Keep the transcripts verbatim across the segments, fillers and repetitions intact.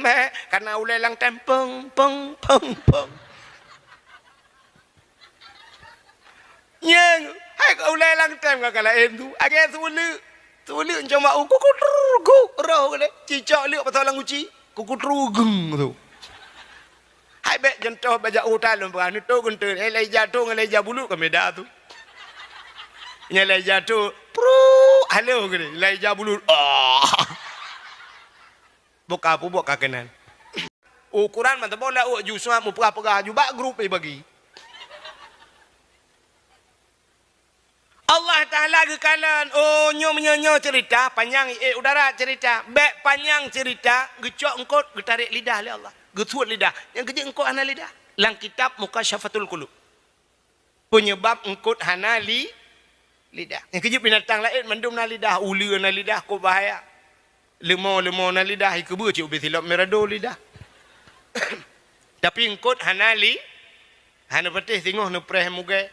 Meh, kana ulée lam tem, peng, peng, peng, peng. Nyang, hai ka ulée lam tem ka laén tu. Agée seuleuk. Seuleuk cuma u kukutruk, roh geude. Cicok leuk pasang lam guci. Kukutruk geng tu. Hai bék jeuet toh bajak utai lom peugah, neutok geunteun, eh, lai jatuh ngon lai jabulut ka beda tu. Nyan lai jatuh, pruk, halo geude, lai jabulut. Ah. Buka pubok ka keunan. Ukuran mantong boh laôt ju sua mupeugah-peugah ju bak grup ibagi. Allah Taala geukalon, oh, nyoe meunyoe nyoe cerita, panyang, eh, udara cerita. Bék panyang cerita, geucok eungkot, geutarek lidah lé Allah. Geusuet lidah. Nyang keujeuet eungkot hana lidah. Lam kitab Mukasyafatul Qulub. Penyebab eungkot hana li-, lidah. Nyang keujeuet binatang laén mandum na lidah, uleue na lidah, kok bahaya. Leumo-leumo na lidah, ikeubeue cit ubé silop mirado lidah. Tapi eungkot hana li-, hana patéh singoh neupreh mugée.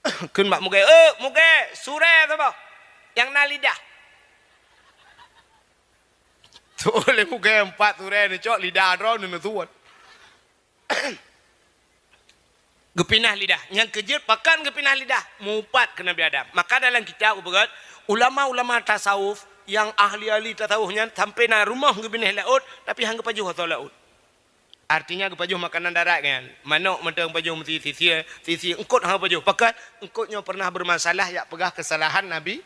Kheun bak mugée, "Eh, mugée, surée saboh nyang na lidah." Tuh lé mugée empat surée neucok lidah droe neuneusut. Geupinah lidah. Nyang keujeuet pakon geupinah lidah? Mupat keu Nabi Adam. Maka dalam kitab geupeugah, ulama-ulama tasawuf nyang ahli-ahli tasawuf nyan sampoe na rumoh geubinéh laôt, tapi han geupajoh asoe laôt. Artinya geupajoh makanan darat nyan. Manok mantong pajoh meusi sisi, sisi eungkot hana pajoh. Pakon eungkot nyoe pernah bermasalah yak peugah kesalahan Nabi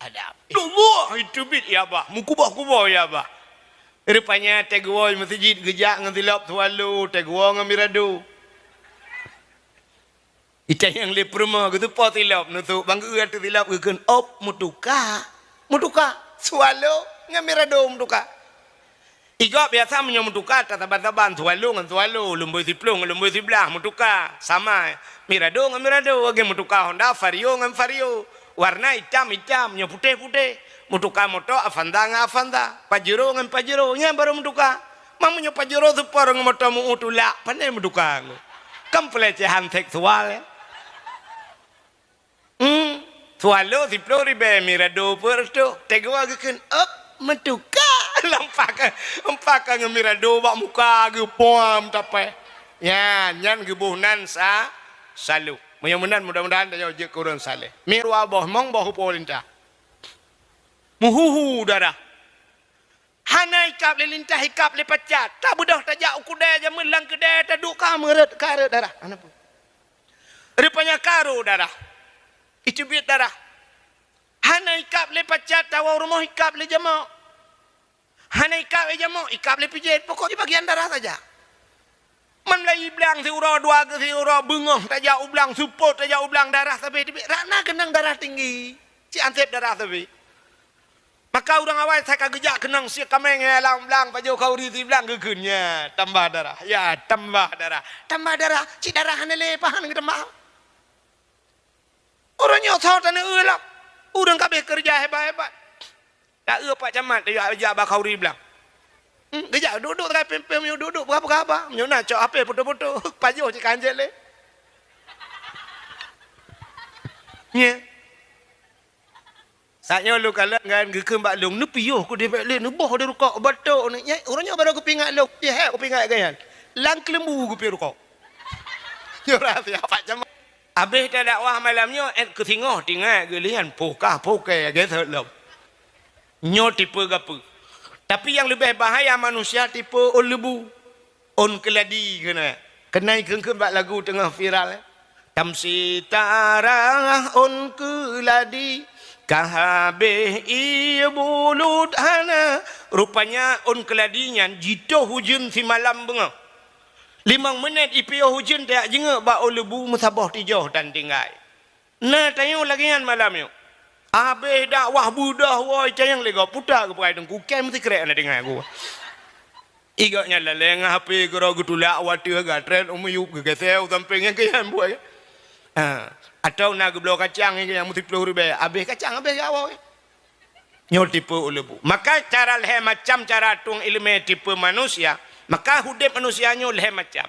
Adam. Dua itu bit ya bah, meukuboh-kuboh ya bah. Rupanya teuguwoe meuseujid geujak ngon silop swallow, teuguwoe ngon mirado. Itanyong lé peurumoh geutupo silop, nusok bang geu ateueh silop geukheun, "Op, meutuka." Meutuka, swallow ngon mirado meutuka. Igok biasa meunyoe meutuka tasaban-saban, swallow ngon swallow, lumboi siploh ngon lumboi siblaih meutuka, sama mirado ngon mirado, lagée meutuka Honda, Vario ngon Vario. Warna itam-itam, nyoe putéh-putéh. Meutuka moto Avanza ngon Avanza, Pajero ngon Pajero, nyan barô meutuka. Meunyoe Pajero Sport ngon moto meu tulak, pandai meutuka. Kan pelecehan seksual, ya. Hmm. Swallow siploh ribée, mirado peuet reutôh. Teuguwoe geukheun, "Op, meutuka." Lampak ka, lampak ka ngon mirado bak muka geupuam tapée. Nyan, nyan geuboh nan sa-, saleuem. Meunyoe meunan, mudah-mudahan tanyoe jeuet keu ureuëng saleh. Mirwa boh mong boh peurintah. Meuhuhu darah. Hana ikab lé lintah, ikab lé pacat. Tabeudôh tajak u keudée jameun lam keudée taduek ka meureuet, ka reuet darah. Hana peue. Rupanya ka rô darah. Iteubiet darah. Hana ikab lé pacat, tawoe rumoh ikab lé jamok. Hana ikab lé jamok, ikab lé pijet. Pokok di bagian darah saja. Man lai blang siuroe dua geu siuroe beungoh tajak u blang, seupôt tajak u blang, darah sabe teubiet. Rak na keunong darah tinggi. Cit anseb darah sabe. Maka ureuëng awai sai ka geujak keunong sie kameng ya lam blang, pajoh khauri si blang geukheun, ya, tambah darah. Ya, tambah darah. Tambah darah, cit darah hana lé pahan geutambah. Ureuëng nyoe soe taneueu lom. Ureuëng ka abéh keureuja hebat-hebat. Taeu Pak Camat tajak jak bak khauri blang. Hmm, geujak duek-duek takai pem-pem nyoe duek-duek peugah-peugah haba. Nyoe na cok H P foto-foto. Pajoh cit ka hanjeuet lé. Nye. Saat nyoe lôn kalon kan geukheun bak lôn, neupiôh ku dibek lé, neuboh di rukok, batok ni. Nyai, ureuëng nyoe baru geupingat lôn. Jihek geupingat gaya. Lam keuleumbu geupiôh rukok. Nyoe rahsia Pak Camat. Abéh tadakwah malam nyoe, ék keu singoh tingat geulian pokah-pokai geusot lom. Nyoe tipe gapeue. Tapi nyang leubeh bahaya manusia tipe ôn leubu. Ôn keuladi keunan. Keunai kheun-kheun bak lagu teungoh viral, eh. Tamsi tarah ôn keuladi, ka habéh ié bulut hana. Rupanya ôn keuladi nyan jitoh ujeuen simalam beungoh. Limong minét ipiôh ujeuen tajak jingeuk bak ôn leubu meusaboh tijoh dan tinggai. Na tanyoe lagée nyan malam nyoe. Abéh dakwah beudoh woe cayang lé gob puta geupeugah teungku, kém sikrek na deungoe geuh. Igok nyan laleng H P keudroe geutulak watée gatrén u miyueb geugeusée u sampéng nyang keuyan buet. Ha, atau na geubloe kacang nyang meusiplôh ribée, abéh kacang abéh gawoe. Nyoe tipe uleubu. Maka cara lhée macam cara tueng ileumé tipe manusia, maka udeb manusia nyoe lhée macam.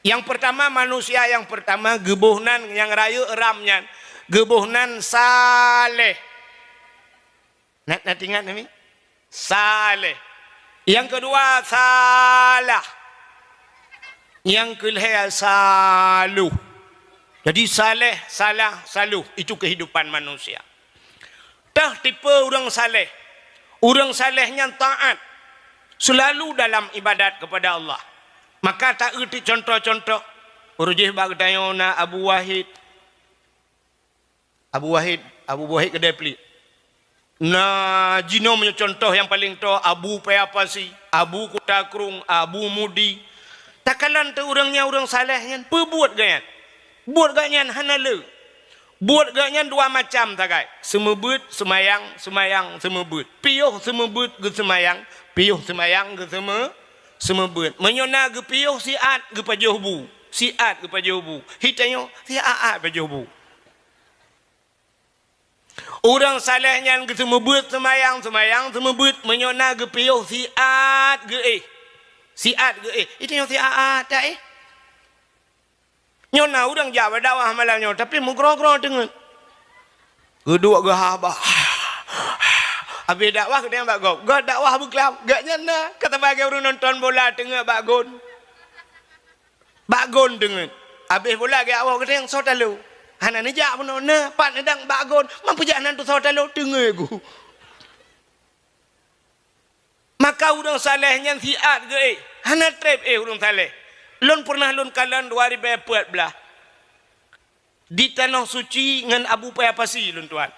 Nyang peurtama, manusia nyang peurtama geuboh nan nyang rayeuk ram nyan, geuboh nan saleh. Na, na teuingat nami? Saleh. Nyang keudua, salah. Nyang keulhèe, saloh. Jadi, saleh, salah, saloh. Itu kehidupan manusia. Teuh tipe ureuëng saleh. Ureuëng saleh nyan taat. Selalu dalam ibadat kepada Allah. Maka, ta-eu ti contoh-contoh. Ureuëng jih bak geutanyoe na Abu Wahid. Abu Wahid, Abu Wahid keudeh pliek. Na jinoe meunyoe contoh nyang paleng toe, Abu Paya Pasi, Abu Kuta Krueng, Abu Mudi. Takalon teuh ureuëng nyan ureuëng saleh nyan, peue buet gobnyan? Buet gobnyan hana le. Buet gobnyan dua macam sagai, seumeubeuet, seumayang, seumayang, seumeubeuet. Piôh seumeubeuet geuseumayang, piôh seumayang geuseumeu-, seumeubeuet. Meunyoe na geupiôh siat geupajoh bu, siat geupajoh bu. Hi tanyoe siat-at pajoh bu. Ureuëng saleh nyan geuseumeubeuet seumayang, seumayang seumeubeuet, meunyoe na geupiôh siat geuéh. Siat geuéh. Itu nyoe siat-at taéh. Nyoe na ureuëng jak bak dakwah malam nyoe, tapi meugroe-groe teungeut. Geuduek geuhaba. Habéh dakwah geutanyoe bak gob. Gob dakwah beuklam. Gobnyan na, ka saban lagée ureuëng nonton bola teungeut bak gon. Bak gon teungeut. Habéh bola geuwoe geutanyoe soe talo. Hana neujak bunoe na, pat neudang bak gon. Man peujak nan tu soe talo teungeut gu. Maka ureuëng saleh nyan siat geuéh. Hana treb éh ureuëng saleh. Lôn peureunah lôn kalon dua ribée peuet blaih. Di Tanoh Suci ngon Abu Paya Pasi lôn tuan.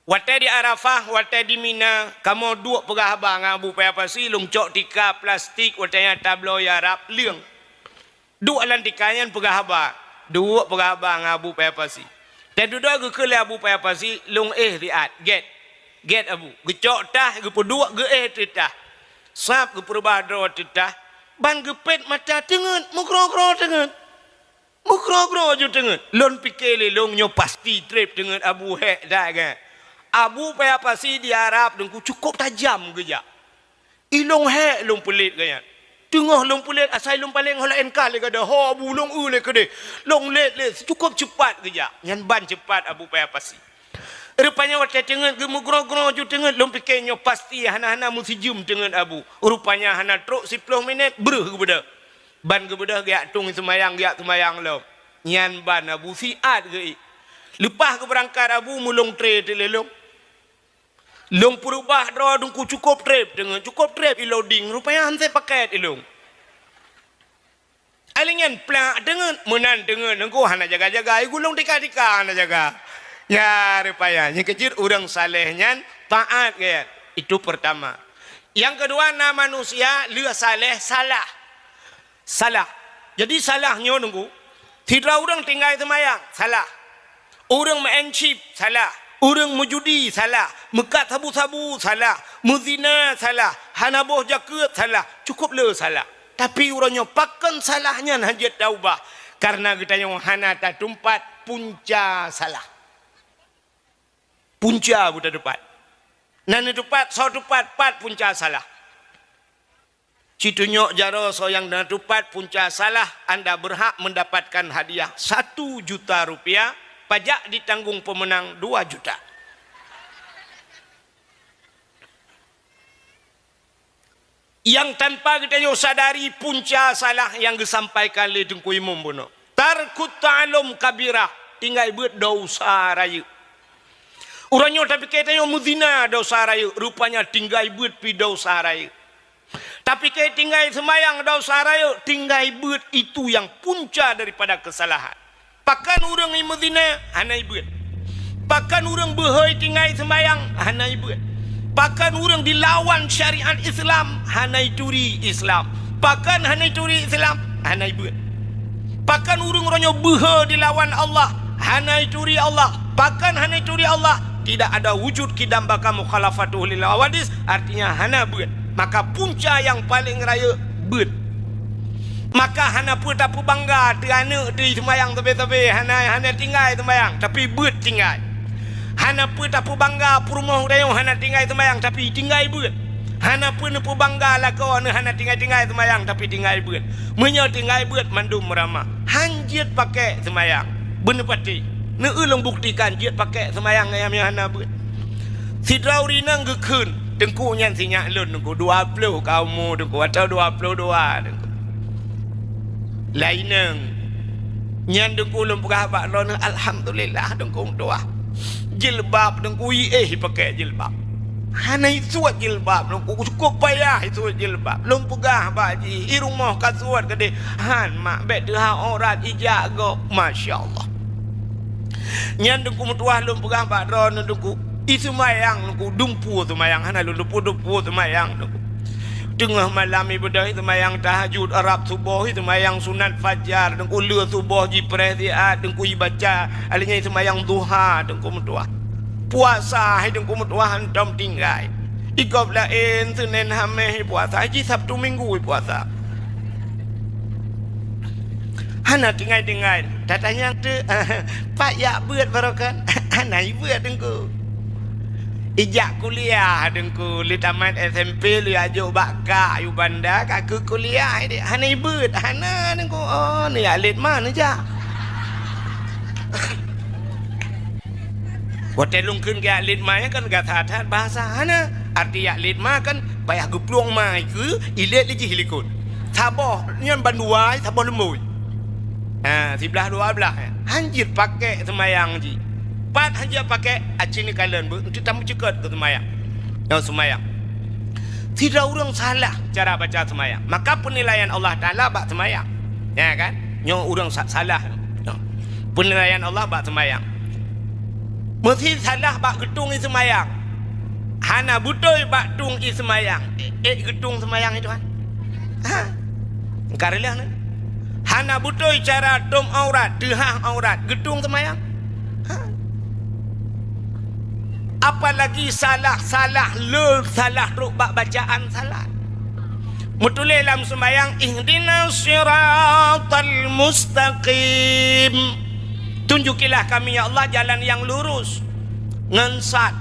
Watée di Arafah, watée di Mina, kamoe duek peugah haba ngon Abu Paya Pasi, lôn cok tika plastik watée nyan tabloe Arab leueng. Duek lam tika nyan peugah haba, duek peugah haba ngon Abu Paya Pasi. Teududoe geukheun lé Abu Paya Pasi, lôn éh siat, gét. Gét Abu. Geucok tah, geupeuduek geuéh ateueh tah. Sab geupeureubah droe ateueh tah, ban geupét mata teungeut, meugroe-groe teungeut. Meugroe-groe ju teungeut. Lôn pike lé lôn nyoe pasti treb teungeut Abu hék that gét. Abu Paya Pasi di Arab Teungku cukôp tajam geujak. I lôn hék lôn peulét gobnyan. Teungoh lôn peulét asai lôn paleng ho laén kah lé gada. Ho Abu lôn eu lé keudeh. Lôn lét lé cukôp ceupat geujak. Nyan ban ceupat Abu Paya Pasi. Rupanya watée teungeut geumeugroe-groe ju teungeut lôn pike nyoe pasti hana-hana meusijeuem teungeut Abu. Rupanya hana trok siplôh minét breuh geubeudôh. Ban geubeudôh geujak tueng seumayang, geujak seumayang lom. Nyan ban Abu siat geuéh. Leupah geubeurangkat Abu meulông tré teulélong. Lôn peureubah droe Teungku cukôp treb teungeut, cukôp treb i loading, rupanya han sép pakét i lôn. Alèh nyan plak teungeut, meunan teungeut Teungku hana jaga-jaga, i gulong tika-tika hana jaga. Ya, rupanya nyang keujeuet ureuëng saleh nyan taat geuh. Itu pertama. Nyang keudua na manusia lheueh saleh salah. Salah. Jadi salah nyoe Teungku, sidroe ureuëng tinggai seumayang, salah. Ureuëng meu'en chip, salah. Ureuëng meujudi, salah. Meukat sabu-sabu, salah. Meuzina, salah. Hana boh jakeuet, salah. Cukôp le salah. Tapi uroe nyoe pakon salah nyan hana jeuet taubah? Kareuna geutanyoe hana tatumpat punca salah. Punca beutateupat. Na neuteupat, soe teupat, pat punca salah. Ci tunyok jaroe soe nyang na teupat punca salah, anda berhak mendapatkan hadiah satu juta rupiah, pajak ditanggong pemenang dua juta. Nyang tanpa geutanyoe sadari punca salah nyang geusampaikan lé Teungku Imum bunoe. Tarkut ta'allum kabirah, tinggai beuet dosa rayeuk. Uroe nyoe tapike tanyoe meuzina dosa rayeuk, rupanya tinggai beuet pi dosa rayeuk. Tapike tinggai seumayang dosa rayeuk, tinggai beuet itu nyang punca daripada keusalahan. Pakon ureuëng meuzina hana ibeuet. Pakon ureuëng beuhôi tinggai seumayang hana ibeuet. Pakon ureuëng dilawan syariat Islam hana ituri Islam. Pakon hana ituri Islam hana ibeuet. Pakon ureuëng uroe nyoe beuhe dilawan Allah hana ituri Allah. Pakon hana ituri Allah, tidak ada wujud qidam baqa mukhalafatuhu lil hawadits, artinya hana beuet. Maka punca nyang paleng rayeuk beuet. Maka hana peue tapeubangga teuh aneuëk teuh seumayang sabe-sabe, hana, hana tinggai seumayang, tapi beuet tinggai. Hana peue tapeubangga peurumoh tanyoe hana tinggai seumayang, tapi tinggai beuet. Hana peue neupeubangga lakoe aneuëk hana tinggai-tinggai seumayang, tapi tinggai beuet. Meunyoe tinggai beuet mandum meuramah, han jeuet pakèk seumayang. Beuneupatéh, neueu lôn buktikan jeuet pakèk seumayang nyang hana beuet. Sidroe ureuëng inong geukheun, Teungku nyan sinyak lôn, Teungku, dua ploh ka umu Teungku, atau dua ploh dua Teungku. Laineng. Nyan Teungku lôn peugah bak droeneuh, alhamdulillah Teungku meutuah. Jilbab Teungku iéh pakai jilbab. Hana isuet jilbab Teungku, cukup payah isuet jilbab. Lôn peugah bak jih, i rumoh ka suet keudeh, han mak, bék teuhah aurat ijak gob. Masya Allah. Nyan Teungku meutuah lôn peugah bak droeneuh Teungku, i seumayang Teungku, dumpeue seumayang, hana lôn dumpeue, dumpeue seumayang Teungku. Teungoh malam ibadah, i seumayang tahajud, rab suboh, i seumayang sunat fajar Teungku, le suboh jipreh siat Teungku ibaca, alheuh nyan i seumayang duha Teungku meutuah. Puasa hai Teungku meutuah hantom tinggai. I gob laén Senin Hameh i puasa, jih Sabtu Minggu i puasa. Hana tinggai-tinggai. Tatanyong teuk, pat jak beuet baroe kan? Hana ibeuet Teungku. Ijak kuliah Teungku, lé tamat S M P lé jak jok bak kak yue banda, ka keu kuliah idéh. Hana ibeuet, hana Teungku. Oh, neujak lét ma neujak. Watèe lôn kheun jak lét ma nyan kan gata that bahasa hana. Arti jak lét ma kan payah geuplueng ma i keue, ilét lé jih likot. Saboh nyan bandua, saboh leumbôi. Ha, siblah dua blah, eh. Hanjeuet pakèk seumayang jih. Pat hanjeuet pakèk, aci neukalon beuh, eunteuk tameucukot keu seumayang. Nyoe seumayang. Sidroe ureueng salah cara baca seumayang, maka peunilaian Allah Taala bak seumayang. Ya kan? Nyoe ureueng sa-, salah. Nyoe. Peunilaian Allah bak seumayang. Meusi salah bak geutung ie seumayang. Hana beutôi bak tung ie seumayang. Eh, eh, geutung seumayang itu kan? Ha? Engka reulah nyan. Hana beutôi cara tom aurat, teuhah aurat, geutung seumayang. Ha? Apalagi salah-salah le, salah trok bak bacaan salat. Meutuléh lam seumayang, "Ihdinas siratal mustaqim." Tunjukilah kami, ya Allah, jalan yang lurus. Ngon sad.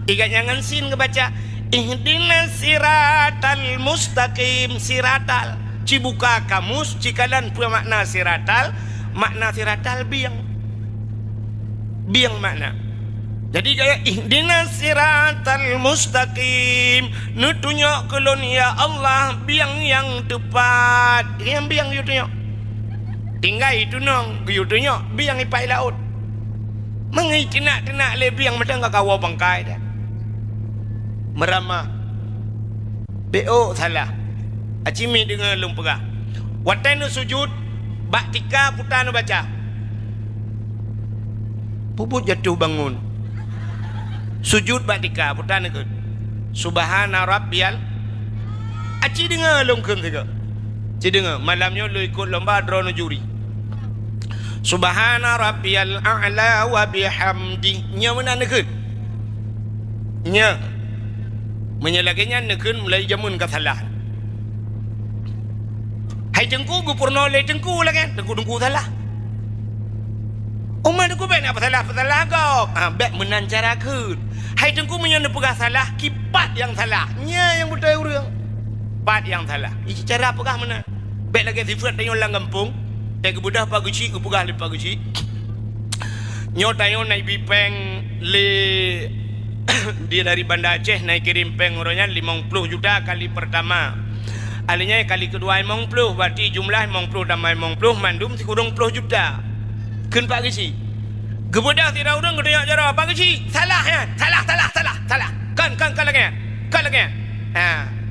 Ingat nyan ngon sin geubaca, "Ihdinas siratal mustaqim." Siratal. Ci buka kamus, ci kalon peue makna siratal. Makna siratal bieng. Bieng makna. Jadi gaya, "Ihdinas siratal mustaqim." Neutunyok keu lôn, ya Allah, bieng nyang teupat. Nyang bieng yue tunyok. Tinggai tunong, geuyue tunyok, bieng ipai laôt. Meungieng teunak-teunak lé bieng mantong ka kawoe bangkai dah. Meuramah. Bék ôk salah. Aci mi deungoe lôn peugah. Watèe neusujut, bak tika peue ta neubaca? Peubuet jatoh bangon. Sujut bak tika, peue ta neukheun? Subhana rabbiyal. Aci deungoe lôn kheun sigoe. Ci deungoe, malam nyoe lôn ikot lomba droeneuh juri. Subhana rabbiyal a'la wa bihamdi. Nyoe meunan neukheun. Nyoe. Meunyoe lagèe nyan neukheun mulai jameun ka salah. Hai Teungku geupeurunoe lé Teungku lagèe nyan, Teungku-teungku salah. Umat Teungku bék na peusalah-peusalah gob. Ah, bék meunan cara kheun. Hai Teungku meunyoe neupeugah salah, kipat nyang salah. Nyan nyang beutôi ureueng. Pat nyang salah. Ici cara peugah meunan. Bék lagèe sifeuet tanyoe lam gampông, teuh geubeudôh Pak Geuchik, geupeugah lé Pak Geuchik. Nyoe tanyoe na ibi péng lé dia dari Banda Aceh, na ikirém péng uroe nyan limong ploh juta kali pertama. Alheuh nyan kali keudua limong ploh, berarti jumlah limong ploh tambah limong ploh mandum sikureueng ploh juta. Kheun Pak Geuchik. Geubeudôh sidroe ureueng geutunyok jaroe, "Pak Geuchik, salah nyan, salah, salah, salah, salah. Kon, kon, kon lagèe nyan, kon lagèe nyan." Ha,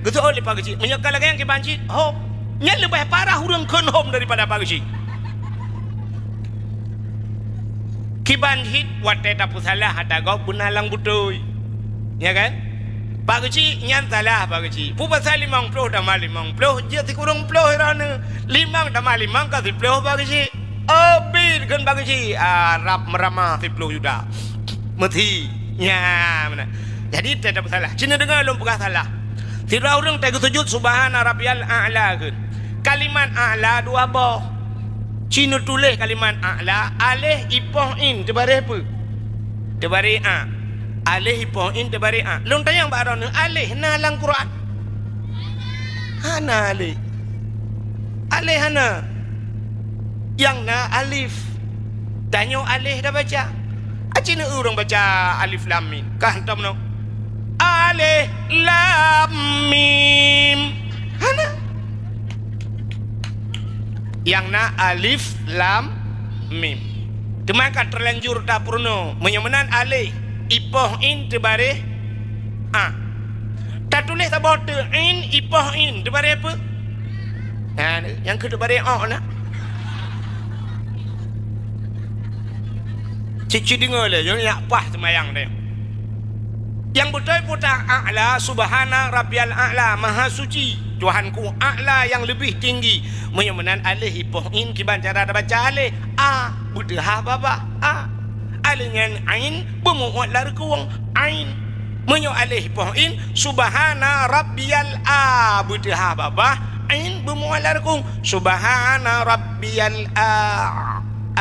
geuseuôt lé Pak Geuchik, "Meunyoe kon lagèe nyan kiban cit, hom." Nyan leubeh parah ureueng kheun hom daripada Pak Geuchik. Kiban cit watèe tapeusalah ata gob beuna lam beutôi. Ya kan? Pak Geuchik nyan salah Pak Geuchik. Peue pasal limong ploh tambah limong ploh, jeuet sikureueng ploh droeneuh. Limong tambah limong ka siploh Pak Geuchik. Abit kheun Pak Geuchik, ah, rab meuramah siploh juta. Meuthi. Nya, meunan. Jadi, teuh tapeusalah. Ci neudeungoe lôn peugah salah. Sidroe ureueng teuh geusujut, "Subhana rabbiyal a'la," kheun. Kalimat a'la dua boh. Ci neutuléh kalimat a'la, aléh ipoh in, teubaréh peue? Teubaréh a. Aléh ipoh in, teubaréh a. Lôn tanyong bak droeneuh, aléh na lam Quran? Hana aléh. Aléh hana. Nyang na alif. Tanyoe aléh tabaca. Aci na ureueng baca alif lam mim. Ka hantom nyoe. A Alif lam mim. Hana. Nyang na alif lam mim. Teuma ka teulanjur tapeurunoe. Meunyoe meunan alif, ipoh in teubaréh a. Tatuléh saboh teuk in, ipoh in teubaréh peue? Nah, nyang keu teubaréh o na. Cit-cit deungoe lé, nyoe nyak paih seumayang teuh. Nyang beutôi peue ta A'la, Subhana Rabbiyal A'la, Maha Suci, Tuhanku A'la yang lebih tinggi. Meunyoe meunan alif ipoh in kiban cara tabaca alif, a, beuteuhah babah, a. Alif nyan ain, beumu'uet lam reukong, ain. Meunyoe alif ipoh in, Subhana Rabbiyal A, beuteuhah babah, ain beumu'uet lam reukong, Subhana Rabbiyal A,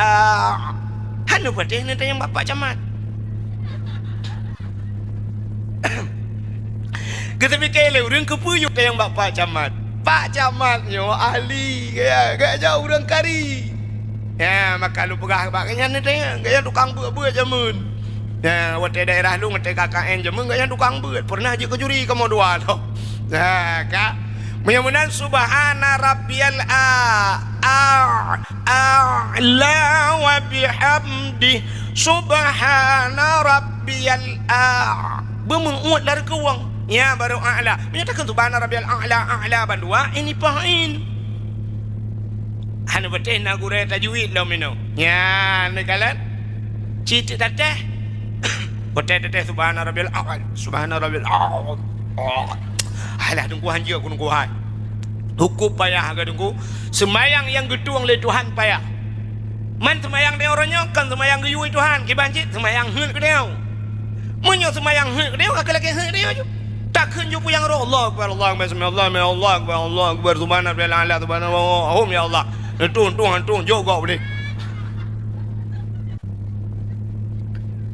a. Hana patéh neutanyong bak Pak Camat. Geuteupiké lé ureueng keupeue yue tanyong bak Pak Camat. Pak Camat nyoe ahli, ya, geuh jak ureueng kari. Ya, maka lôn peugah bak geuhnyan neutanyong, geuhnyan tukang beuet-beuet jameun. Ya, watèe daerah lôn, watèe K K N jameun, geuhnyan tukang beuet. Pernah jeuet keu juri kamoe dua lom. Ya, ka. Meunyoe meunan, Subhana Rabbiyal A, A, A'la wa bihamdih, Subhana Rabbiyal A. Beumu'uet lam reukong. Nyan baru A'la. Meunyoe takheun Subhana Rabbiyal A'la, A'la bandua, ini pahin. Hana patéh na gurèe tajwid lom inoe. Nyan, neukalon. Cit tatéh. Patéh tatéh Subhana Rabbiyal A'la, Subhana Rabbiyal A'la. Alah, Teungku, hanjeuet keu Teungku hai. Hukôm payah keu Teungku. Seumayang nyang geutueng lé Tuhan payah. Man seumayang tanyoe uroe nyoe kon seumayang geuyue Tuhan, kiban cit seumayang heuet keu tanyoe. Meunyoe seumayang heuet keu tanyoe, ka lakèe heuet keu tanyoe ju. Takheun ju peue nyang roh, Allahu Akbar, Allahu Akbar, sami Allahu liman hamidah, Allahu Akbar, Allahu Akbar, Subhana Rabbiyal A'la, Subhana Rabbiyal Azim, ya Allah. Neutueng, tueng, tueng, jok gob deh.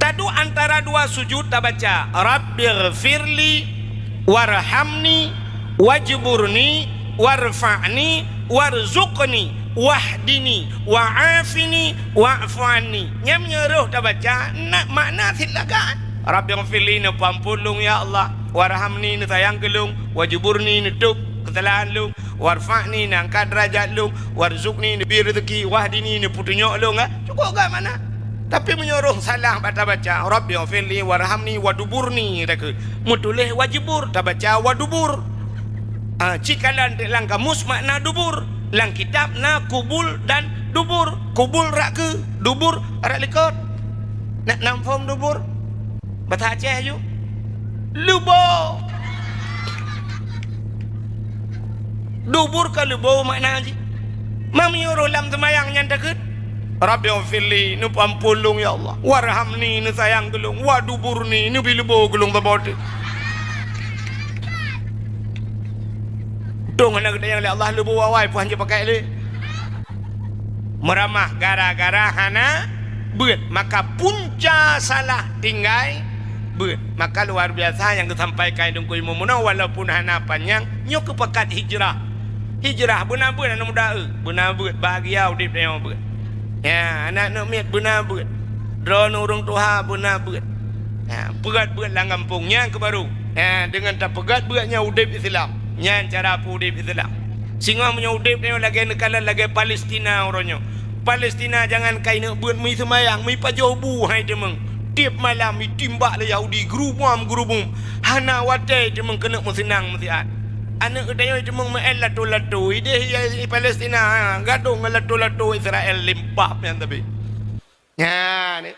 Taduek antara dua sujud tabaca, "Rabbighfirli warhamni wajburni warfa'ni warzuqni wahdini wa'afini wa'fu anni." Nyan meunyoe roh tabaca, na makna sit lagak. "Rabbighfirli," neupeuampôn lôn ya Allah, "warhamni," neusayang keu lôn, "wajburni," neutôb keusalahan lôn, "warfa'ni," neuangkat deurajat lôn, "warzuqni," neubri reuzeuki, "wahdini," neupeutunyok lôn, eh. Cukôp gak makna. Tapi meunyoe roh salah bak tabaca, "Rabbighfirli warhamni waduburni," takheun. Meutuléh wajibur, tabaca wadubur. Ah, cikalon teuk lam kamus makna dubur. Lam kitab na kubul dan dubur. Kubul rot keue, dubur rot likot. Nak nam phom dubur? Basa Aceh ju. Leubo. Dubur ka leubo makna jih. Meunyoe roh lam seumayang nyan takheun, "Rabbighfirli," neupeuampôn lôn ya Allah, "warhamni," neusayang keu lôn, "waduburni," neubri leubo keu lôn saboh teuk. Untông hana geutanyong lé Allah leubo awai peue han jipakai lé. Meuramah gara-gara hana beuet, maka punca salah tinggai beuet. Maka luar biasa nyang geusampaikan Teungku Imum meunoe, walaupun hana panyang, nyoe keuh pakat hijrah. Hijrah beuna beuet aneuk muda, eu, beuna beuet, bahagia udép tanyoe beuet. Ya, aneuk-aneuk miet beuna beuet. Droeneuh ureueng tuha beuna beuet. Ha, peugöt beuet lam gampông nyan keuh baru. Ha, deungon tapeugöt beuet nyan udép Islam. Nyan cara peuudép Islam. Singoh meunyoe udép tanyoe lagèe neukalon lagèe Palestina uroe nyoe. Palestina jangankan ineuk beuet, meuseumayang, meupajoh bu hai teumeung. Tiep malam itimbak lé Yahudi, geurubom-geurubom. Hana watèe teumeung keuneuk meuseunang meusiat. Aneuk geutanyoe teumeung meu'en lato-lato. Idéh i Palestina, ha, gadôh ngon lato-lato Israel limpah nyan tapi. Nyan, eh.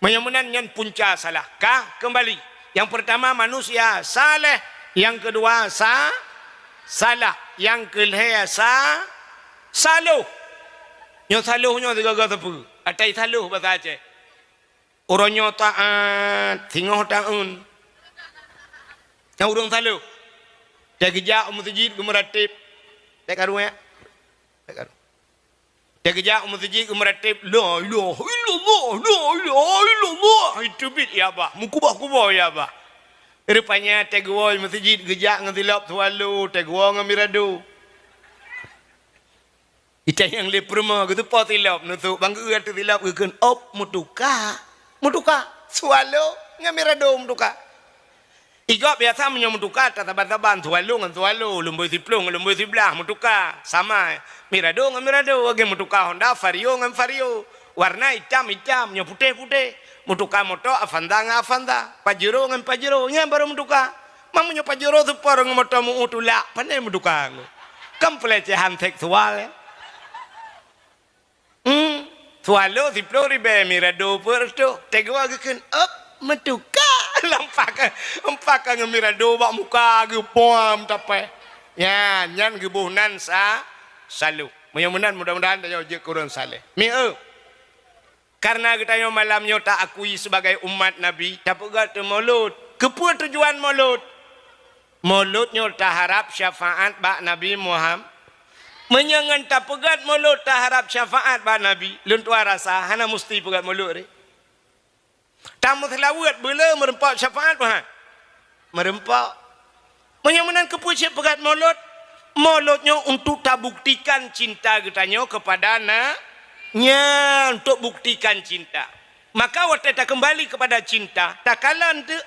Meunyoe meunan nyan punca salah. Ka keumbali. Nyang peurtama manusia saleh, nyang keudua sa-, salah, nyang keulhèe sa-, saloh. Nyoe saloh nyoe sigoe-goe sapeue? Atai saloh basa Aceh. Uroe nyoe taat, singoh taeun. Nyan ureueng saloh. Teugeujak u meuseujid geumeurateb. Bèk karu, ya? Bèk karu. Teugeujak u meuseujid geumeurateb, "La ilaha illallah, la ilaha illallah." Iteubiet ya bah, meukuboh-kuboh ya bah. Rupanya teuguwoe meuseujid geujak ngon silop Swallow, teuguwoe ngon Mirado. Itanyong lé peurumoh, geuteupo silop, neusok bang geu ateueh silop, geukheun, "Op, meutuka." Meutuka. Swallow ngon Mirado meutuka. Igob biasa meunyoe meutuka, tasaban-saban, Swallow ngon Swallow, Lumboi Siplôh ngon Lumboi Siblaih, meutuka. Sama, Mirado ngon Mirado, lagèe meutuka Honda, Vario ngon Vario. Warna itam-itam, nyoe putéh-putéh. Meutuka moto Avanza ngon Avanza, Pajero ngon Pajero, nyan barô meutuka. Meunyoe Pajero Sport ngon moto meu-eu tulak, pandai meutuka. Kan pelecehan seksual, ya. Hmm, Swallow siplôh ribèe, Mirado peuet reutôh. Teungoh geukheun, "Op, meutuka." Lam pakai, lam pakai ngon Mirado bak muka geuh, pom tapèh. Nyan, nyan geuboh nan sa-, Swallow. Meunyoe meunan, mudah-mudahan tanyoe jeuet keu ureueng saleh. Mieu. Karena geutanyoe malam nyoe taakui sebagai umat Nabi, tapeugöt Maulud. Keupeue tujuan Maulud? Maulud nyoe taharab syafaat bak Nabi Muhammad. Meunyoe ngon tapeugöt Maulud taharab syafaat bak Nabi, lôn tuan rasa hana musti peugöt Maulud ré. Tameuseulaweuet beu le meureumpok syafaat, bah? Meureumpok. Meunyoe meunan, keupeue cit peugöt Maulud? Maulud nyoe untuk tabuktikan cinta geutanyoe kepada na-, nyan, untuk buktikan cinta. Maka watèe takeumbali kepada cinta, takalon teuk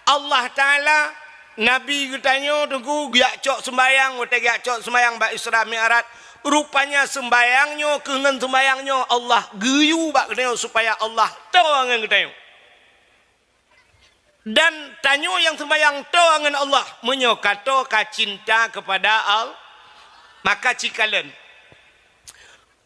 Allah Taala, Nabi geutanyoe teungku geujak cok seumbahyang, watèe geujak cok seumbahyang bak Isra Mi'raj, rupanya seumbahyang nyoe keu ngon seumbahyang nyoe Allah geuyue bak geutanyoe supaya Allah toe ngon geutanyoe. Dan tanyoe nyang seumbahyang toe ngon Allah, meunyoe ka toe ka cinta kepada Allah, maka cikalon.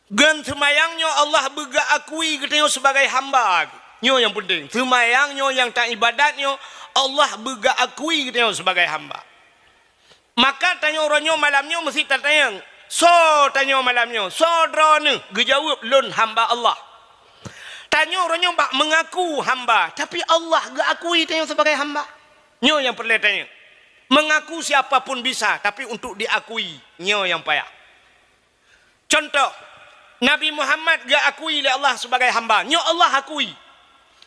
Ngon seumayang nyoe Allah beugeuakui geutanyoe sibagai hamba. Nyoe nyang peunteng. Seumayang nyoe nyang taibadat nyoe Allah beugeuakui geutanyoe sibagai hamba. Maka tanyoe uroe nyoe malam nyoe meusti tatanyong, soe tanyoe malam nyoe? Soe droeneuh? Geujaweueb, "Lôn hamba Allah." Tanyoe uroe nyoe bak meungaku hamba, tapi Allah geuakui tanyoe sibagai hamba. Nyoe nyang peureulèe tanyoe. Meungaku siapa pun bisa, tapi untuk diakui, nyoe nyang payah. Contoh, Nabi Muhammad geuakui lé Allah sibagai hamba. Nyoe Allah akui.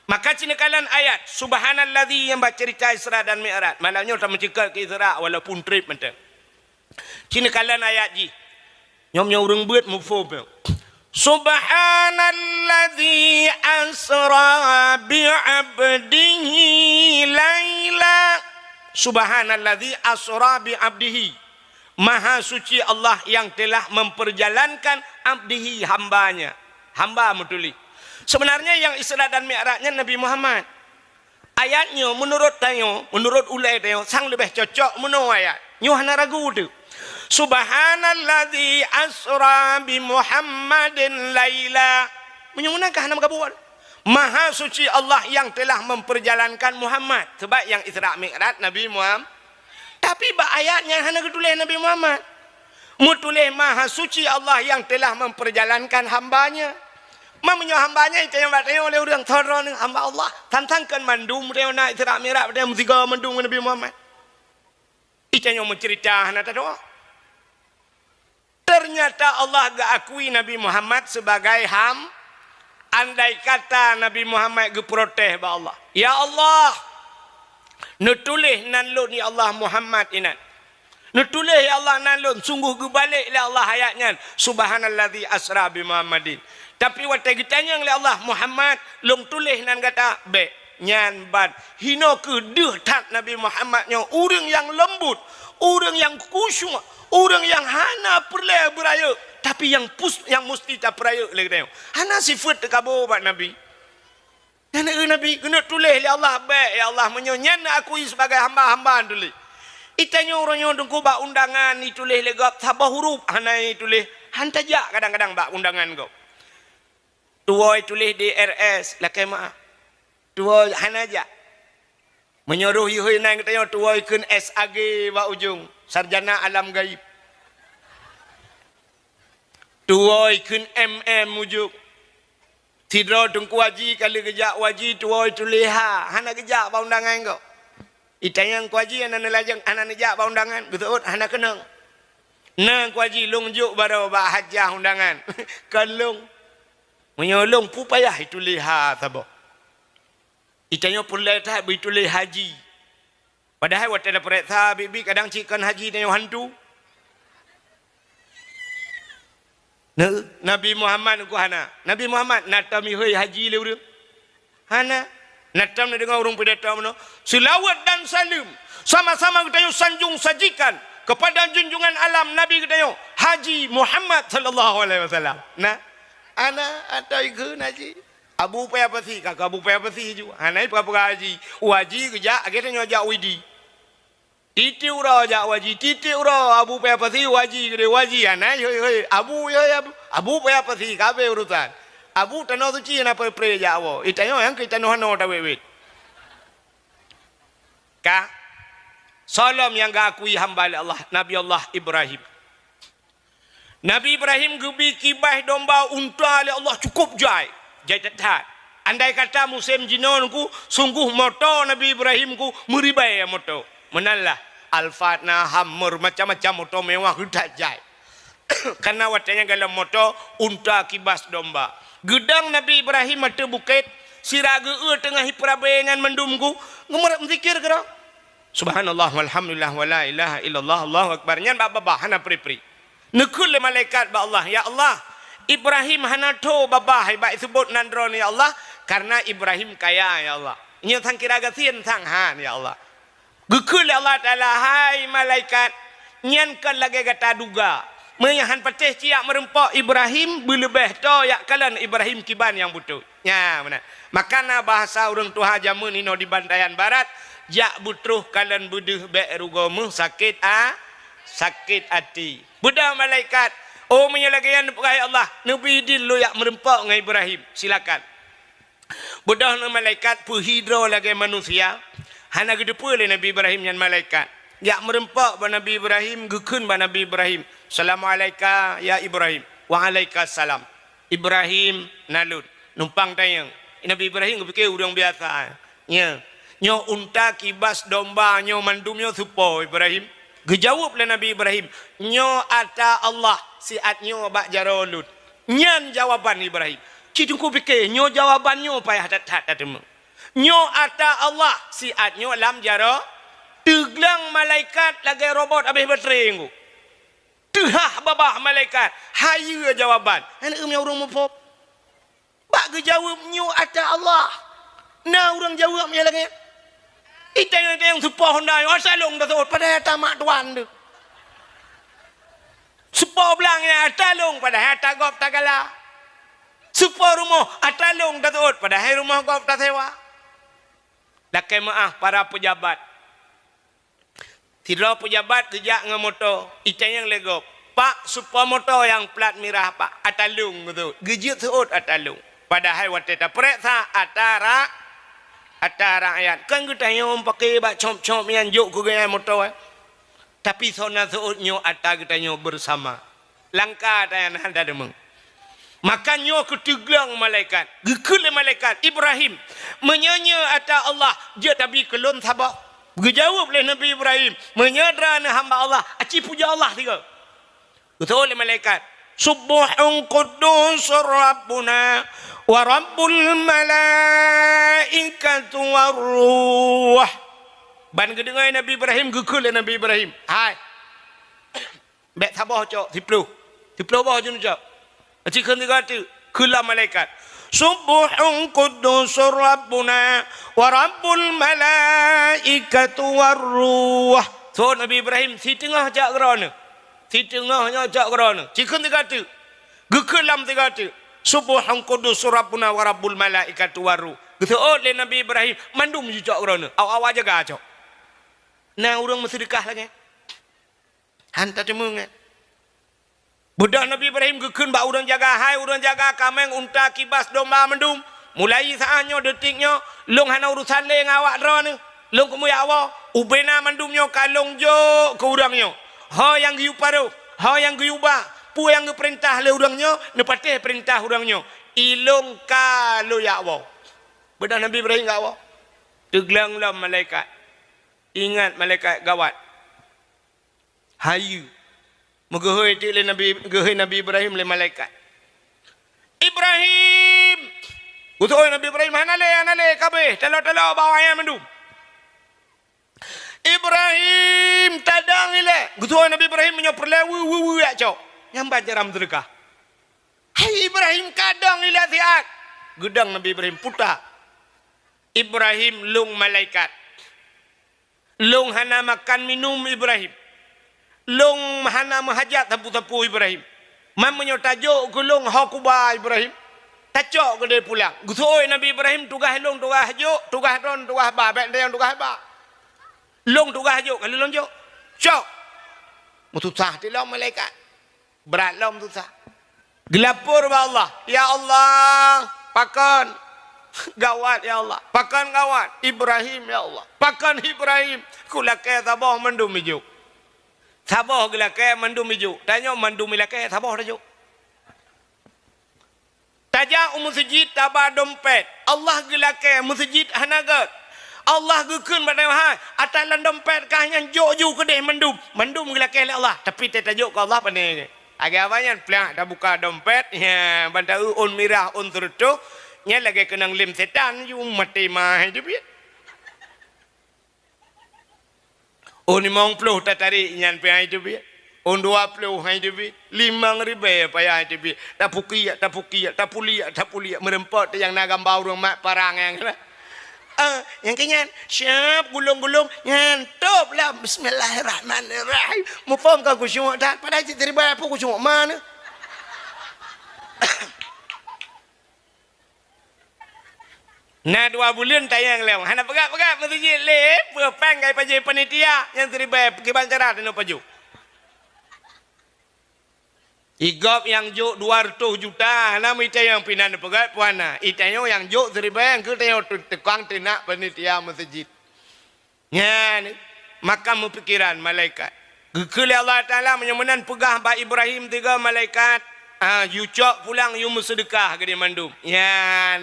Maka ci neukalon ayat, "Subhanalladzi," nyang bak ceurita Isra dan Mi'raj. Malam nyoe tameuceukeut keu Isra walaupun trép mantong. Ci neukalon ayat jih. Nyoe meunyoe ureueng beuet muphom nyoe. "Subhanalladzi asra bi 'abdihi laila." Subhanalladzi asra bi 'abdihi. Maha suci Allah yang telah memperjalankan abdihi, hambanya. Hamba meutuléh. Sebenarnya yang Isra dan Mi'raj nyan Nabi Muhammad. Ayat nyoe meunurot tanyoe, meunurot ulèe tanyoe, sang leubeh cocok meunoe ayat. Nyoe hana ragu teuh. "Subhanalladzi asra bi Muhammadin laila." Meunyoe meunan ka hana meugabung. Maha suci Allah yang telah memperjalankan Muhammad. Sebab nyang Isra Mi'raj Nabi Muhammad. Tapi bak ayat nyan hana geutuléh Nabi Muhammad. Meutuléh, "Maha suci Allah yang telah memperjalankan hamba-Nya." Ma meunyoe hamba-Nya, itanyong bak tanyoe lé ureueng, "Soe droeneuh?" "Hamba Allah." Tantang kon mandum tanyoe na Isra Mi'raj, tanyoe meusigoe mandum ngon Nabi Muhammad. Itanyong meuceurita hana tadoa. Ternyata Allah geuakui Nabi Muhammad sebagai ham-, andai kata Nabi Muhammad geuprotes bak Allah, "Ya Allah, neutuléh nan lôn, ya Allah, Muhammad inan. Neutuléh, ya Allah, nan lôn," sungguh geubalek lé Allah ayat nyan, "Subhanalladzi asra bi Muhammadin." Tapi watèe geutanyong lé Allah, "Muhammad, lôn tuléh nan gata?" "Bèk." Nyan ban. Hinoe kheueh deuh that Nabi Muhammad nyoe, ureueng nyang leumbut, ureueng nyang khusyuk, ureueng nyang hana peureulèe beurayeuk, tapi nyang pus-, nyang musti tapeurayeuk lé geutanyoe. Hana sifeuet teukabô bak Nabi. Nyan, "Nabi, keuneuk tuléh lé Allah, bèk, ya Allah, meunyoe nyan neuakui sibagai hamba-hamba tuléh." Itanyoe uroe nyoe teungku bak undangan ituléh lé gob saboh huruf hana ituléh, han tajak kadang-kadang bak undangan gob. Tuwoe tuléh D R S, lakèe meu'ah. Tuwoe hana jak. Meunyoe roh ihôi nan geutanyoe tuwoe kheun S A G bak ujong, sarjana alam gaib. Tuwoe kheun M M ujong. Sidroe Teungku Haji ka lheueh geujak u haji tuwoe tuléh H, hana geujak bak undangan gob. Itanyong Teungku Haji hana neulajeng, hana neujak bak undangan, geuseuôt hana keunong. Na Teungku Haji, lôn jok baroe bak hajah undangan. Kon lôn. Meunyoe lôn peue payah ituléh H saboh. Itanyoe peureulèe that beu ituléh haji. Padahai watèe tapeuriksa biet-biet kadang cit kon haji tanyoe hantu. Nah, Nabi Muhammad ku hana. Nabi Muhammad na tamihôi haji lé ureueng? Hana. Na tom neudeungoe ureuëng pidato meunoe, seulaweuet dan saleuem sama-sama geutanyoe sanjong sajikan keupada junjungan alam Nabi geutanyoe, Haji Muhammad sallallahu alaihi wasallam. Nah, ana atau ikheun haji. Abu Paya Pasi, ka Abu Paya Pasi ju. Hana peugah-peugah haji. U haji geujak, akhé tanyoe jak u Idi. Tieb-tieb uroe jak u haji, tieb-tieb uroe Abu Paya Pasi u haji, keudeh u haji, hana, hoi, hoi, Abu, hoi, Abu, Abu Paya Pasi, ka habéh urusan. Abu tanoh suci hana pre-pre jak woe. Itanyoe nyang keu tanoh hano tawét-wét. Ka? Soe lom nyang geuakui hamba lé Allah, Nabi Allah Ibrahim. Nabi Ibrahim geubi kibaih domba unta lé Allah cukôp jai, jai that-that. Andai kata musém jinoe nyoe ku, sunggoh moto Nabi Ibrahim ku meuribèe moto. Meunan lah, Alphard na, Hummer, macam-macam moto mewah geuh that jai. Karena watèe nyan golom moto unta kibas domba. Geudong Nabi Ibrahim ateueh bukét, sira geu-eu teungoh ipeurabèe nyan mandum ku, geumeurat meuzikir keudroe. Subhanallah, walhamdulillah, wala ilaha illallah, Allahu akbar. Nyan bak babah hana pri-pri. Neukheun lé malaikat bak Allah, "Ya Allah, Ibrahim hana tho babah bak iseubut nan droeneuh, ya Allah, karena Ibrahim kaya, ya Allah. Nyoe sang kira gasien sang han, ya Allah." Geukheun lé Allah Taala, "Hai malaikat, nyan kon lagèe gata duga. Meunyo han patéh ciyak meureumpok Ibrahim, beuleubèh tho yak kalon Ibrahim kiban nyang beutôi." Nya, meunan. Maka na bahasa ureuëng tuha jameun inoe di Bantayan Barat, "Jak beutroh kalon beudeuh bèk rugoe meuh sakét a-, sakét até." Beudôh malaikat, "Oh, meunyoe lagèe nyan neupeugah, ya Allah, neubi idin lôn jak meureumpok ngon Ibrahim, silakan." Beudôh na malaikat peuhi droe lagèe manusia, hana geuteupeue lé Nabi Ibrahim nyan malaikat. Jak meureumpok bak Nabi Ibrahim, geukheun bak Nabi Ibrahim, "Assalamualaika ya Ibrahim." "Waalaikumsalam." "Ibrahim, na lôn." Numpang tanyong. Nabi Ibrahim geupike ureuëng biasa. Nya, "Nyoe unta kibas domba nyoe mandum nyoe soe po, Ibrahim?" Geujaweueb lé Nabi Ibrahim, "Nyoe ata Allah, siat nyoe bak jaroe lôn." Nyan jawaban Ibrahim. Cit teungku pike, nyoe jawaban nyoe payah that-that tateumé. "Nyoe ata Allah, siat nyoe lam jaroe." Teugleng malaikat lagèe robot habéh baterai nyoe. Teuhah babah malaikat, hayeue jawaban. Hana ureuëng muphom. Bak geujaweueb, "Nyoe ata Allah." Na ureuëng jaweueb nyang lagèe nyan. Itanyong-tanyong soe po honda nyoe, "Ata lôn taseuôt," padahai ata mak tuan teuh. Soe po blang nyan, "Ata lôn," padahai ata gob tagala. Soe po rumoh, "Ata lôn taseuôt," padahai rumoh gob tasewa. Lakèe meuáh para peujabat. Sidroe peujabat geujak ngon moto, itanyong lé gob, "Pak, soe po moto nyang plat mirah, Pak?" "Ata lôn," geuseuôt. Geujeuet seuôt ata lôn. Padahai watèe tapeuriksa ata ra-, ata rakyat. Kon geutanyong paké bak cop-cop nyan jok keu geuhnyan moto, eh. Tapi soe na seuôt nyoe ata geutanyoe beusama. Langka tanyan hana deungoe. Maka nyoe keu teugleng malaikat. Geukheun lé malaikat, "Ibrahim, meunyoe nyoe ata Allah, jeuet tabi keu lôn saboh." Geujaweueb lé Nabi Ibrahim, "Meunyoe droeneuh hamba Allah, aci pujoe Allah sigoe." Geuseuôt lé malaikat, "Subbuhun quddusur Rabbuna wa Rabbul malaikatu war ruh." Ban geudeungoe Nabi Ibrahim, geukheun lé Nabi Ibrahim, "Hai, bèk saboh cok, siploh. Siploh boh jeuet neucok." Aci kheun sigoe teuk, kheun lom malaikat, "Subbuhun quddusur Rabbuna wa Rabbul malaikatu war ruh." Seuôt Nabi Ibrahim, "Siteungoh cok keu droeneuh. Siteungoh nyoe cok keu droeneuh." Aci kheun sigoe teuk, geukheun lom sigoe teuk, "Subbuhun quddusur Rabbuna wa Rabbul malaikatu war ruh." Geuseuôt lé Nabi Ibrahim, "Mandum jicok keu droeneuh. Awak-awak jaga cok." Na ureuëng meuseudeukah lagèe nyan? Han tateumé nyan. Beudôh Nabi Ibrahim geukheun bak ureuëng jaga, "Hai ureuëng jaga kaméng, unta, kibas, domba mandum, mulai saát nyoe, detik nyoe, lôn hana urusan lé ngon awak droeneuh. Lôn keumeung jak woe, ubena mandum nyoe ka lôn jok keu ureuëng nyoe. Ho nyang geuyue paroh, ho nyang geuyue ba, peue nyang geupeurintah lé ureuëng nyoe, neupatéh peurintah ureuëng nyoe. Ilôn ka lôn jak woe." Beudôh Nabi Ibrahim jak woe. Teugleng lom malaikat. Ingat malaikat gawat. Hayeue. Meugeuhôi teuk lé Nabi, geuhôi Nabi Ibrahim lé malaikat. "Ibrahim!" Geuseuôt Nabi Ibrahim, "Hana lé, hana lé, ka abéh, talo-talo bak awak nyan mandum." "Ibrahim, tadong ilèe!" Geuseuôt Nabi Ibrahim, "Meunyoe peureulèe, weu, weu, weu, jak cok." Nyan ban cara meuseudeukah. "Hai Ibrahim, ka dong ilèe siat!" Geudong Nabi Ibrahim, puta. Ibrahim lôn malaikat. Lôn hana makan minum Ibrahim. Lôn hana meuhajat sapeue-sapeue Ibrahim. Man meunyoe tajok keu lôn ho kuba Ibrahim, tacok keudeh pulang. Geuseuôt Nabi Ibrahim, tugaih lôn tugaih jok, tugaih droen tugaih ba, bék tanyong tugaih ba. Lôn tugaih jok, ka lheueh lôn jok. Cok. Meususah tilom malaikat. Brat lom susah. Geulapor bak Allah, "Ya Allah, pakon gawat ya Allah, pakon gawat Ibrahim ya Allah, pakon Ibrahim, kulakée saboh mandum ijok." Saboh geulakée mandum ijok, tanyoe mandum ilakée saboh tajok. Tajak u meuseujid taba dompet, Allah geulakée meuseujid hana gét. Allah geukheun bak tanyoe, "Hai, atra lam dompet kah nyan jok ju keudeh mandum." Mandum geulakée lé Allah, tapi teuh tajok keu Allah pane. Lagée awaknyan plak tabuka dompet, ya, ban taeu ôn mirah, ôn seureutôh, nyan lagée keunong lem setan, ju maté ma hai teubiet. Ôn limong ploh tatarék nyan pih hai teubiet. Ôn dua ploh hai teubiet. Limong ribée payah hai teubiet. Tapukiek, tapukiek, tapuliek, tapuliek. Meureumpok teuh nyang na gamba ureuëng mat parang nyan. Ah, nyang keu nyan, siap gulong-gulong, nyan top lah. Bismillahirrahmanirrahim. Muphom ka khusyuk that, padahai cit ribée peue khusyuk ma neuh. Na dua buleuen tayang lom. Hana peugah-peugah meuseujid lé, peue péng ka ipajoh panitia, nyang siribée kiban cara teunoe pajoh. Igop nyang jok dua reutôh juta, hana meuitanyong pinan peugah puana. Itanyong nyang jok siribée, keu tanyong tu-, tukang teunak panitia meuseujid. Nyan, maka meupikiran malaikat. Geukheun lé Allah Taala, meunyoe meunan peugah bak Ibrahim tiga malaikat, ah, "Yu cok pulang, yu meuseudeukah keu di mandum." Nyan,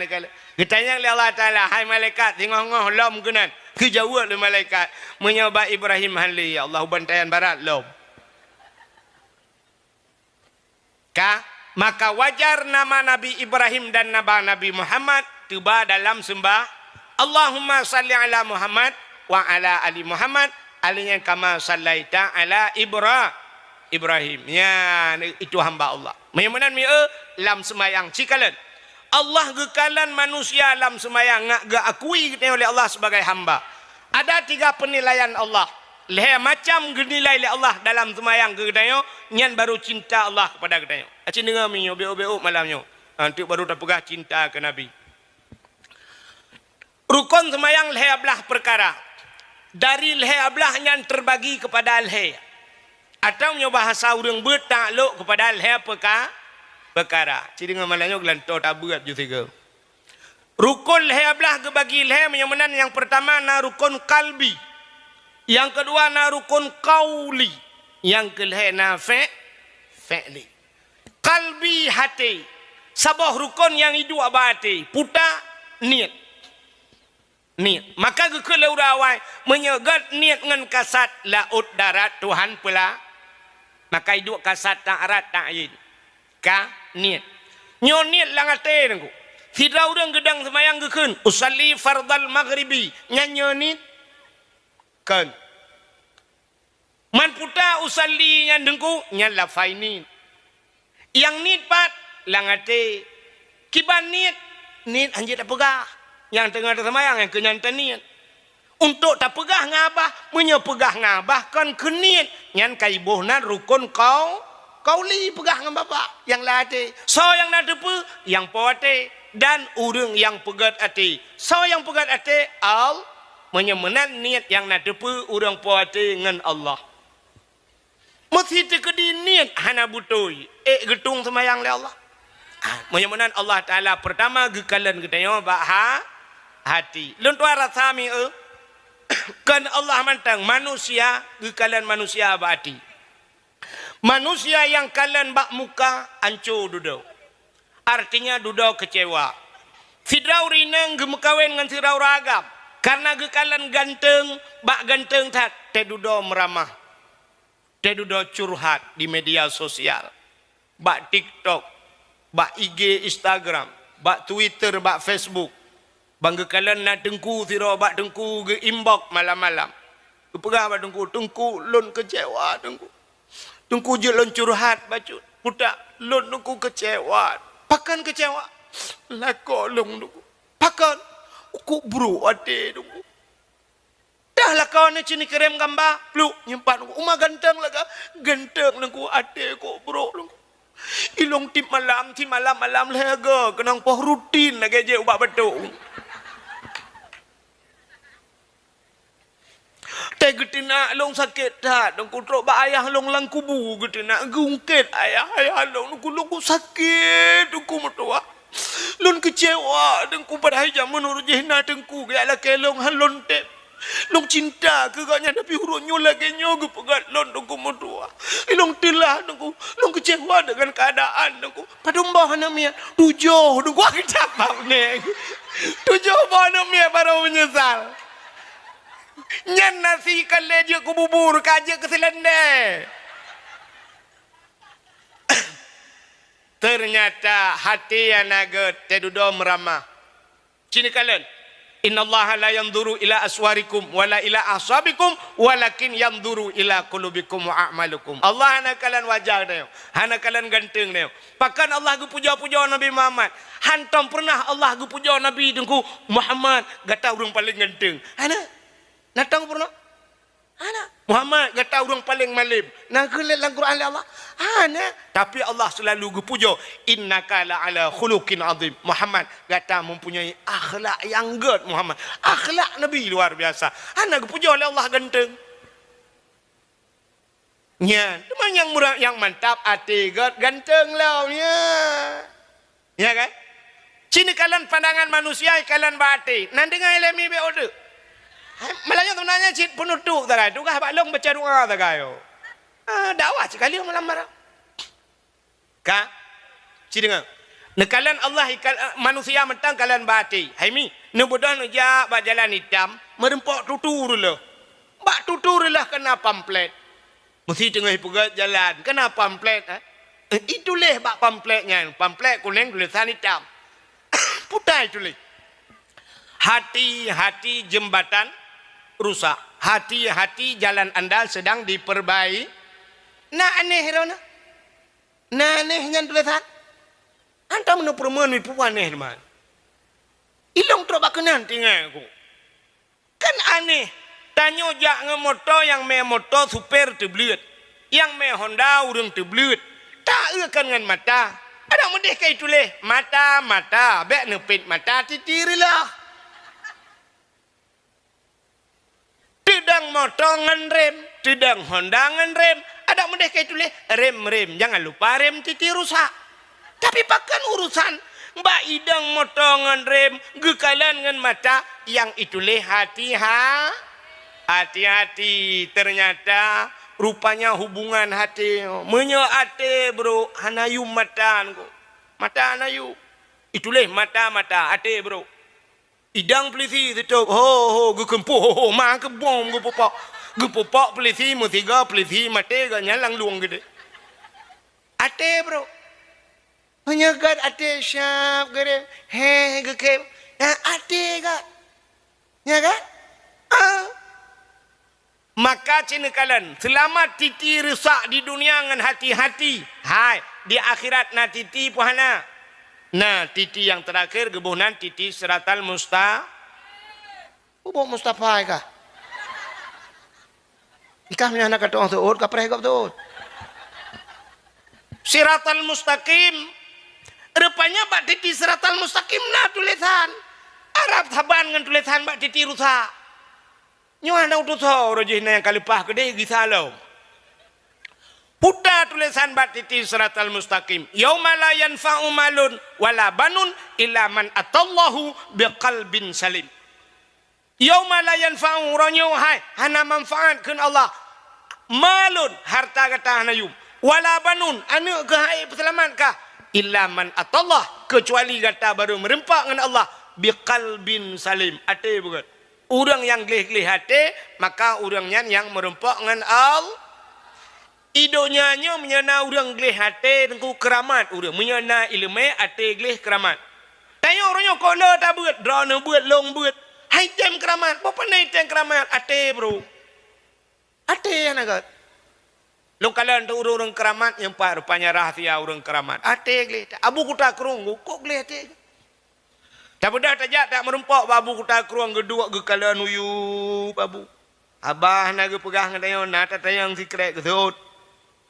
geutanyong lé Allah Taala, "Hai malaikat, singoh-ngoh lom keunan." Geujaweueb lé malaikat, "Meunyoe bak Ibrahim hán lé, ya Allah, u bantayan barat lom." Ka, maka wajar nama Nabi Ibrahim dan nama Nabi Muhammad teuba dalam seumbah, "Allahumma salli ala Muhammad wa ala ali Muhammad, alaihi kama sallaita ala Ibra-, Ibrahim." Nyan, itu hamba Allah. Meunyoe meunan mieu lam seumayang cikalon. Allah geukalon manusia lam seumayang ngat geuakui geutanyoe lé Allah sebagai hamba. Ada tiga penilaian Allah. Lhée macam geunilai lé Allah dalam seumayang keu geutanyoe, nyan baru cinta Allah kepada geutanyoe. Aci deungoe meunyoe bék-bék malam nyoe. Ha, teuk baru tapeugah cinta keu Nabi. Rukon seumayang lhée blaih peukara. Dari lhée blaih nyan teubagi keupada lhée. Atawa meunyoe bahasa ureuëng beuet taklok keupada lhée peuka-, peukara. Ci deungoe malam nyoe geulantoe tabeuet ju sigoe. Rukon lhée blaih geubagi lhée, meunyoe meunan nyang peurtama na rukon kalbi. Nyang keudua na rukon kauli. Nyang keulhée na fe-, fe'li. Kalbi até. Saboh rukon nyang iduek bak até. Puta niet. Niet. Maka geukheun lé ureuëng awai, meunyoe gét niet ngon kasat laôt darat Tuhan peula, maka iduek kasat taat rat taat yin. Ka niet. Nyoe niet lam até teungku. Sidroe ureuëng geudong seumayang geukheun, "Usalli fardal maghribi." Nyan nyoe niet? Kon. Man puta usalli nyan teungku, nyan lafai niet. Nyang niet pat lam até. Kiban niet, niet hanjeuet tapeugah. Nyang teungoh taseumayang nyang keu nyan taniet. Untuk tapeugah ngon babah, meunyoe peugah ngon babah kon keu niet, nyan ka iboh nan rukon kau-, kauli peugah ngon babah nyang lam até. Soe nyang na teupeue? Nyang po até dan ureuëng nyang peugét até. Soe nyang peugét até? Al-, meunyoe meunan niet nyang na teupeue ureuëng po até ngon Allah. Meusi teukeudi niet hana beutôi, ék geutueng seumayang lé Allah. Ah, meunyoe meunan Allah Taala peurtama geukalon geutanyoe bak ha-, hati. Lôn tuan rasa mieu, kon Allah mantong, manusia geukalon manusia bak hati. Manusia nyang kalon bak muka anco dudoe. Artinya dudoe keucewa. Sidroe ureuëng inong geumeukawen ngon sidroe ureuëng agam, kareuna geukalon ganteueng, bak ganteueng that, teududoe meuramah. Teududoe curhat di media sosial, bak TikTok, bak I G Instagram, bak Twitter, bak Facebook. Ban geukalon na teungku sidroe bak teungku geu-inbox malam-malam. Geupeugah bak teungku, "Teungku, lôn keucewa, teungku. Teungku, jeuet lôn curhat bacut. Puta, lôn teungku keucewa." "Pakon keucewa?" "Lakoe lôn, teungku." "Pakon?" Kok brok até Teungku. Dah lakoe nyoe ci neukirém gamba, pluk, nyimpan Teungku. Uma ganteng lagak, ganteng Teungku, até kok brok Teungku. Ilong tiep malam, tiep malam, malam lhèe go, keunong poh rutin lagèe jép ubak batuk. Teuh geuteunak lôn sakét that, Teungku, trok bak ayah lôn lam kubu geuteunak, geungkét ayah, ayah lôn, Teungku, lôn sakét, Teungku meutuwah. Lôn keucewa, Teungku, padahai jameun uroe jih na Teungku geujak lakèe lôn, han lôn tém. Lôn cinta keu gobnyan, tapi uroe nyoe lagèe nyoe geupeugöt lôn, Teungku meutuwah. Ilong teulah, Teungku, lôn keucewa deungon keuadaan, Teungku. Padum boh aneuk miet? Tujoh, Teungku, kita bak neng. Tujoh boh aneuk miet baru meunyeusal. Nyan nasi ka lheuh jeuet keu bubur, ka jeuet keu seulendé. Teunyata até hana gèt, teududoe meuramah. Ci neukalon, "Innallaha la yanzuru ila aswarikum wala ila ahsabikum, walakin yanzuru ila qulubikum wa a'malikum." Allah hana kalon wajah tanyoe, hana kalon ganteng tanyoe. Pakon Allah geupujoe-pujoe Nabi Muhammad? Hantom peureunah Allah geupujoe Nabi Teungku, "Muhammad, gata ureueng paleng ganteng." Hana. Na tom peureunah? Hana. "Muhammad, gata ureueng paleng malem." Na geulét lam Quran lé Allah? Hana. Tapi Allah seulalu geupujoe, "Innaka la ala khuluqin azim." "Muhammad, gata mempunyai akhlak nyang gèt, Muhammad." Akhlak Nabi luar biasa. Hana geupujoe lé Allah ganteng. Nyan, teuma nyang murah, nyang mantap até gèt ganteng lom, ya. Ya kan? Ci neukalon pandangan manusia, ikalon bak até. Nan deungoe lé mi bèk udeuek. Hai, malah nyoe sebenarnya cit penutup sagai. Tugaih bak lôn baca doa sagai, oh. Ah, dakwah sikali malam barang. Ka? Ci deungoe. Neukalon Allah ikal-, manusia mantong kalon bak até. Hai mi, neubeudôh neujak bak jalan itam, meureumpok tutu reuloh. Bak tutu reuloh keuna pamflet. Meusi teungoh ipeugöt jalan, keuna pamflet, eh? Eh, ituléh bak pamflet nyan, pamflet kunéng tulésan itam. Putai tuléh. "Hati-hati jembatan rusak, hati-hati jalan Anda sedang diperbai-." Na aneh droeneuh? Na aneh nyan tulésan? Hantom neupeureumeun mipeue aneh teuma. Ilong trok bak keunan tinggai ku. Kan aneh, tanyoe jak ngon moto, nyang mé moto supèr teubleuet, nyang mé Honda ureueng teubleuet, taeu kan ngon mata. Adak meudeh ka ituléh, mata, mata, bèk neupét mata titi reuloh. Teudong moto ngon rem, teudong Honda ngon rem, adak meudeh ka ituléh, rem, rem, jangan lupa rem titi rusak. Tapi pakon urusan bak idong moto ngon rem geukalon ngon mata nyang ituléh hati-ha-, hati-hati. Ternyata rupanya hubungan até. Meunyoe até brok hana yum mata ngon. Mata hana yum. Ituléh mata-mata até brok. Idong peulisi sitôb, ho, ho, geukeumpôh, ho, ho, ma keubom geupupok. Geupupok peulisi, meusigoe peulisi maté gobnyan lam lueng geude. Até brok. Meunyoe gèt até syab geude, heh, geukém. Nah, até gèt. Ya kan? Ah. Maka ci neukalon, seulamat titi rusak di dunia ngon hati-hati. Hai, di akhirat na titi peue hana? Na titi nyang teurakhir geuboh nan titi siratal musta-, Ubak Mustafa kah? Ikah meunyoe hana ka tu'oh seuôt, ka preh gob seuôt. Siratal mustaqim. Rupanya bak titi siratal mustaqim na tulésan. Arab saban ngon tulésan bak titi rusak. Nyoe hana utusoe, uroe jih na nyang ka leupah keudeh gisa lom. Puta tulésan bak titi siratal mustaqim. "Yauma la yanfa'u malun wala banun illa man atallahu biqalbin salim." "Yauma la yanfa'u", uroe nyoe hai, hana manfaat kheun Allah. "Malun", harta gata hana yum. "Wala banun", aneuk keuh hai peuseulamat kah. "Illa man atallah", keucuali gata barô meureumpok ngon Allah, "biqalbin salim", até beugét. Ureuëng nyang gleh-gleh até, maka ureuëng nyan nyang meureumpok ngon Al-, I donya nyoe meunyoe na ureuëng gleh até, Teungku, keuramat ureuëng. Meunyoe na iéleumé até gleh, keuramat. Tanyoe uroe nyoe kok le tabeuet, droeneuh beuet, lôn beuet. Hai tem keuramat, boh pane tem keuramat, até, bro. Até hana gét. Lôn kalon teu ureuëng-ureuëng keuramat nyang pat rupanya rahsia ureuëng keuramat. Até gleh, Abu Kuta Krueng, kok gleh até. Tabeudôh tajak, tameurumpok bak Abu Kuta Krueng, geuduek geukalon u yup Abu. Abah na geupeugah ngon tanyoe, na tatanyong sikrek geuseuôt.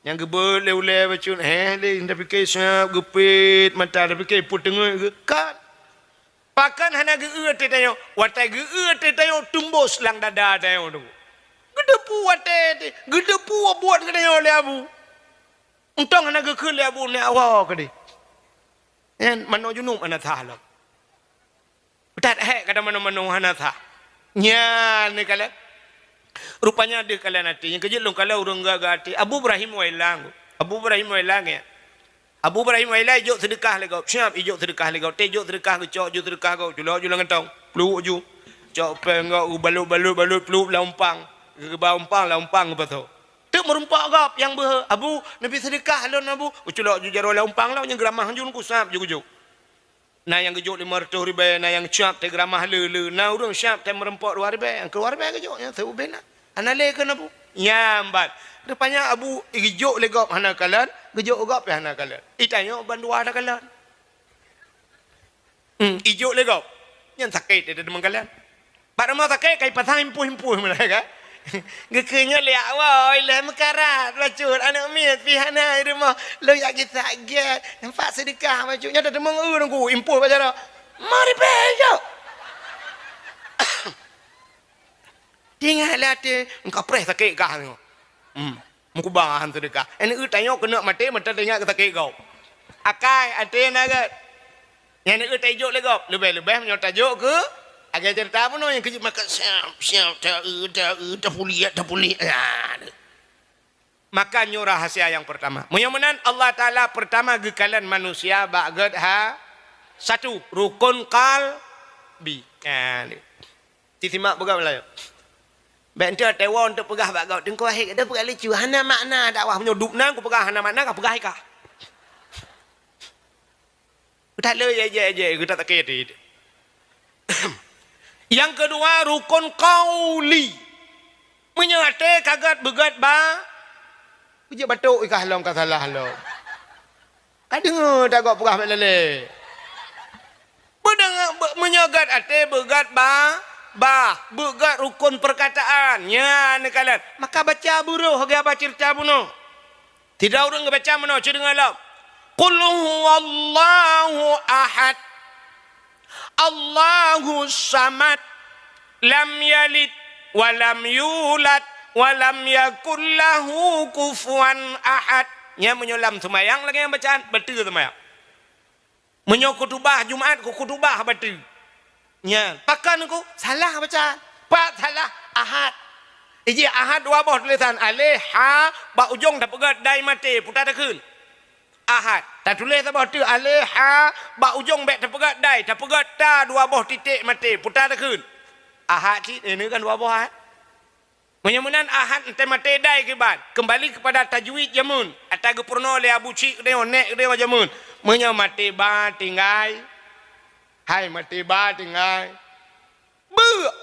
Nyang geubeuet lé ulèe bacut, héh, lé tapike siab geupet mata, tapike peuteungeut geukat. Pakon hana geu-eu até tanyoe? Watèe geu-eu até tanyoe, teumbôs lam dada tanyoe tu. Geuteupeue watèe, geuteupeue buet geutanyoe lé Abu. Untông hana geukheun lé Abu nyan awai keudeh. Nyan manoe junub hana sah lom. That hék kata manoe-manoe hana sah. Nyan neukalon. Rupanya deuh kalon até. Nyang keujeuet lôn kalon ureueng gagah até. Abu Ibrahim Wailang. Abu Ibrahim Wailang ya. Abu Ibrahim Wailang ijok seudeukah lé gob. Siap ijok seudeukah lé gob. Teuh ijok seudeukah, geucok ju seudeukah gob. Culok ju lam gantong. Pluek ju. Cok péng gob, balot-balot, balot, pluek lam umpang. Geuba umpang, lam umpang geupasoe. Teuk meurumpok gob nyang beuhe, "Abu, neubi seudeukah lôn, Abu." Geuculok ju jaroe lam umpang lom, nyang geuramah ju, geucok ju geujok. Na nyang geujok limong reutôh ribèe, na nyang siap teuh geuramah le-le, na ureueng siap teuh meurumpok dua ribèe, nyang keudua ribèe geujok, nyang siubena. Hana lé keu Abu. Nyan ban. Rupanya Abu geujok lé gob hana kalon, geujok gob pih hana kalon. Itanyoe bandua takalon. Hmm, ijok lé gob. Nyan sakét teuh deungon kalon. Bak rumoh sakét ka ipasang impôh-impôh meunan kan. Geukheun nyoe lé awai lé meukarat bacut aneuk miet pih hana di rumoh. Lôn jak gisa gét. Nampak seudeukah bacut nyoe teumeung eu nunggu impôh bak jaroe. Mari pih jok. Tinggai lé até, engka preh sakét gah nyoe. Hmm. Meukuba han seudeukah. Aneuk tanyoe keuneuk maté meuteungat sakét gob. Akai até na gét. Nyan aneuk tajok lé gob. Leubeh-leubeh meunyoe tajok keu agai ceurita bunoe nyang keujeuet maka siap, siap, ta-eu, ta-eu, tapuliek, tapuliek. Nah. Maka nyoe rahasia nyang peurtama. Meunyoe meunan Allah Taala peurtama geukalon manusia bak gét ha satu, rukon qalbi. Nah, ni. Tisimak peugah meulayeue. Bèk enteuk teuwoe enteuk peugah bak gob, "Teungku Wahid, gata peugah lucu, hana makna dakwah." Meunyoe dubna kupeugah hana makna, kapeugah ikah. Gata le jai-jai-jai, gata sakét até. Nyang keudua, rukon qauli. Meunyoe até ka gét beugét ba, beujeuet batok ikah lom ka salah lom. Ka deungoe tagob peugah bak lalé. Beudeungoe, be-, meunyoe gét até beugét ba, bah, beugét rukon peurkataan. Nyan neukalon. Maka baca beuroh geuba ceurita bunoe. Sidroe ureueng geubaca meunoe, cit deungoe lom. Qul huwallahu ahad. Allahus samad. Lam yalid wa lam yulad wa lam yakul lahu kufuwan ahad. Nyan meunyoe lam seumayang lagèe nyang bacaan, bateue seumayang. Meunyoe khutubah Jumat, khutubah bateue. Nyan, pakon ku salah baca. Pat salah, ahad. Iji ahad dua boh tulésan, alèh, ha, bak ujong tapeugét dai maté, puta takheun. Ahad. Tatuléh saboh teuk alèh, ha, bak ujong bèk tapeugét dai, tapeugét ta dua boh titék maté, puta takheun. Ahad cit, eh, ini kan dua boh ahad. Meunyoe meunan ahad enteuk maté dai kiban, keumbali keupada tajwid jameun, ata geupeurunoe lé Abu Cik geutanyoe, nèk geutanyoe jameun. Meunyoe maté ba tinggai, hai maté ba tinggai, beuk.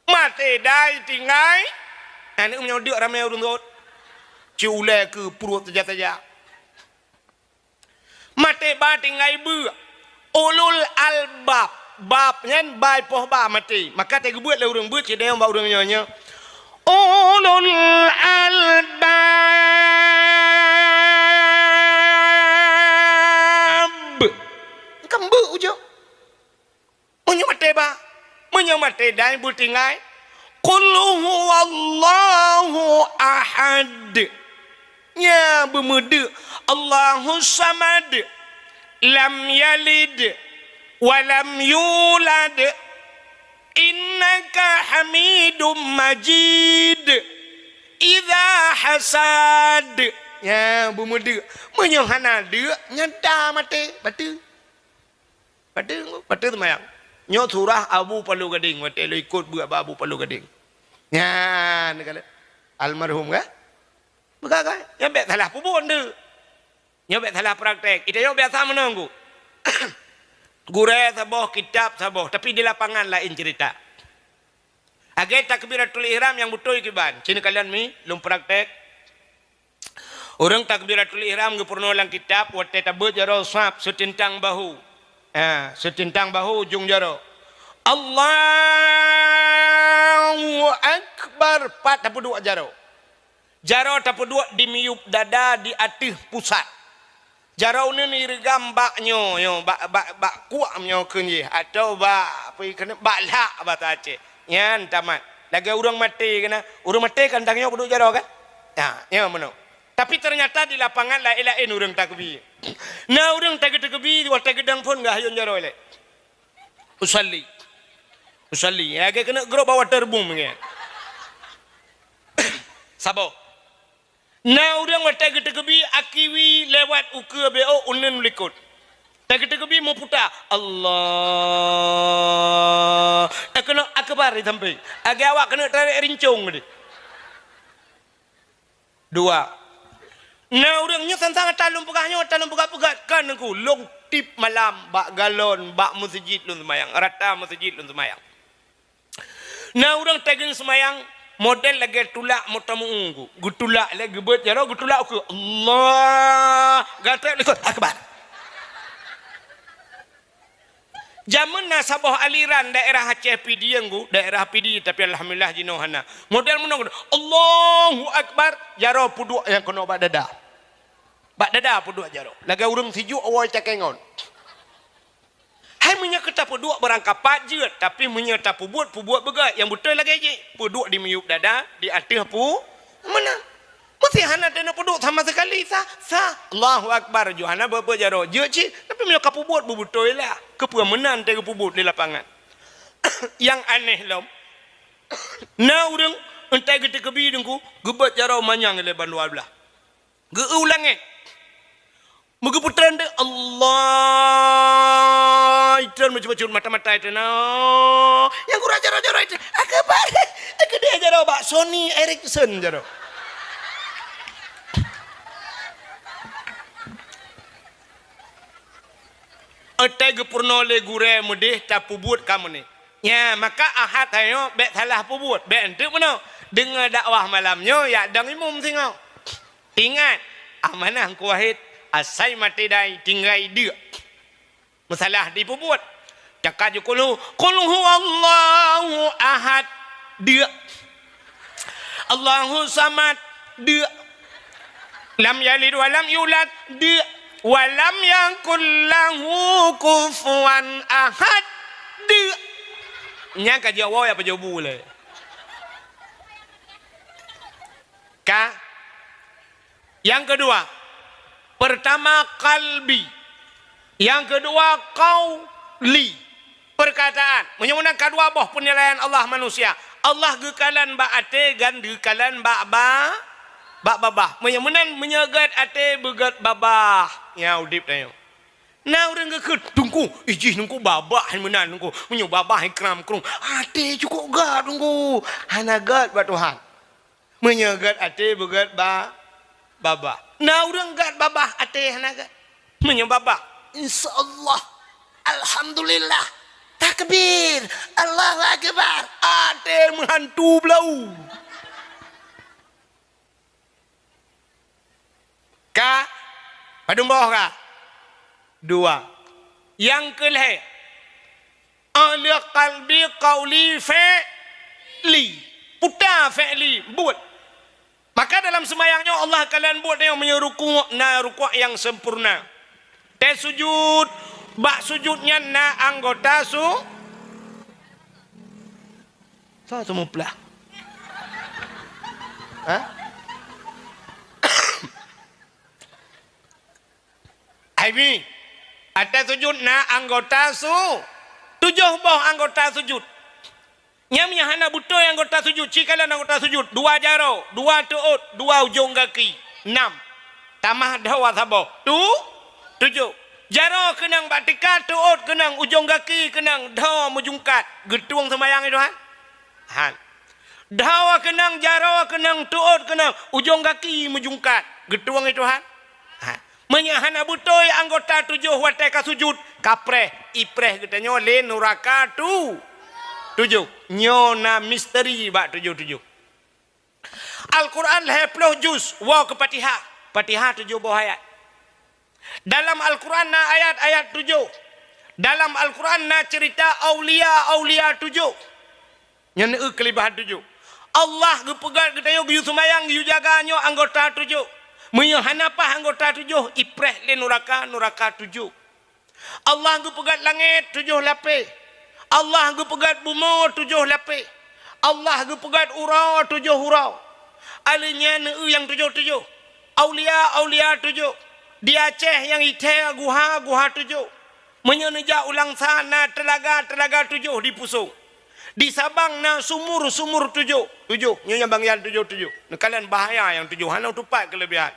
Maté dai tinggai, aneuk meunyoe deuk ramé ureueng rot. Ci ulèe keu pruet saja-saja. Maté ba tinggai beuk. Ulul albab. Bab nyan bai poh ba maté. Maka teugeubeuet lé ureueng beuet sidéh bak ureueng nyoe nyoe. Ulul albab. Kan beuk ujong. Meunyoe maté ba, meunyoe maté dai beutinggai, qul huwallahu ahad. Nya beumeudeuk, Allahus samad, lam yalid wa lam yulad. Innaka Hamidum Majid. Idza hasad. Nya beumeudeuk. Meunyoe hana deuk, nyata maté, bateue. Bateue, bateue seumayang. Nyoe surah Abu Palo Gadeng, watèe lôn ikot beuet bak Abu Palo Gadeng. Nyan, kala almarhum kan? Peugah kan? Nyan bèk salah peubuet tu. Nyoe bèk salah praktek. Ita nyoe biasa meunoe ku. Gurèe saboh, kitab saboh, tapi di lapangan laén cerita. Lagèe takbiratul ihram nyang beutôi kiban. Sinoe kalon mi, lôn praktek. Ureueng takbiratul ihram geupeurunoe lam kitab watèe tabeuet jaroe saf seuteuntang bahu. Ha, seutintang bahu ujong jaroe. Allahu Akbar, pat tapeuduek jaroe. Jaroe tapeuduek di miyueb dada di ateueh pusat. Jaroe uneuen ireugam bak nyoe, nyoe, bak, bak, bak kuak nyoe kheun jih, atawa bak, apa keuneuk, bak lhak basa Aceh. Nyan tamat. Lagèe ureueng maté keunan. Ureueng maté kan tanyoe peuduek jaroe kan? Ha, nyoe meunoe. Tapi teunyata di lapangan laén-laén ureueng takeubi. Na ureueng tageuteukebi, watèe geudong phôn geuhayôn jaroe lé. Usalli. Usalli. Lagèe keuneuk grob bak waterboom nyan. Saboh. Na ureueng watèe geuteukebi akiwi lewat ukeue B O uneun likot. Tageuteukebi meuputa, Allah. Takeuneuk akbar di sampéng. Lagèe awak keuneuk tarek rincong tadi. Dua. Na ureueng nyoe sang-sang ata lôn peugah nyoe, ata lôn peugah-peugah, kan Teungku, lôn tiep malam bak galon, bak meuseujid lôn seumayang, rata meuseujid lôn seumayang. Na ureueng tageung seumayang model lagèe tulak meutameu'u, geutulak lé geubeuet jaroe, geutulak ukeue, Allah, gasék likot, akbar. Jameun na saboh aliran daerah Aceh Pidie, Teungku, daerah Pidie, tapi alhamdulillah jinoe hana. Model meunoe, Allahu Akbar, jaroe peuduek nyang keunoe bak dada. Bak dada peuduek jaroe. Lagèe ureueng sijuek awai cakée ngon. Hai meunyoe keu tapeuduek barangkapat jeuet, tapi meunyoe tapeubuet, peubuet beugèt nyang beutôi lagèe jih. Peuduek di miyueb dada, di ateueh pu-, meunan. Meusé hana teuneuk peuduek sama sekali, sah, sah. Allahu Akbar, ju hana beuet-beuet jaroe. Jeuet cit, tapi meunyoe ka peubuet beubeutôi lah. Keupeue meunan teuh geupeubuet di lapangan. Nyang aneh lom, na ureueng entah geuteukebi Teungku, geubeuet jaroe manyang lé bandua blah. Geu-eu u langèt. Meugeupeutrön deuek, Allah, itrön meucut-meucut mata-mata itrön. Oh, nyang gura jaroe-jaroe itrön. Akbar. Teukeudeh jaroe bak Sony Ericsson jaroe. Entah geupeurunoe lé gurèe meudeh tapeubuet ka meunan. Nya, maka Ahad tanyoe bèk salah peubuet, bèk eunteuk meunoe. Deungö dakwah malam nyoe, yak dong imum singoh. Ingat, amanah Teungku Wahid, asai maté dai tinggai deuk. Meusalah dipeubuet. Cakap ju qul hu, qul huwallahu ahad, deuk. Allahu samad, deuk. Lam yalid wa lam yulad, deuk. Wa lam yakul lahu kufuwan ahad, deuk. Nyan ka jaweueb ya pajobu lé. Ka. Nyang keudua, pertama qalbi. Nyang keudua qauli. Perkataan. Meunyoe meunan ka dua boh peunilaian Allah manusia. Allah geukalon bak até dan geukalon bak ba-, bak babah. Meunyoe meunan, meunyoe gèt até beugèt babah. Nya udép tanyoe. Na ureueng geukheun, "Teungku, ijih Teungku babah meunan Teungku. Meunyoe babah ikram krueng, até cukôp gèt Teungku." Hana gèt bak Tuhan. Meunyoe gèt até beugèt ba-, babah. Na ureueng gèt babah até hana gèt. Meunyoe babah, insya Allah, alhamdulillah, takbir, Allahu akbar, até meuhantu blau. Ka? Padum boh ka? Dua. Nyang keu lhèe, ahli qalbi qauli fi'li. Puta fi'li, buet. Maka dalam seumayang nyoe Allah kalon buet nyoe meunyoe rukuk na rukuk nyang sempurna. Teuh sujud, bak sujud nyan na anggota su-, Soe seumeuplah? Ha? Ai mi, ateueh sujud na anggota su-, tujoh boh anggota sujud. Nyan meunyo hana beutôi anggota sujud, ci kalon anggota sujud, dua jaroe, dua teuôt, dua ujong gaki, nam. Tamah dhoe saboh, tu-, tujoh. Jaroe keunong bak tika, teuôt keunong, ujong gaki keunong, dhoe meujungkat. Geutueng seumayang i Tuhan? Han. Dhoe keunong, jaroe keunong, teuôt keunong, ujong gaki meujungkat. Geutueng i Tuhan? Han. Meunyo hana beutôi anggota tujoh watèe ka sujud, ka preh, ipreh geutanyoe lé nuraka tu-, tujoh. Nyoe na misteri bak tujoh-tujoh. Al-Quran lhèe ploh juz, woe keu Fatihah. Fatihah tujoh boh ayat. Dalam Al-Quran na ayat-ayat tujoh. Dalam Al-Quran na cerita aulia-aulia tujoh. Nyan eu keulebihan tujoh. Allah geupeugah geutanyoe geuyue seumayang, geuyue jaga nyoe anggota tujoh. Meunyoe hana paih anggota tujoh, ipreh lé nuraka, nuraka tujoh. Allah geupeugah langét tujoh lapéh. Allah geupeugah bumoe tujoh lapéh. Allah geupeugah uroe tujoh uroe. Aleuh nyan eu nyang tujoh-tujoh. Aulia-aulia tujoh. Di Aceh nyang ithée guha-guha tujoh. Meunyoe neujak u Langsa na teulaga-teulaga tujoh di Pusong. Di Sabang na sumur-sumur tujoh. Tujoh, nyoe nyang bangian tujoh-tujoh. Neukalon bahaya nyang tujoh, hana teupat keulebihan.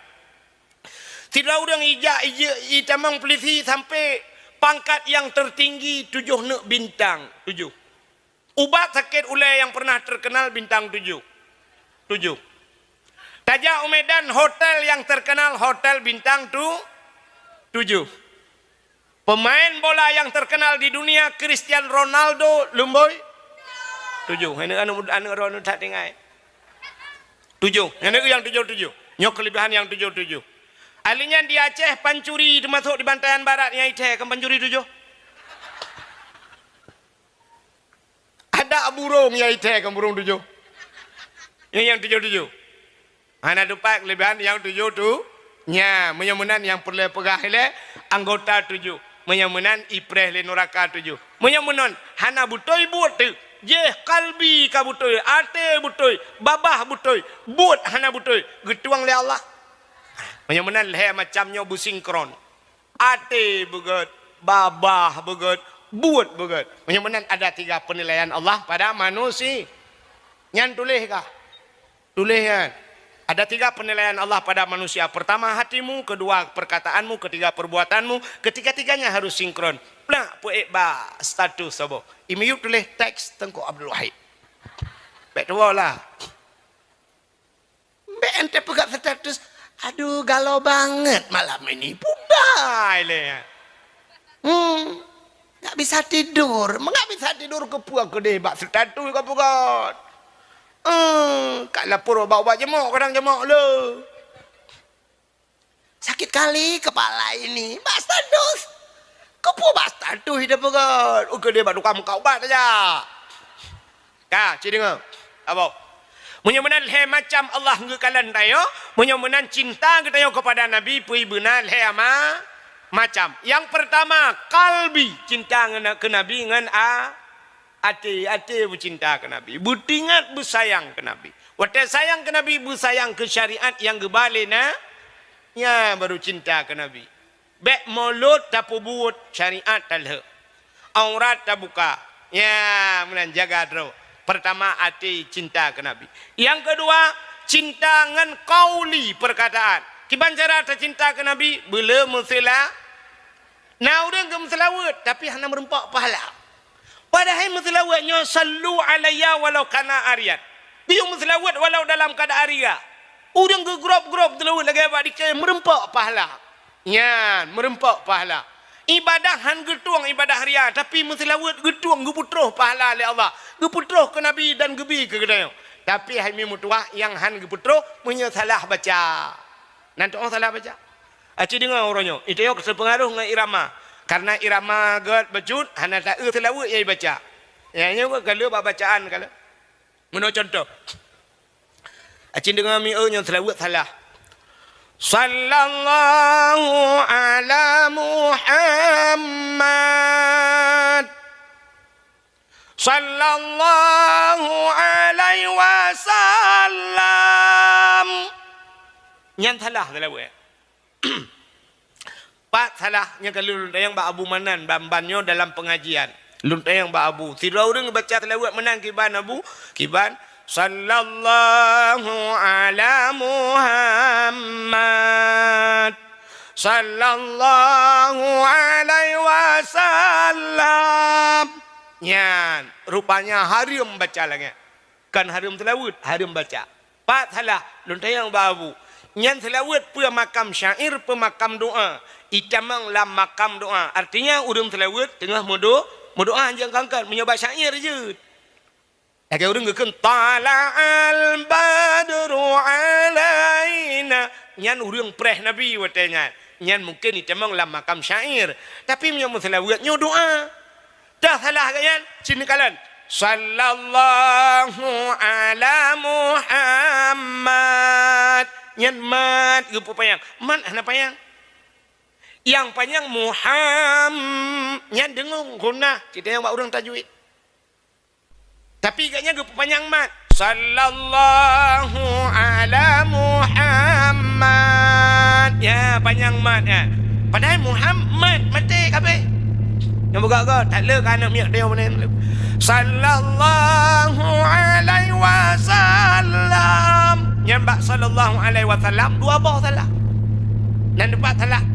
Sidroe ureuëng ijak ije-, itamong polisi sampai pangkat nyang tertinggi tujoh neuk bintang, tujoh. Ubat sakét ulée nyang pernah terkenal bintang tujoh. Tujoh. Tajak u Medan hotel nyang terkenal hotel bintang tu-, tujoh. Pemain bola nyang terkenal di dunia Cristiano Ronaldo lumboi tujoh. Aneuk, aneuk, aneuk droeneuh that tinggai. Tujoh. Aneuk nyang tujoh-tujoh. Nyoe keulebihan nyang tujoh-tujoh. Aleuh nyan di Aceh pancuri teumasok di Bantayan Barat nyang ithée kan pancuri tujoh. Ada burung nyang ithée kan burung tujoh. Nyang, nyang tujoh-tujoh. Hana teupat keulebihan nyang tujoh tu. Nya, meunyoe meunan nyang peureulée peugah ilée anggota tujoh. Meunyoe meunan ipreh lé nuraka tujoh. Meunyoe meunan hana beutôi buet teuk. Jih kalbi ka beutôi, até beutôi, babah beutôi, buet hana beutôi, geutueng lé Allah. Meunyoe meunan lhée macam nyoe beusinkron. Até beugét, babah beugét, buet beugét. Meunyoe meunan ada tiga penilaian Allah pada manusia. Nyan tuléh kah? Tuléh nyan. Ada tiga penilaian Allah pada manusia. Pertama hatimu, kedua perkataanmu, ketiga perbuatanmu. Ketiga-tiganya harus sinkron. Plak peuék bak status saboh. I miyueb tuléh teks Teungku Abdul Wahid. Bék tuwoe lah. Bék ente peugah status, "Aduh, galau banget malam ini." Pundai lé. Hmm. Nggak bisa tidur. Nggak bisa tidur keupeue keudeh bak status ka peugah. Hmm, ka lapor bak ubat jemok, kadang jemok le. Sakit kali kepala ini. Bak status. Keupeue bak status ida peugah? Ukeue dia bak tukang muka ubat saja. Ka, ci deungoe. Abo. Meunyoe meunan lhée macam Allah geukalon tanyoe, meunyoe meunan cinta geutanyoe kepada Nabi, peue beuna lhée ama-, macam. Yang pertama, kalbi, cinta ngon, keu Nabi ngon a-, Até, até beucinta keu Nabi, beutingat beusayang keu Nabi. Watée sayang keu Nabi, beusayang keu syariat nyang geuba lé na, nyan baru cinta keu Nabi. Bék mulôt tapeubuet syariat talheuek, aurat tabuka. Nyan meunan jaga droe. Pertama, até cinta keu Nabi. Nyang keudua, cinta ngon kauli, perkataan. Kiban cara tacinta keu Nabi? Beuleu meuseula-, Na ureuëng geumeuseulaweuet, tapi hana meurumpok pahala. Padahai meuseulaweuet nyoe, "Sallu alayya walau kana ariyan." Geuyue meuseulaweuet walau dalam keuadaan ria. Ureuëng geugrop-grop seulaweuet lagée bak dikée meurumpok pahala. Nyan, meurumpok pahala. Ibadah han geutueng ibadah ria, tapi meuseulaweuet geutueng geupeutroh pahala lé Allah. Geupeutroh keu Nabi dan geubi keu geutanyoe. Tapi hai mi meutuwah nyang han geupeutroh meunyoe salah baca. Nan tuoh salah baca. Aci deungoe uroe nyoe, itayok teupeungaruh ngon irama. Karena irama gét bacut hana taeu seulaweuet nyang ibaca. Nyang nyoe ka lheueh bak bacaan ka lheueh. Meunoe contoh. Aci deungoe mieu nyoe seulaweuet salah. Sallallahu ala Muhammad. Sallallahu alaihi wasallam. Nyan salah seulaweuet. Pat salah nyang ka lôn tanyong bak Abu Manan ban-ban nyoe dalam pengajian. Lôn tanyong bak Abu, sidroe ureuëng baca seulaweuet meunan kiban Abu, kiban, "Sallallahu ala Muhammad, sallallahu alaihi wasallam." Nyan, rupanya hareuem baca lagée. Kon hareuem seulaweuet, hareuem baca. Pat salah, lôn tanyong bak Abu. Nyan seulaweuet peue makam syair, peue makam doa. Itamong lam makam doa. Artinya, ureuëng seulaweuet teungoh meudo-, meudoa, hanjeuet kangkat meunyoe bak syair jeuet. Lagée ureuëng geukheun, "Tala'al badru alaina." Nyan ureuëng preh Nabi watée nyan. Nyan mungken jitamong lam makam syair. Tapi meunyoe meuseulaweuet nyoe doa. Dah salah gobnyan, sini kalon. Sallallahu ala Muhammad. Nyan mat geupeupanyang. Mat hana panyang. Nyang panyang Muham-, nyan deungon ghunah. Kita nyang bak ureueng tajwid. Tapi gobnyan geupeupanyang mat. Sallallahu ala Muhammad. Ya, panyang mat, ya. Padahai Muhammad maté kabeh. Nyang beugöt-göt, that le ka aneuk miet dia mana. Sallallahu alaihi wasallam. Nyan bak sallallahu alaihi wasallam dua boh salah. Nan teumpat salah.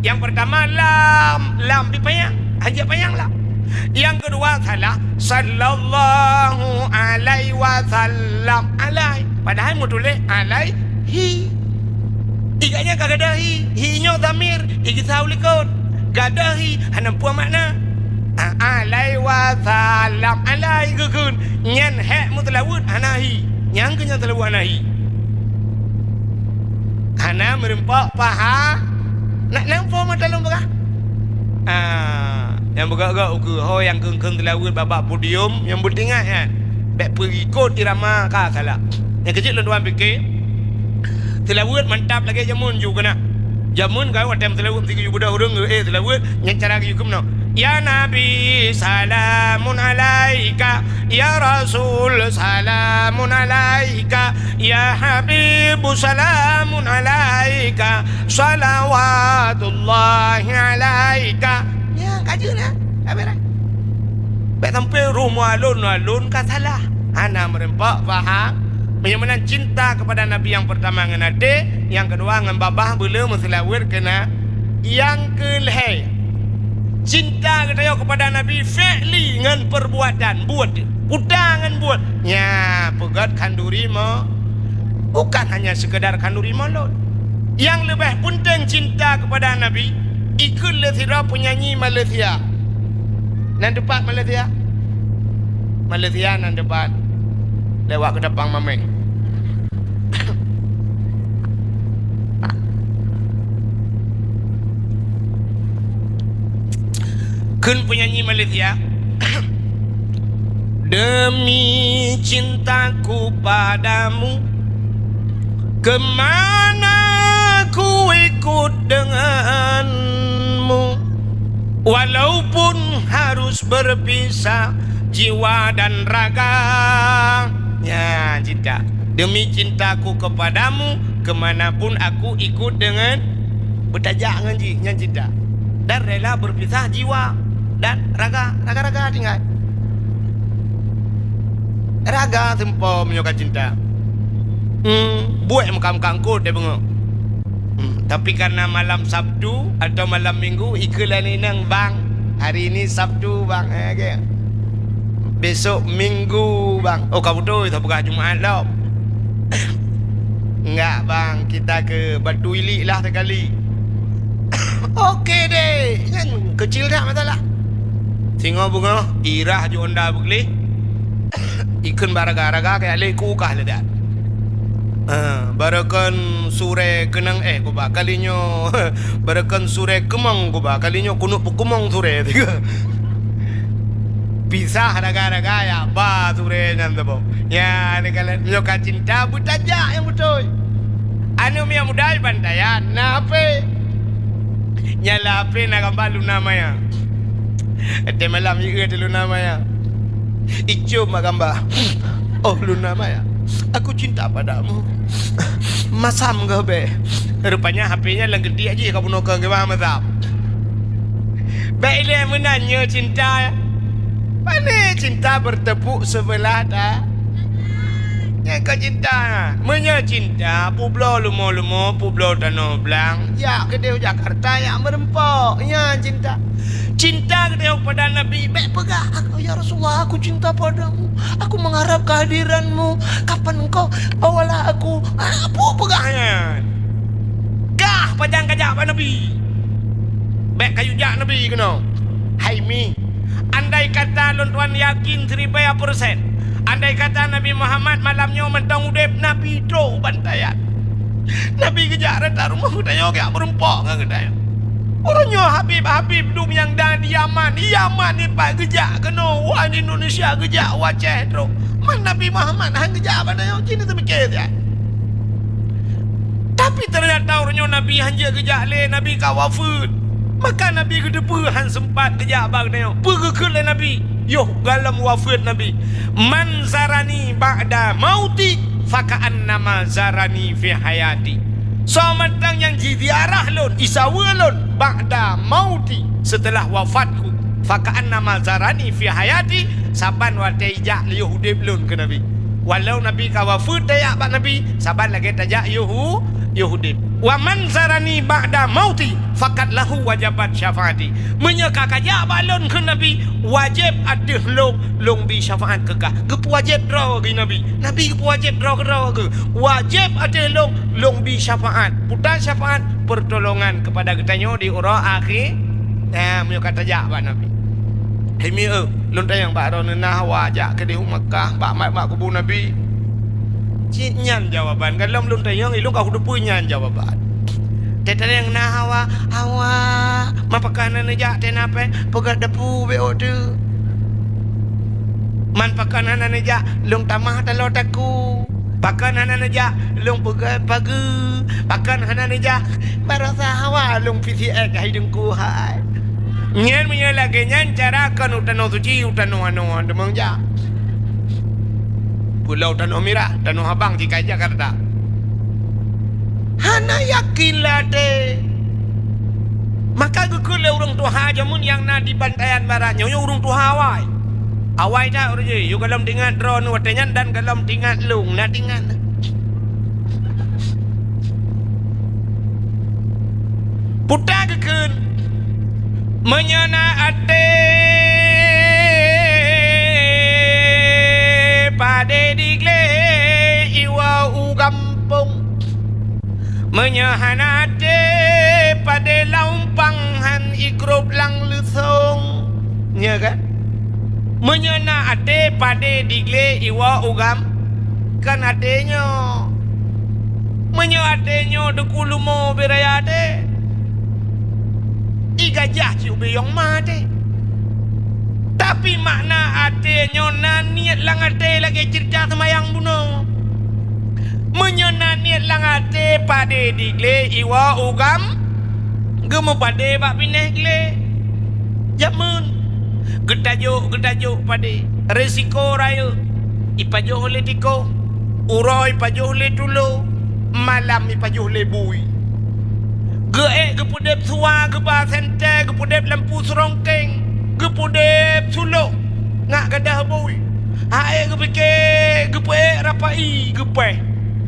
Nyang peurtama lam, lam pih panyang, hanjeuet panyang lam. Nyang keudua salah, sallallahu alaihi wasallam, alai. Padahai meutuléh alaihi. Gobnyan ka gadôh hi, hi nyoe dhamir, igisa u likot. Gadôh hi, hana peue makna. A-, alaihi wasallam, alai geukheun. Nyan hék meuseulaweuet hana hi. Nyang keu nyan seulaweuet hana hi. Hana meureumpok paha. Nak nampo mata lôn peugah. Ah, nyang beugöt-göt ukeue ho nyang kheun-kheun seulaweuet bak-bak podium nyang beutingat nyan. Bèk peuikot irama ka salah. Nyang keuh jeuet lôn tuan pike. Seulaweuet mantap lagèe jameun ju keunan. Jameun ka watèe meuseulaweuet meusigeue ju beudôh ureueng, eh, seulaweuet nyan cara geuyue keunoe. Ya Nabi, salamun alaika. Ya Rasul, salamun alaika. Ya Habib, salamun alaika. Salawatullahi alaika. Ya, ka jeuet dah. Habis dah. Bèk sampai rumoh alon-alon ka salah. Hana meureumpok paham. Meunyoe meunan cinta kepada Nabi nyang peurtama ngon até, nyang keudua ngon babah beuleu meuseulaweuet keu na-, nyang keu lhèe. Cinta geutanyoe kepada Nabi fi'li ngon perbuatan, buet. Peue ngon buet. Nya, peugöt khanduri mo-, bukan hanya sekedar khanduri mulod. Nyang leubeh peunteng cinta kepada Nabi, ikheun lé sidroe peunyanyi Malaysia. Nan teumpat Malaysia? Malaysia nan teumpat. Lewat Ketapang Mameng. Kheun peunyanyi Malaysia, demi cintaku padamu, kemana ku ikut denganmu, walaupun harus berpisah jiwa dan raga. Nya, cinta. Demi cintaku kepadamu, kemanapun aku ikut dengan beutajak ngon jih, nyan cinta. Dan rela berpisah jiwa dan raga, raga-raga tinggai. Raga seumpo meunyoe ka cinta. Hmm, buet meukamkangkot deh beungoh. Hmm, tapi karena malam Sabtu atau malam Minggu, ikheun lé inong, "Bang, hari ini Sabtu, Bang." Eh, oke. "Besok Minggu, Bang." "Oh, ka beutôi, tapeugah Jumaat lom." "Enggak, Bang, kita ke Batu Ilik lah sekali." "Oke deh." Nyan keucil that masalah. Singoh beungoh, irah ju honda beugleh. Ikheun bak raga-raga kajak lé ku kah leudat. Ah, barokon surée keunong éh kuba kali nyoe. Barokon surée keumong kuba kali nyoe kunok peukeumong surée tiga. Pisah raga-raga ya ba surée nyan saboh. Ya, ni kalau nyoe ka cinta beutajak nyang beutôi. Aneuk miet muda di Bantayan na H P. Nyang lam H P na gambar Luna Maya. Watèe malam jieu teuh Luna Maya. Icôm bak gambar. "Oh Luna Maya, aku cinta padamu. Masam keuh bèe." Rupanya H P nyan lam keudiek jih ka bunoe keu geuba masam. Bèk ilèe meunan nyoe cinta. Pane cinta bertepuk sebelah ta-, Nyan ka cinta. Meunyoe cinta, peubloe leumo-leumo, peubloe tanoh blang, jak keudeh u Jakarta, jak meureumpok. Nyan cinta. Cinta keudeh kepada Nabi, bèk peugah, "Aku, ya Rasulullah, aku cinta padamu. Aku mengharap kehadiranmu. Kapan engkau bawalah aku?" Ah, peue peugah nyan. Kah pajan kajak bak Nabi. Bèk kayue jak Nabi keunoe. Hai mi, andai kata lôn tuan yakin siribèe persen, andai kata Nabi Muhammad malam nyoe mantong udép, Nabi trôk Bantayan. Nabi geujak rata rumoh geutanyoe geujak meurumpok ngon geutanyoe. Uroe nyoe Habib-Habib dum nyang na di Yaman, Yaman nyoe pat geujak keunoe, wah di Indonesia geujak, wah Aceh trok. Man Nabi Muhammad han geujak bak tanyoe, ci neuteumiké siat. Tapi teunyata uroe nyoe Nabi han jeuet geujak lé, Nabi ka wafeuet. Maka Nabi geuteupeue han seumpat geujak bak geutanyoe. Peue geukheun lé Nabi? Yoh gohlom wafeuet Nabi, "Man zarani ba'da mauti, faka'annama zarani fi hayati." Soe mantong nyang jiziarah lôn, jisaweue lôn, ba'da mauti, seuteulah wafatku, faka'annama zarani fi hayati, saban watée ijak yoh udeb lôn keu Nabi. Walau Nabi ka wafeuet, tajak bak Nabi, saban lagée tajak yoh u-, yoh udeb. "Wa man zarani ba'da mauti, faqad lahu wajabat syafaati." Meunyoe ka kajak bak lôn kheun Nabi, wajéb ateueh lôn, lôn bi syafaat keu kah. Geupeuwajéb droe geuh Nabi. Nabi geupeuwajéb droe keudroe geuh. Wajéb ateueh lôn, lôn bi syafaat. Peue syafaat? Pertolongan keupada geutanyoe di uroe akhé. Nah, meunyoe ka tajak bak Nabi. Hai mieu, lôn tanyong bak droeneuh, na hawa jak keudeh u Makkah bak mat-mat kubu Nabi? Cit nyan jawaban. Gohlom lôn tanyong, ilôn ka kuteupeue nyan jawaban. Teuh tanyong na hawa, hawa. Man pakon hana neujak teuh na pèng, peugöt dapu beu teuh. Man pakon hana neujak, lôn tamah taloe takue. Pakon hana neujak, lôn peugöt pageue. Pakon hana neujak, barosa hawa lôn P C X hai Teungku hai. Nyan meunyoe lagée nyan cara kon u tanoh suci, u tanoh anoe teumeung jak. Pulo Tanoh Mirah, Tanoh Abang, jih ka i Jakarta. Hana yakin lé até. Maka geukheun lé ureuëng tuha jameun nyang na di Bantayan Barat nyoe, nyoe ureuëng tuha awai. Awai that ureuëng jih, yôh gohlom teuingat droeneuh watée nyan dan gohlom teuingat lôn, na teuingat. Peue geukheun, meunyoe na até padé di glé iwoe u gampông. Meunyoe hana até padé lam umpang han igrôp lam leusông. Nyo kan? Meunyoe na até padé di glé iwoe u gam-, kan até nyoe. Meunyoe até nyoe Teungku Lumo beu raya até, i gajah cit ubé yong ma até. Tapi makna até nyoe na niet lam até lagée ceurita seumayang bunoe. Meunyoe na niet lam até padé di glé iwoe u gam-, geumeupadé bak binéh glé. Jameun geutajok, geutajok padé, risiko rayeuk, ipajoh lé tikoh, uroe ipajoh lé tulo, malam ipajoh lé bui. Geuék geupeudeb suwa, geuba sentée, geupeudeb lampu seurongkeng, geupeudeb sulok ngat gadah bui. Hai geupiké, geupeuék rapai, geupéh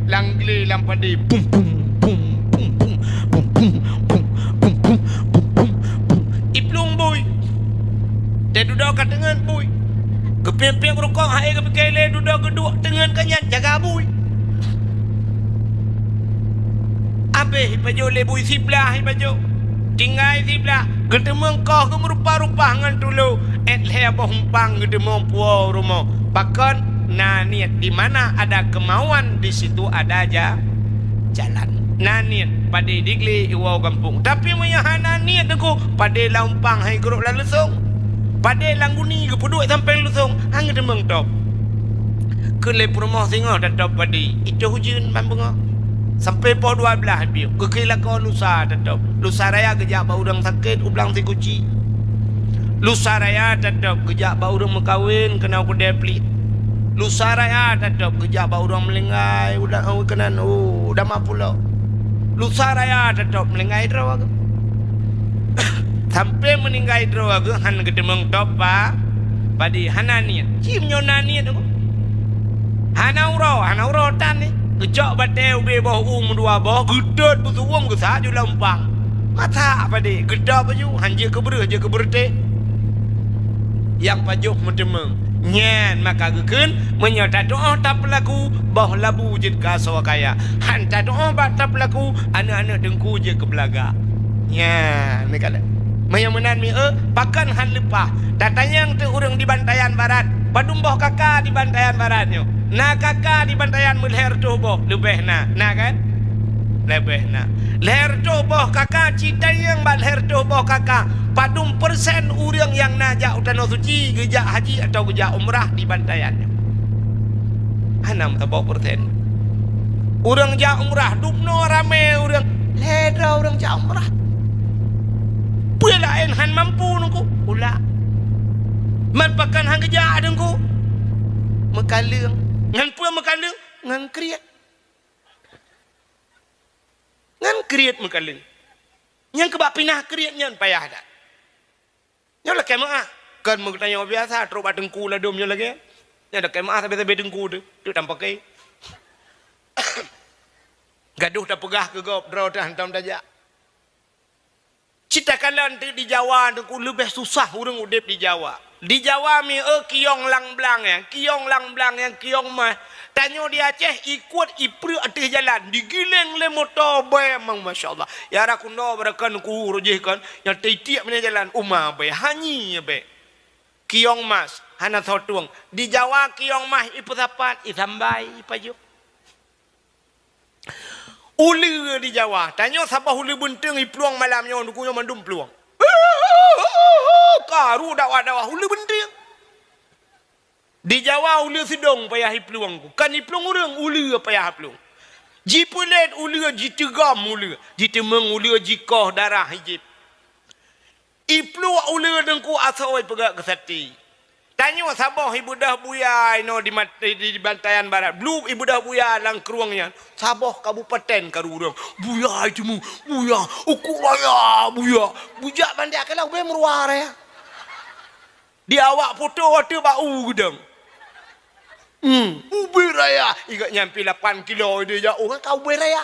lam glé lam padé, bum, bum, bum, bum, bum. Iplueng bui. Teududoe ka teungeut bui. Geupieng-pieng rukok hai geupiké lé dudoe geuduek teungeut keu nyan jaga bui. Abéh ipajoh lé bui siblah ipajoh. Tinggai siblah, geuteumeung koh geumeurupa-rupa ngon tulo, ék lhée boh umpang geuteumeung puwoe rumoh. Pakon? Na niet, di mana ada kemauan, di situ ada ja-, jalan. Na niet, padé di glé iwoe gampông. Tapi meunyoe hana niet Teungku, padé lam umpang hai grôp lam leusông. Padé lam guni geupeuduek sampéng leusông, han geuteumeung top. Keu lé peurumoh singoh tatop padé, itôh ujeuen ban beungoh. Sampoe poh dua blaih piôh, geukheun lakoe lusa tatop. Lusa raya geujak bak ureuëng sakét u blang sikuci. Lusa raya tatop geujak bak ureuëng meukawen keunan keudée pliek. Lusa raya tatop geujak bak ureuëng meulinggai uda-, keunan u dama pulo. Lusa raya tatop meulinggai droe geuh. Sampoe meuninggai droe geuh han geuteumeung top pa-, padé, hana niet. Ci meunyoe na niet, hana uroe, hana uroe tan ni. Geucok batée ubé boh u meudua boh, geutot beusuwom geusa ju lam umpang. Masak padé, geutop aju, han jeuet keu breueh, jeuet keu beureutéh. Nyang pajoh meuteumeung. Nyan maka geukheun, meunyoe tatuoh tapeulaku, boh labu jeuet keu asoe kaya. Han tatuoh bak tapeulaku, aneuëk-aneuëk Teungku jeuet keu beulaga. Nyan, meukalon. Meunyoe meunan mi, eh, pakon han leupah. Tatanyong teuh ureuëng di Bantayan Barat, padum boh kaka di Bantayan Barat nyoe. Na kaka di Bantayan meulhée reutôh boh, leubeh na. Na kan? Leubeh na. Lhèe reutôh boh K K, ci tanyong bak lhèe reutôh boh K K, padum persen ureuëng nyang na jak u Tanoh Suci geujak haji atawa geujak umrah di bantaian nyoe? Hana meusaboh persen. Ureuëng jak umrah dubnoe ramé ureuëng, lhèe droe ureuëng jak umrah. Peue laén han mampu Teungku? Ulak. Man pakon han geujak Teungku? Meukaleueng. Ngon peue meukaleueng? Ngon kriet. Ngon kriet meukaleueng. Nyang keubah pinah kriet nyan payah that. Nyoe lakée meuáh. Kon meugeutanyoe biasa trok bak teungku ladôm nyoe lagée. Nyan lakée meuáh sabe-sabe teungku teuh, teuk tampakée. Gadoh tapeugah keu gob droe teuh hantom tajak. Cit takalon teuk di Jawa Teungku leubeh susah ureuëng udeb di Jawa. Di Jawa mi eu kiyong lam blang nyan, kiyong lam blang nyan, kiyong mah. Tanyoe di Aceh ikot ipreuk ateueh jalan, digiléng lé moto bée mang, masya Allah. Ya rakundo barakan ku rojih kan, nyang teitiek meunan jalan uma bée, hanyi bée. Kiyong mas, hana soe tueng. Di Jawa kiyong mas ipeusapat, isambai, ipajoh. Uleue di Jawa, tanyoe saboh uleue beunteueng iplueng malam nyoe, Teungku, nyoe mandum plueng. Karu dakwah-dakwah uleue beunteueng. Di Jawa uleue seudong payah iplueng, kon iplueng ureuëng, uleue payah iplueng. Jipeulét uleue, jiteugom uleue, jiteumeung uleue, jikoh darah ijéb. Ipluek uleue Teungku asoe ipeugét keu sate. Tanyoe saboh ibeudôh buya inoe di mat-, di, di Bantayan Barat. Blueb ibeudôh buya lam krueng nyan. Saboh kabupaten karu ureuëng. Buya iteumeu, buya, uku raya, buya. Bujak bandék kala ubé meuruwa raya. Di awak poto watée bak u geudong. Hmm, ubé raya. Ingat nyang pi lapan kilo ideh jak u kan ka ubé raya.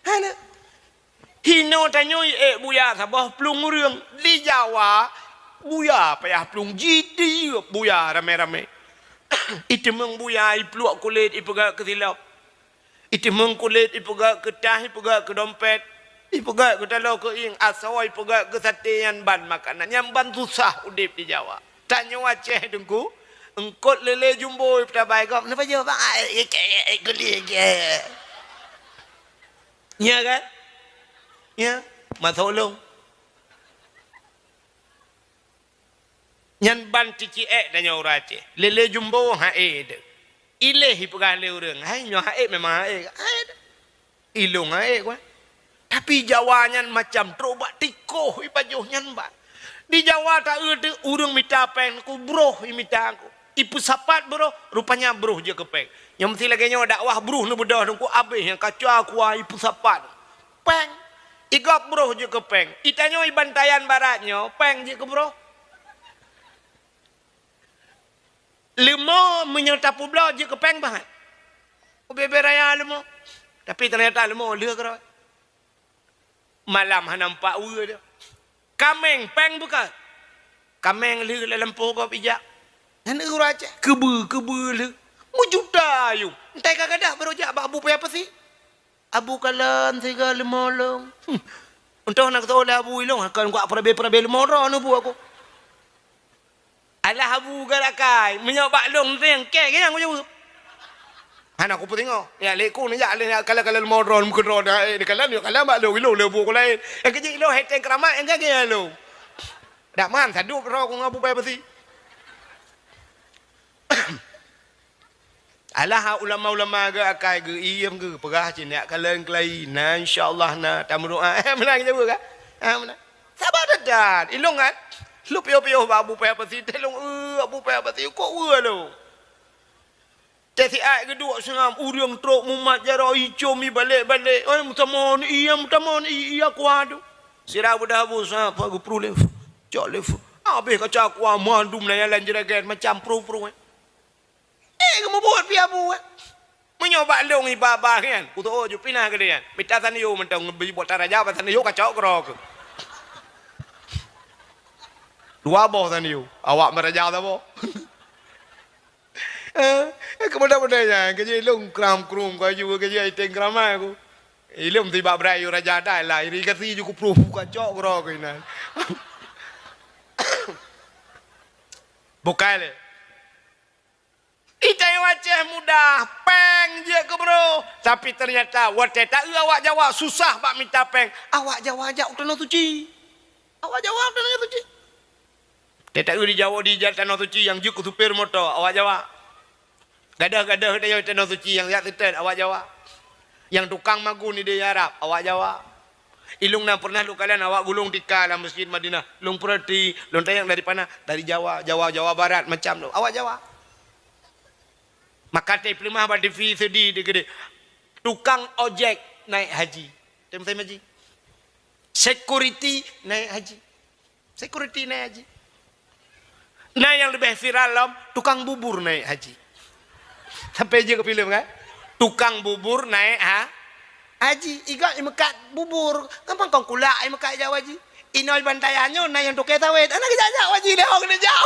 Hana. Hinoe tanyoe ék buya saboh plueng ureuëng. Di Jawa, buya payah plueng jitiep buya ramé-ramé. Iteumeung buya, ipluek kulét, ipeugét keu silop. Iteumeung kulét, ipeugét keu tah, ipeugét keu dompet. Ipeugét keu taloe keu ieng, asoe ipeugét keu sate nyan ban makanan. Nyan ban susah udeb di Jawa. Tanyoe Aceh Teungku, eungkot lélé jumbo ipeutabah gob, neupajoh bang, ai, ai, ai, ai, guli, ai. Nya kan? Nya, masa ulông. Nyan ban ciciek tanyoe ureuëng Aceh. Lélé jumbo ha ék teuh. Iléh ipeugah lé ureuëng, hai nyoe ha ék memang ha ék. Ha ék teuh. Ilông ha ék kueh. Tapi Jawa nyan macam trok bak tikoh ipajoh nyan ban. Di Jawa taeu teuh ureuëng mita péng ku broh imita ku. Ipeusapat broh, rupanya broh jeuet keu péng. Nyang meusi lagée nyoe dakwah broh neubeudôh Teungku abéh nyang kaca kuah ipeusapat. Péng. Igob broh jeuet keu péng. Itanyoe i Bantayan Barat nyoe péng jeuet keu broh. Leumo meunyoe tapeubloe jeuet keu péng bahat. Ubé-bé raya leumo. Tapi teunyata leumo lheueh keudroe. Malam hana meupak weue teuh. Kaméng péng bukon. Kaméng lheueh lam lampôh gob ijak. Nyan ureuëng Aceh keubeue-keubeue lheueh. Meujuta ayong. Entai ka gadôh barô jak bak Abu Paya Pasi. Abu kalon sigoe leumo lông. Hmm. Untông na keutoe lé Abu ilông, akan kuak peurabé-peurabé leumo droe neubu aku. Alah Abu garakai, meunyoe bak lông teueng kèe, kèe nyang kujaweueb. Hana kupeusingoh. Ya, lé ku neujak lé kalon-kalon leumo droe, meukeudroe dah, eh, dikalon, ya, kalon bak lông, ilông lé bu ku laén. Nyang keujeuet ilông heteng keuramat, nyang kèe lông. Dak man, sadup droe ku ngon Abu Paya Pasi. Alah ulama-ulama geu akai geu iem geu peugah cit nyak kalon keulayi. Na, insya Allah na tameudoa. Eh, meunan jaweueb kan? Ha, meunan. Sabar that-that. Ilông kan? Lheueh piôh-piôh bak Abu Paya Pasi, teuh ilông, eh, Abu Paya Pasi, kok weue lôn. Teuh siat geuduek seungab ureueng trok mumat jaroe icôm ibalek-balek. Eh, meutamon iya, meutamon iya kuat tu. Sira beudôh Abu Sa'ad, Pak, geupreh lé. Cok lé. Habéh kaca kuah mandum na jalan juragan macam pruh-pruh, eh. Eh, geumubuet pih Abu, eh. Meunyoe bak lông iba-ba nyan, kutoh ju pinah keudeh nyan. Mita tanyoe mantong ngeubri buet taraja, bak tanyoe kacok keudroe keuh. Dua boh tanyoe, awak meuraja saboh. Eh, eh, keumudian-mudian nyan, keujeuet lông kram-krum, kaju keujeuet iteng keuramat ku. Ilông sibak brat yue raja dai lah, irigasi ju kupruh kacok keudroe keuh inan. Bukai lé. Itayong Aceh mudah, péng jeuet keu bro. Tapi ternyata watée taeu awak Jawa susah bak mita péng, awak Jawa jak u Tanoh Suci. Awak Jawa u Tanoh Suci. Teuh taeu di Jawa, di Tanoh Suci nyang jeuet keu supir moto, awak Jawa. Gadôh-gadôh di Tanoh Suci nyang jak seutôt, awak Jawa. Nyang tukang magun di Arab, awak Jawa. Ilong na pernah lôn kalon awak gulong tika lam Masjid Madinah. Lôn peurati, lôn tanyong dari mana? Dari Jawa, Jawa, Jawa Barat, macam tu. Awak Jawa. Maka teuh peuleumah bak T V seudi di gede. Tukang ojek naik haji. Tem tem haji. Security naik haji. Security naik haji. Nah, nyang leubeh viral lom, tukang bubur naik haji. Sampai jeuet keu filem kan? Tukang bubur naik ha-, haji. Igoe imeukat bubur. Gampang kon kulak imeukat jak haji. Inoi bantayan nyoe na nyang toke sawét. Hana geujak-jak haji lé hong neujak.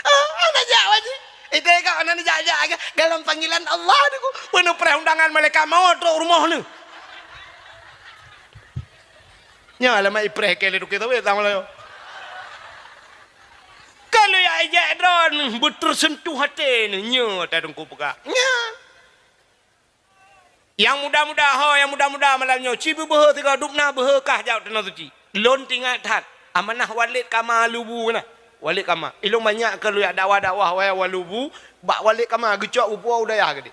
Ah, hana jak haji. Itu ka hana jak-jak ke dalam panggilan Allah tu. Penuh perundangan malaikat maut trok rumoh ni. Nyoe alamat ipreh ke lé toke sawét sama layo. Kalau ya ejek drone betul sentuh hati ni, nyoe ta dengku peugah. Nyoe. Nyang muda-muda, ho, nyang muda-muda malam nyoe, ci beubeuhe sigoe dubna beuhe kah jak u Tanoh Suci. Lôn tingat that, amanah Walid Kama Lubu na. Walid Kama. Ilong banyak keu lôn jak dakwah-dakwah waya Walubu, bak Walid Kama geucok bupuwoe u dayah geude.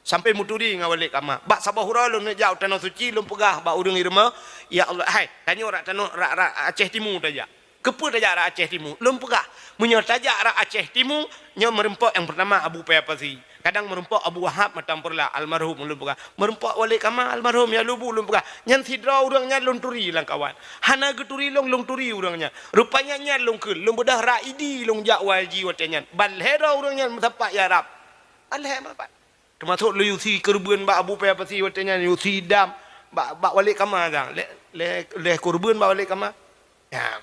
Sampai muturi ngon Walid Kama. Bak saboh uroe lôn jak u Tanoh Suci, lôn peugah bak ureuëng i rumoh, "Ya Allah, hai, tanyoe rak tanoh, rak, rak Aceh Timu tajak." Keupeue tajak rak Aceh Timu? Lôn peugah, meunyoe tajak rak Aceh Timu, nyoe meurumpok nyang peurtama Abu Paya Pasi. Kadang meurumpok Abu Wahab Matang Peurla, almarhum lôn peugah. Meurumpok Walid Kama, almarhum ya Lubu lôn peugah. Nyan sidroe ureuëng nyan lôn turi lam kawan. Hana geuturi lôn, lôn turi ureuëng nyan. Rupanya nyan lôn kheun, lôn beudôh rak Idi lôn jak haji watée nyan. Ban lhée droe ureuëng nyan meusapat ya Rab. Ban lhée meusapat. Teumasok lôn yusi keureubeuen bak Abu Paya Pasi watée nyan, yusi dam bak, bak Walid Kama dang. Lé, lé, lé keureubeuen bak Walid Kama. Ya.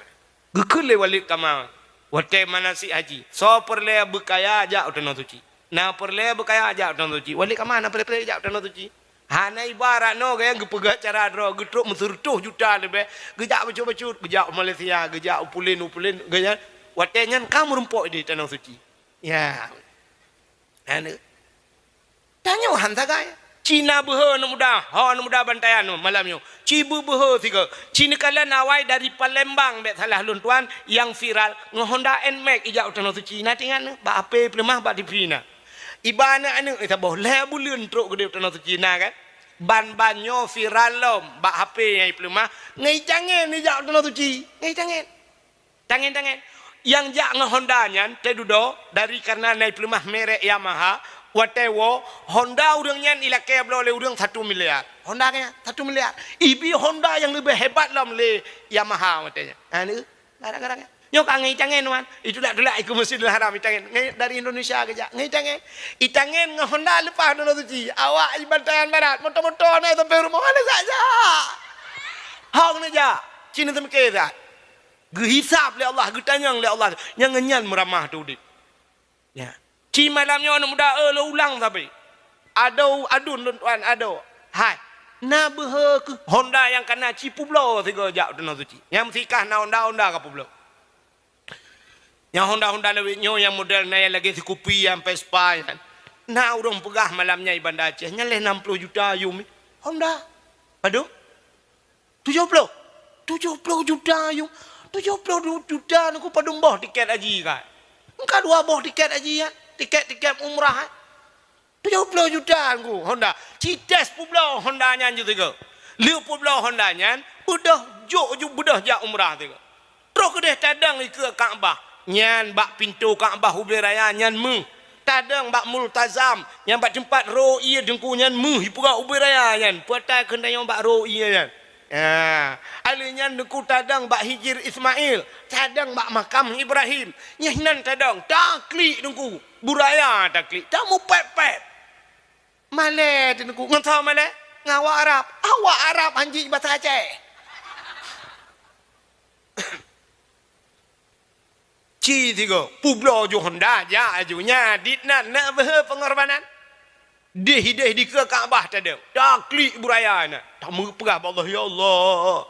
Geukheun lé Walid Kama watée manasik haji. Soe peureulée beukaya jak u Tanoh Suci. Na peureulée beukaya jak u Tanoh Suci. Walid Kama na peureulée-peureulée jak u Tanoh Suci. Hana ibarat noe gaya geupeugah cara droe, geutrok meuseureutoh juta leubeh. Geujak bacut-bacut, geujak u Malaysia, geujak u pulen, u pulen, gaya. Watée nyan ka meurumpok di Tanoh Suci. Ya. Aneuk. Tanyoe han sagai. Ci na beuhe aneuk muda, ho aneuk muda bantayan nyoe malam nyoe. Ci beubeuhe sigoe. Ci neukalon awai dari Palembang, bék salah lôn tuan, nyang viral ngon Honda Nmax ijak u Tanoh Suci. Na tingat nyoe, bak HP peuleumah bak T V na. Iba aneuk-aneuk saboh lhée buleuen trok geude u Tanoh Suci na kan. Ban-ban nyoe viral lom bak HP nyang ipeuleumah. Ngon itangen ijak u Tanoh Suci. Ngon itangen. Tangen-tangen. Nyang jak ngon Honda nyan teududoe dari kareuna na ipeuleumah merek Yamaha, watée woe Honda ureuëng nyan ilakée bloe lé ureuëng satu miliar. Honda nyan satu miliar. Ibi Honda nyang leubeh hebat lom lé Yamaha watée nyan. Ha, ni, gara-gara nyan. Nyoe ka ngon itangen, wan. Itulak-tulak ikeu Masjidil Haram itangen. Ngon dari Indonesia geujak. Ngon itangen. Itangen ngon Honda leupah Tanoh Suci. Awak iban tangan barat. Moto-moto na sampai rumoh. Hana jak-jak. Hong neujak. Ci neuseumiké that. Geuhisab lé Allah, geutanyong lé Allah, nyang ngon nyan meuramah teu udeb. Ya. Ci malam nyoe aneuk muda, eh, lôn ulang sabe. Adoe, aduen lôn tuan, adoe. Hai. Na beuhe keuh Honda nyang kana ci peubloe sigoe jak u Tanoh Suci. Nyang meusikah na Honda, Honda ka peubloe. Nyang Honda-Honda lawét nyoe nyang model na nyang lagée sikupi nyang Vespa nyan. Na ureuëng peugah malam nyan i Banda Aceh, nyan lhée nam ploh juta yum. Honda. Padum? Tujoh ploh. Tujoh ploh juta yum. Tujoh ploh juta nyoe padum boh tiket haji kan? Engka dua boh tiket haji kan? Tiket-tiket umrah kan? Tujoh ploh juta nyoe Honda. Ci tes peubloe Honda nyan ju sigoe. Lheueh peubloe Honda nyan, beudôh jok ju beudôh jak umrah sigoe. Troh keudeh tadong ikeue Ka'bah. Nyan bak pintoe Ka'bah ubé raya nyan méuh. Tadong bak Multazam, nyan bak teumpat roh ie teungku nyan méuh ipeugah ubé raya nyan. Peue ata keuneuk tanyong bak roh ie nyan. Ha, alheuh nyan teungku tadong bak Hijir Ismail, tadong bak makam Ibrahim. Nyan hinan tadong, taklik teungku. Buraya taklik, tamupet-pet. Malée teungku, ngon soe malée? Ngon awak Arab. Awak Arab hanjeuet basa Aceh. Ci sigoe, peubloe ju Honda, jak aju nyan, dit nan, na beuhe peungorbanan. Deh-deh dikeue Ka'bah tadong, taklik buraya na. Tameupeugah bak Allah, "Ya Allah,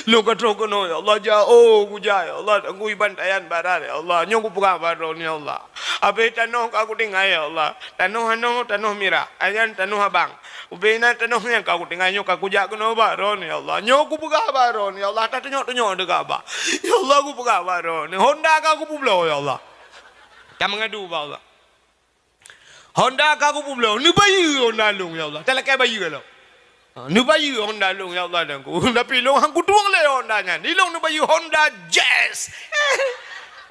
Lôn ka troh keunoe, ya Allah, jak, oh, kujak, ya Allah, dan kuiban tayan barat, ya Allah. Nyoe kupeugah bak Droeneuh, ya Allah. Abéh tanoh ka kutinggai, ya Allah. Tanoh anoe, tanoh mirah, nyan tanoh abang. Ubé na tanoh nyang ka kutinggai nyoe ka kujak keunoe bak Droeneuh, ya Allah. Nyoe kupeugah bak Droeneuh, ya Allah, tatunyok-tunyok teuka bak. Ya Allah, kupeugah bak Droeneuh. Honda ka kupeubloe, ya Allah. Ka meungadu bak Allah. Honda ka kupeubloe, neubayeue Honda lôn, ya Allah. Talakée bayeue lom. Ha, neubayeue Honda lôn, ya Allah, dan ku. Tapi lôn han kutueng lé Honda nyan. Di lôn neubayeue Honda Jazz.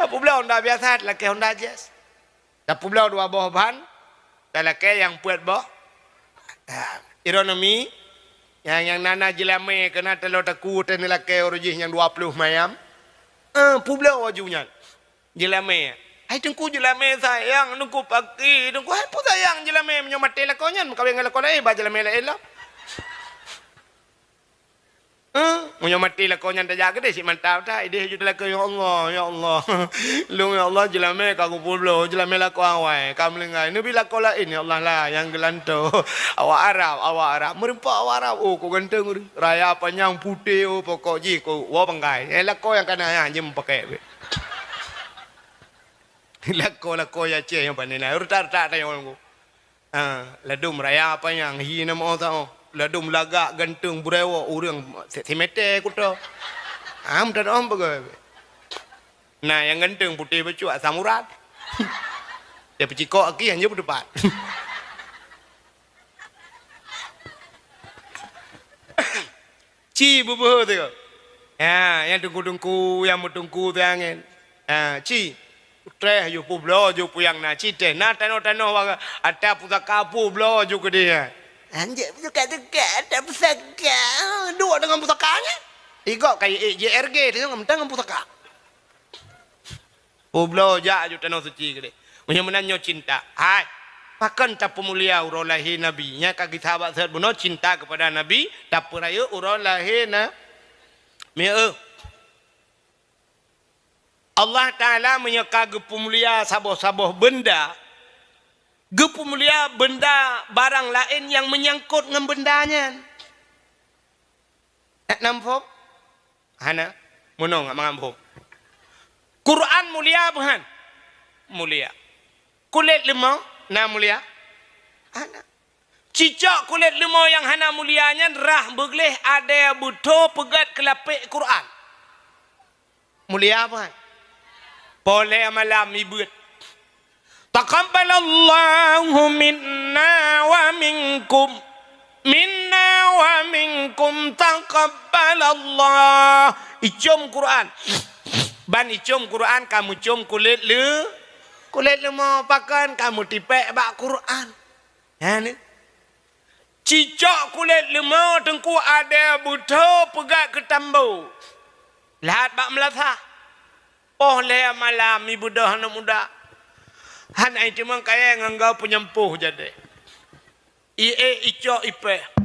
Tapeubloe Honda biasa, talakée Honda Jazz. Tapeubloe dua boh ban, talakée nyang peuet boh. Ha, ironomi, nyang, nyang na-na jeulamé keunan taloe takue teuh neulakée uroe jih nyang dua ploh mayam. Eh, peubloe laju nyan. Jeulamé. Hai Teungku, jeulamé sayang, Teungku paki, Teungku, hai peue sayang jeulamé, meunyoe maté lakoe nyan, meukawen ngon lakoe laén, ba jeulamé laén lom. Eh, meunyoe maté lakoe nyan tajak keudeh cit mantap that, ideh ju teulakée, "Ya Allah, ya Allah. Lôn, ya Allah, jeulamé ka kupeubloe, jeulamé lakoe awai, ka meulinggai. Neubi lakoe laén, ya Allah lah, nyang geulantoe." Awak Arab, awak Arab. Meurumpok awak Arab, oh, kok ganteng ureueng. Raya panyang putéh, oh, pokok jih, kok woe panggai. Eh, lakoe nyang kana nyan, jeuem pakèk bèk. Lakoe-lakoe Aceh nyang pane na, retak-retak tanyoe nyoe. Ha, ladôm raya panyang, hi na meu saboh. Ladôm lagak ganteng beureuwoe ureueng se-, simete kuto. Ha, meuteumèe peugah. Na nyang ganteng putéh bacut asam urat. Dia peucikok aki hana peuteupat. Ci beubeuhe teuh. Ha, nyang teungku-teungku, nyang meuteungku teuh angén. Ha, ci. Treh ju peubloe ju peue nyang na ci teh. Na tanoh-tanoh ata pusaka peubloe ju keudeh. Anjek pusaka-pusaka, ata pusaka. Duek deungon pusaka nyan. Igop ka ék J R G teuh ngon pusaka. Peubloe jak aju tanoh suci keudeh. Meunyoe meunan nyoe cinta. Hai, pakon tapeumulia uroe lahé Nabi? Nyan ka geusabat seuhat bunoe cinta keupada Nabi, tapeurayeuk uroe lahé na-, mieu. Allah Taala meunyoe ka geupeumulia saboh-saboh beunda, geupeumulia beunda barang laén nyang meunyangkot ngon beunda nyan. Nak nam phom? Hana. Meunoe mangat phom. Quran mulia bukan? Mulia. Kulét leumô na mulia? Hana. Cicok kulét leumô nyang hana mulia nyan rhah beugleh adèe beutho peugét keu lapék Quran. Mulia apa? Poh lhèe malam ibeuet. Taqabbalallahu minna wa minkum. Minna wa minkum taqabbalallah. Icôm Quran. Ban icôm Quran ka meucôm kulét leu-, kulét leumô pakon ka meutipék bak Quran. Hana. Cicok kulét leumô teungku adèe beutho peugét keu tambo. Lhat bak meulasah. Poh lhèe malam ibeudôh aneuk muda. Hana iteumang kayèe ngon gau peunyampôh jadèe. Ié icok ipèh.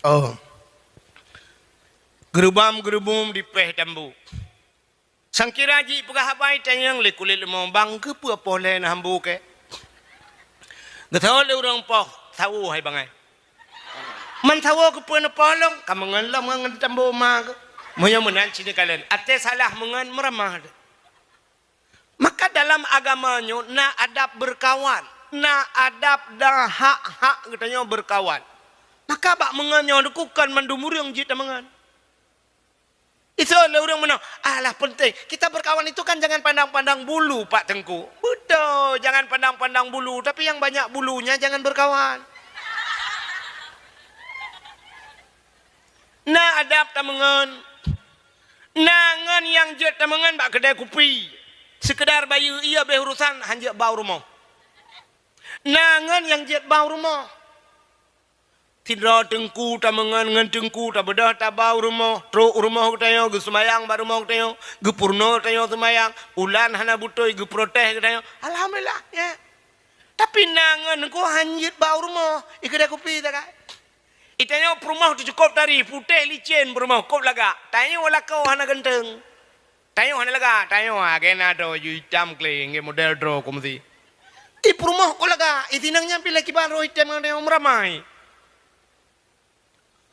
Oh. Geurubam-geurubum dipèh tambo. Sangkira jipeugah haba itanyong lé kulét leumô, "Bang, keupeue poh lhèe na hambo kèe?" Geutanyong lé ureueng poh, "Sawo hai bangai." "Man sawo keupeue neupoh lôn?" "Ka meungon lom ngon tambo ma keuh." Meunyoe meunan cit neukalon, até salah meungon meuramah teuh. Maka dalam agama nyoe na adab beurkawan, na adab dan hak-hak geutanyoe beurkawan. Maka bak meungon nyoe dikukon mandum ureueng jeuet tameungon. Iseulé ureueng meunoe, "Alah, peunteng. Kita berkawan itu kan jangan pandang-pandang bulu, Pak Teungku." Beutôi, jangan pandang-pandang bulu, tapi yang banyak bulunya jangan berkawan. Na adab tameungon. Na ngon nyang jeuet tameungon bak keudè kupi. Seukeudar bayeue ie abéh urosan han jeuet ba u rumoh. Na ngon nyang jeuet ba u rumoh. Sidroe teungku tameungon ngon teungku tabeudôh taba u rumoh, trok u rumoh geutanyoe, geuseumayang bak rumoh geutanyoe, geupeurunoe geutanyoe seumayang, ulan hana beutôi geuprotes geutanyoe. Alhamdulillah, ya. Tapi na ngon teungku han jeuet bak u rumoh, ikeudai kupi sagai. Itanyoe peurumoh teuh cukôp tari, putéh licén peurumoh, kôb lagak. Tanyoe lakoe hana ganteung. Tanyoe hana lagak, tanyoe, ah, kena droe ju itam kle, nggak model droe kumsi. Di peurumoh kôb lagak, itinang nyan pih lé kiban roh itam ngon tanyoe meuramai.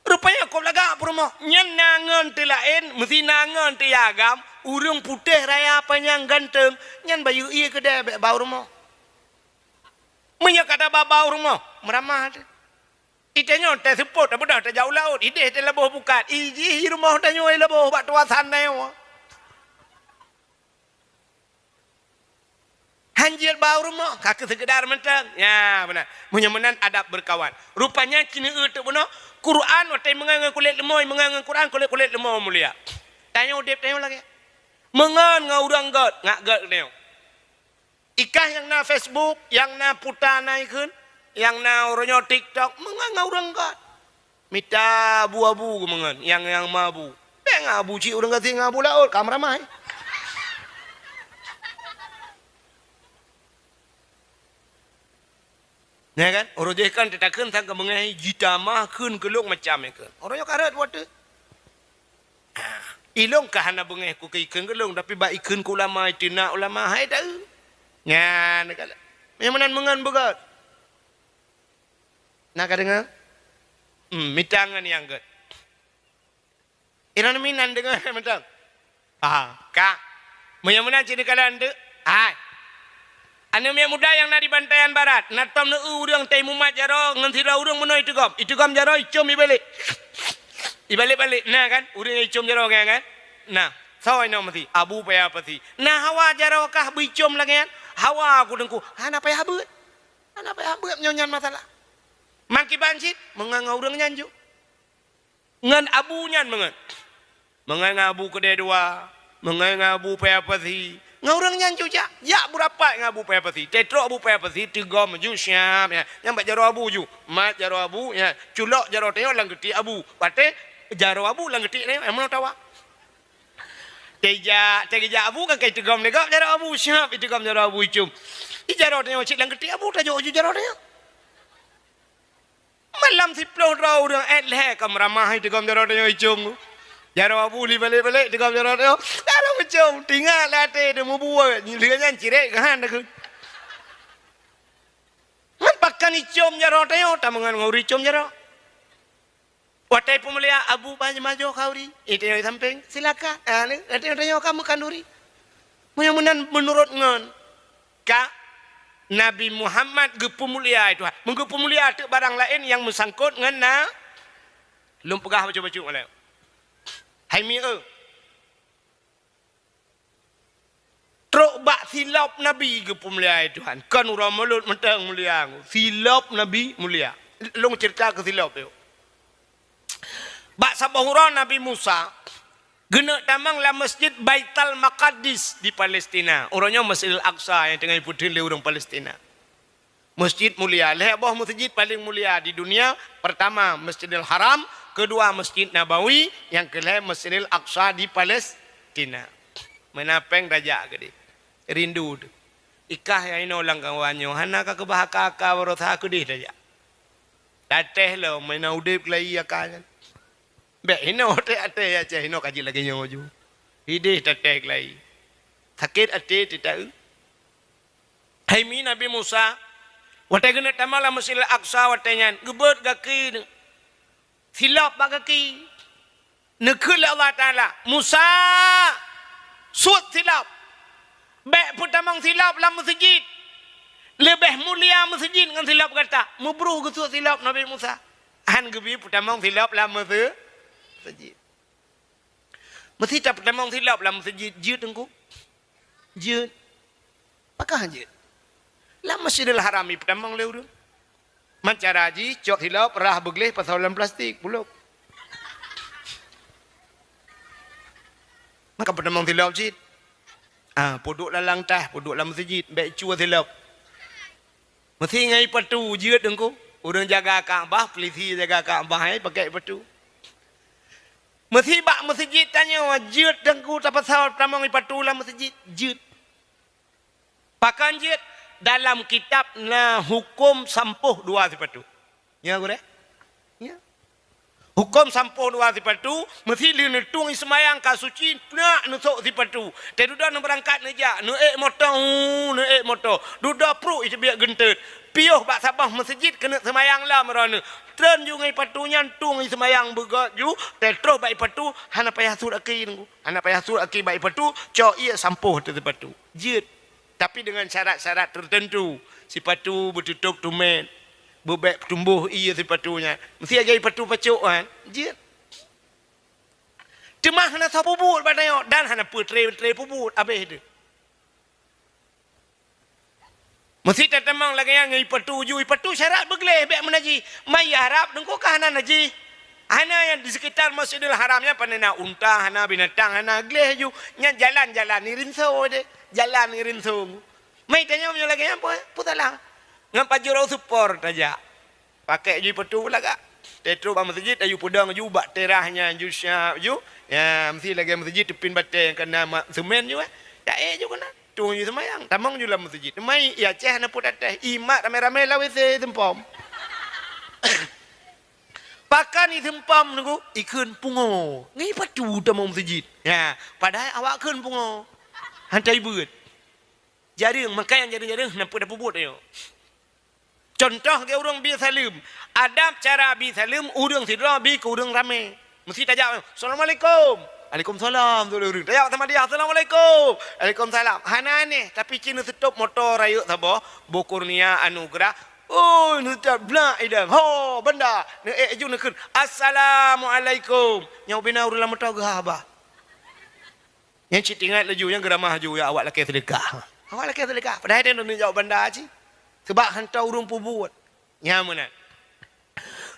Rupanya kôb lagak peurumoh, nyan na ngon teulaén, meusi na ngon teuagam, ureuëng putéh raya panyang ganteung, nyan bayeue ie keudè bék bak u rumoh. Meunyoe ka taba bak u rumoh, meuramah teuh. Itanyoe teuseupôt, tabeudôh tajak u laôt, idéh teuh laboh bukat, ijih rumoh tanyoe laboh bak tuasan tanyoe. Han jeuet bak u rumoh, ka keu seukeudar mantong. Ya, beuna. Meunyoe meunan adab beureukawan. Rupanya keuneuk teuk bunoe, Quran watée meungon ngon kulét leumo, meungon ngon Quran kulét-kulét leumo mulia. Tanyoe udeb tanyoe lagée. Meungon ngon ureuëng gét, ngak gét tanyoe. Ikah nyang na Facebook, nyang na puta na ikheun, nyang na uroe nyoe TikTok, meungon ngon ureuëng gét. Mita abu-abu geumeungon, nyang, nyang mabu. Bék ngon abu cit ureuëng gasien ngon abu laôt, ka meuramai. Nyan kan? Uroe jih kan teutakheun sang keumeungeue jitamah kheun keu lôn macam nyan kheun. Uroe nyoe ka rhot watée. Ilôn ka hana beungéh ku keu ikheun keu lôn, tapi bak ikheun keu ulama, iteunak ulama, hai taeu. Nyan ka lheueh. Meunyoe meunan meungon beugét. Na ka deungoe? Hmm, mita ngon nyang gét. Inan minan deungoe mantong. Ah, ka. Meunyoe meunan cit neukalon teuk. Hai. Aneuk miet muda nyang na di Bantayan Barat, na tom neu ureuëng teuh mumat jaroe ngon sidroe ureuëng meunoe iteugom. Iteugom jaroe icom ibalek. Ibalek-balek, na kan? Ureuëng nyang icom jaroe nyan kan? Na. Soe inoe meusi? Abu Paya Pasi. Na hawa jaroe kah beuicom lagée nyan? Hawa ku teungku. Hana payah beuet. Hana payah beuet nyoe nyan masalah. Mangkiban cit, meungon ngon ureuëng nyan ju. Ngon abu nyan meungon. Meungon ngon abu keudée dua, meungon ngon abu Paya Pasi. Ngon ureuëng nyan ju jak, jak beurapat ngon abu Paya Pasi. Teutrok abu Paya Pasi, teugom ju siap, ya. Nyang bak jaroe abu ju. Mat jaroe abu, ya. Culok jaroe tanyoe lam geutiek abu. Watée jaroe abu lam geutiek tanyoe, nyang meunoe tawa. Teuja-, teujak abu kan kai teugom lé gob jaroe abu, siap iteugom jaroe abu icom. Di jaroe tanyoe cit lam geutiek abu, tajok ju jaroe tanyoe. Malam siploh droe ureuëng ék lhée ka meuramah iteugom jaroe tanyoe icom. Jaroe abu li balek-balek iteugom jaroe tanyoe. Jaroe icom, tingat lé até teuh mubuet, lheueh nyan cirek gahan takheun. Ngon pakan icom jaroe tanyoe, tameungon ngon ureuëng icom jaroe. Watée peumulia abu banyu majoh khanduri, iteunyoe sampéng, silakan. Ah, ni, iteunyoe kamu khanduri. Meunyoe meunan meunurot ngon ka Nabi Muhammad geupeumulia Tuhan. Meugeupeumulia teuk barang laén nyang meusangkot ngon na, lôn peugah bacut-bacut malée. Hai mi eu. Trok bak silop Nabi geupeumulia Tuhan. Kon uroe mulod mantong mulia. Silop Nabi mulia. Lôn ceurita keu silop yuk. Bak saboh uroe Nabi Musa geuneuk tamong lam Masjid Baitul Maqdis di Palestina. Uroe nyoe Masjidil Aqsa nyang teungoh ipeutheun lé ureuëng Palestina. Masjid mulia. Lhée boh masjid paleng mulia di dunia. Pertama, Masjidil Haram. Kedua, Masjid Nabawi. Nyang keulhée, Masjidil Aqsa di Palestina. Meunan péng tajak keudeh. Rindu teuh. Ikah nyang inoe lam kawan nyoe. Hana ka keubah aka-aka baroesa keudeh tajak. Tatéh lom, meunan udeb keulayi aka nyan. Bék hinoe até-até Aceh hinoe ka jeuet lagée nyoe ju. Ideh tatéh keulayi. Sakét até teuta eu. Hai mi Nabi Musa, watée geuneuk tamong lam Masjidil Aqsa watée nyan, geubeuet gaki silop bak gaki. Neukheun lé Allah Taala, "Musa, suet silop. Bék peutamong silop lam meuseujid. Leubeh mulia meuseujid ngon silop gata." Meubruh geusuet silop Nabi Musa. Han geubi peutamong silop lam meuse-, meuseujid. Meusi tapeutamong silop lam meuseujid jeuet teungku. Jeuet. Pakon jeuet? Lam Masjidil Haram ipeutamong lé ureuëng. Man cara jih cok silop rhah beugleh pasoe lam plastik, pulop. Maka peutamong silop cit. Ah, peuduek lam langtah, peuduek lam meuseujid, bék cue silop. Meusi ngai patu jeuet teungku. Ureuëng jaga Ka'bah, polisi jaga Ka'bah, eh, pakai patu. Meusi bak meuseujid tanyoe, jeuet teungku tapasoe tamong ipatu lam meuseujid, jeuet. Pakon jeuet? Dalam kitab na huköm sampôh dua sipatu. Nya gurée? Nya. Huköm sampôh dua sipatu, meusi lheueh neutueng seumayang ka suci, peunak neusok sipatu. Teududoe neubeurangkat neujak, neuék moto, hu, neuék moto. Dudoe pruek iteubiet geunteut. Piôh bak saboh meuseujid keuneuk seumayang lom droeneuh. Treun ju ngon ipatu nyan tueng seumayang beugöt ju, teutroh bak ipatu hana payah sut aki teungku. Hana payah sut aki bak ipatu, cok ié sampôh ateueh sipatu. Jeuet. Tapi dengan syarat-syarat tertentu. Sipatu beututôp tumét. Beubék tumboh ié sipatu nyan. Meusi lagée ipatu pacok kan? Jeuet. Teuma hana soe peubuet bak tanyoe dan hana peutre-tre peubuet abéh teuh. Meusi tatamong lagée nyan ngon ipatu ju, ipatu syarat beugleh bék meunajih. Mai Arab teungku ka hana najih. Hana nyang di sekitar Masjidil Haram nyan pane na unta, hana binatang, hana gleh ju. Nyan jalan-jalan ni rinso deh. Jalan ni rinso. Mai tanyoe meunyoe lagée nyan peue, peue salah? Ngon pajôh rot supor tajak. Pakai ju ipatu lagak. Teutroh bak meuseujid, aju peudong ju bak terah nyan ju siap ju. Ya, meusi lagée meuseujid teupin batée nyang kana mak semen ju, eh. Taék ju keunan. Tueng ju seumayang, tamong ju lam meuseujid. Mai, i Aceh hana peue tatéh. Imat ramé-ramé lam W C seumpom. Pakon i seumpom teungku, ikheun pungo. Ngon ipatu tamong meuseujid. Ya, padahai awak kheun pungo. Hantai beuet. Jareueng, maka nyang jareueng-jareueng hana peue tapeubuet nyoe. Contoh lagée ureuëng bi saleuem. Adab cara bi saleuem ureuëng sidroe bi keu ureuëng ramé. Meusi tajak, "Assalamualaikum." "Waalaikumsalam," tu ureuëng. Tajak sama dia, "Assalamualaikum." "Waalaikumsalam." Hana aneh, tapi cit neusutôp moto rayeuk saboh, boh kurnia anugerah. Oh, neutap blak idang. Ho, banda. Neuék ju neukheun, "Assalamualaikum." Nyang ubena ureuëng lam moto geuhaba. Nyang cit ingat laju, nyang geuramah laju, ya awak lakée seudeukah. Awak lakée seudeukah. Padahai dia neujaweueb banda cit. Sebab hantom ureuëng peubuet. Nya meunan.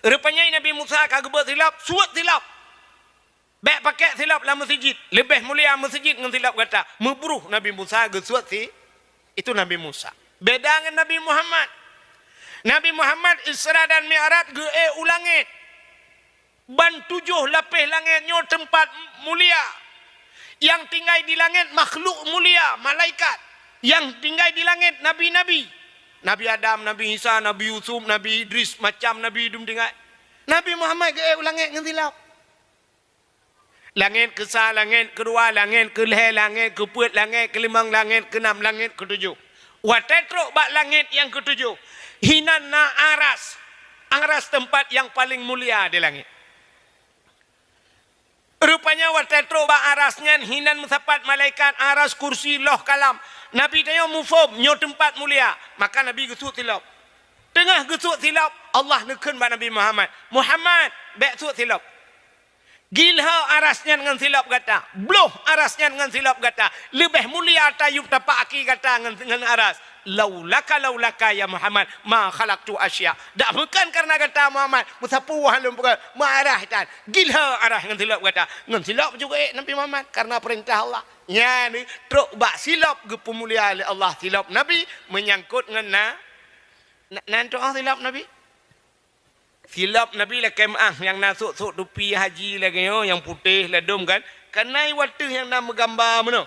Rupanya Nabi Musa ka geubeuet silop, suet silop. Bék pakai silop lam meuseujid. Leubeh mulia meuseujid ngon silop gata. Meubruh Nabi Musa geusuet si, itu Nabi Musa. Beda ngon Nabi Muhammad. Nabi Muhammad Isra dan Mi'raj geuék u langét. Ban tujoh lapéh langét nyoe teumpat mulia. Nyang tinggai di langét makhluk mulia, malaikat. Nyang tinggai di langét nabi-nabi. Nabi Adam, Nabi Isa, Nabi Yusuf, Nabi Idris, macam nabi dum tinggai. Nabi Muhammad geuék u langét ngon silop. Langét keusa, langét keudua, langét keulhée, langét keupeuet, langét keulimong, langét keunam, langét keutujoh. Watée trok bak langét nyang keutujoh, hinan na aras. Aras teumpat nyang paleng mulia di langét. Rupanya watée trok bak aras nyan hinan meusapat malaikat, aras, kursi, loh, kalam. Nabi tanyoe muphom nyoe teumpat mulia, maka Nabi geusuet silop. Teungoh geusuet silop, Allah neukheun bak Nabi Muhammad, "Muhammad, bék suet silop. Gilho aras nyan ngon silop gata, bloh aras nyan ngon silop gata, leubeh mulia tayub tapak aki gata ngon, ngon aras. Laulaka, laulaka ya Muhammad, ma khalaqtu asya." Dak bukan karena gata Muhammad, meusapeue lôn peugah, meuaras tan. Gilho aras ngon silop gata. Ngon silop juga ék Nabi Muhammad karena perintah Allah. Nyan trok bak silop geupeumulia lé Allah, silop Nabi menyangkut ngon na, na, nan tu'oh silop Nabi. Silop Nabi lakée meuáh nyang na sôk-sôk tupi haji lagée nyoe, nyang putéh ladôm kan. Kanai wateuh nyang na meugamba meunoe.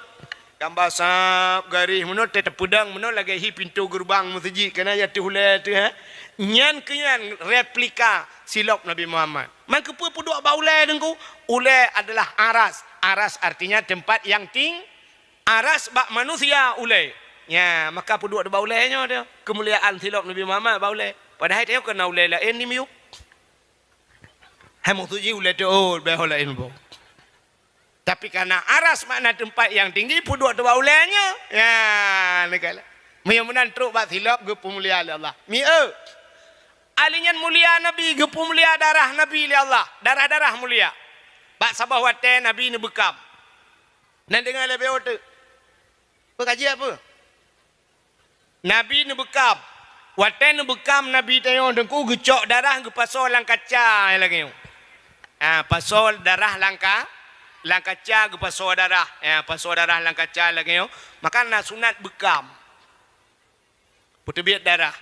Gamba sab, garéh meunoe, teupeudong meunoe lagée hi pintoe geureubang meuseujid, kanai ateueh ulée teuh, ha. Nyan keuh nyan replika silop Nabi Muhammad. Man keupeue peuduek bak ulée teungku? Ulée adalah aras. Aras artinya tempat yang ting-, Aras bak manusia ulée. Nya, maka peuduek bak ulée nyoe teuh. Keumuliaan silop Nabi Muhammad bak ulée. Padahai tanyoe kon na ulée laén di miyueb. Hai maksud jih ulée teuôt, bak ho laén boh. Tapi karena aras makna tempat yang tinggi, peuduek bak ulée nyoe. Nya, neugala. Meunyoe meunan trok bak silop geupeumulia lé Allah. Mieu. Ahli nyan mulia Nabi, geupeumulia darah Nabi lé Allah. Darah-darah mulia. Bak saboh watée Nabi neubeukam. Nan deungoe lé beuo teuk. Peue ka jeuet peue? Nabi neubeukam. Watée neubeukam Nabi tanyoe teungku geucok darah geupasoe lam kaca lagée nyoe. Ha, pasoe darah lam ka-, lam kaca geupasoe darah. Ha, pasoe darah lam kaca lagée nyoe. Maka na sunat beukam. Peuteubiet darah.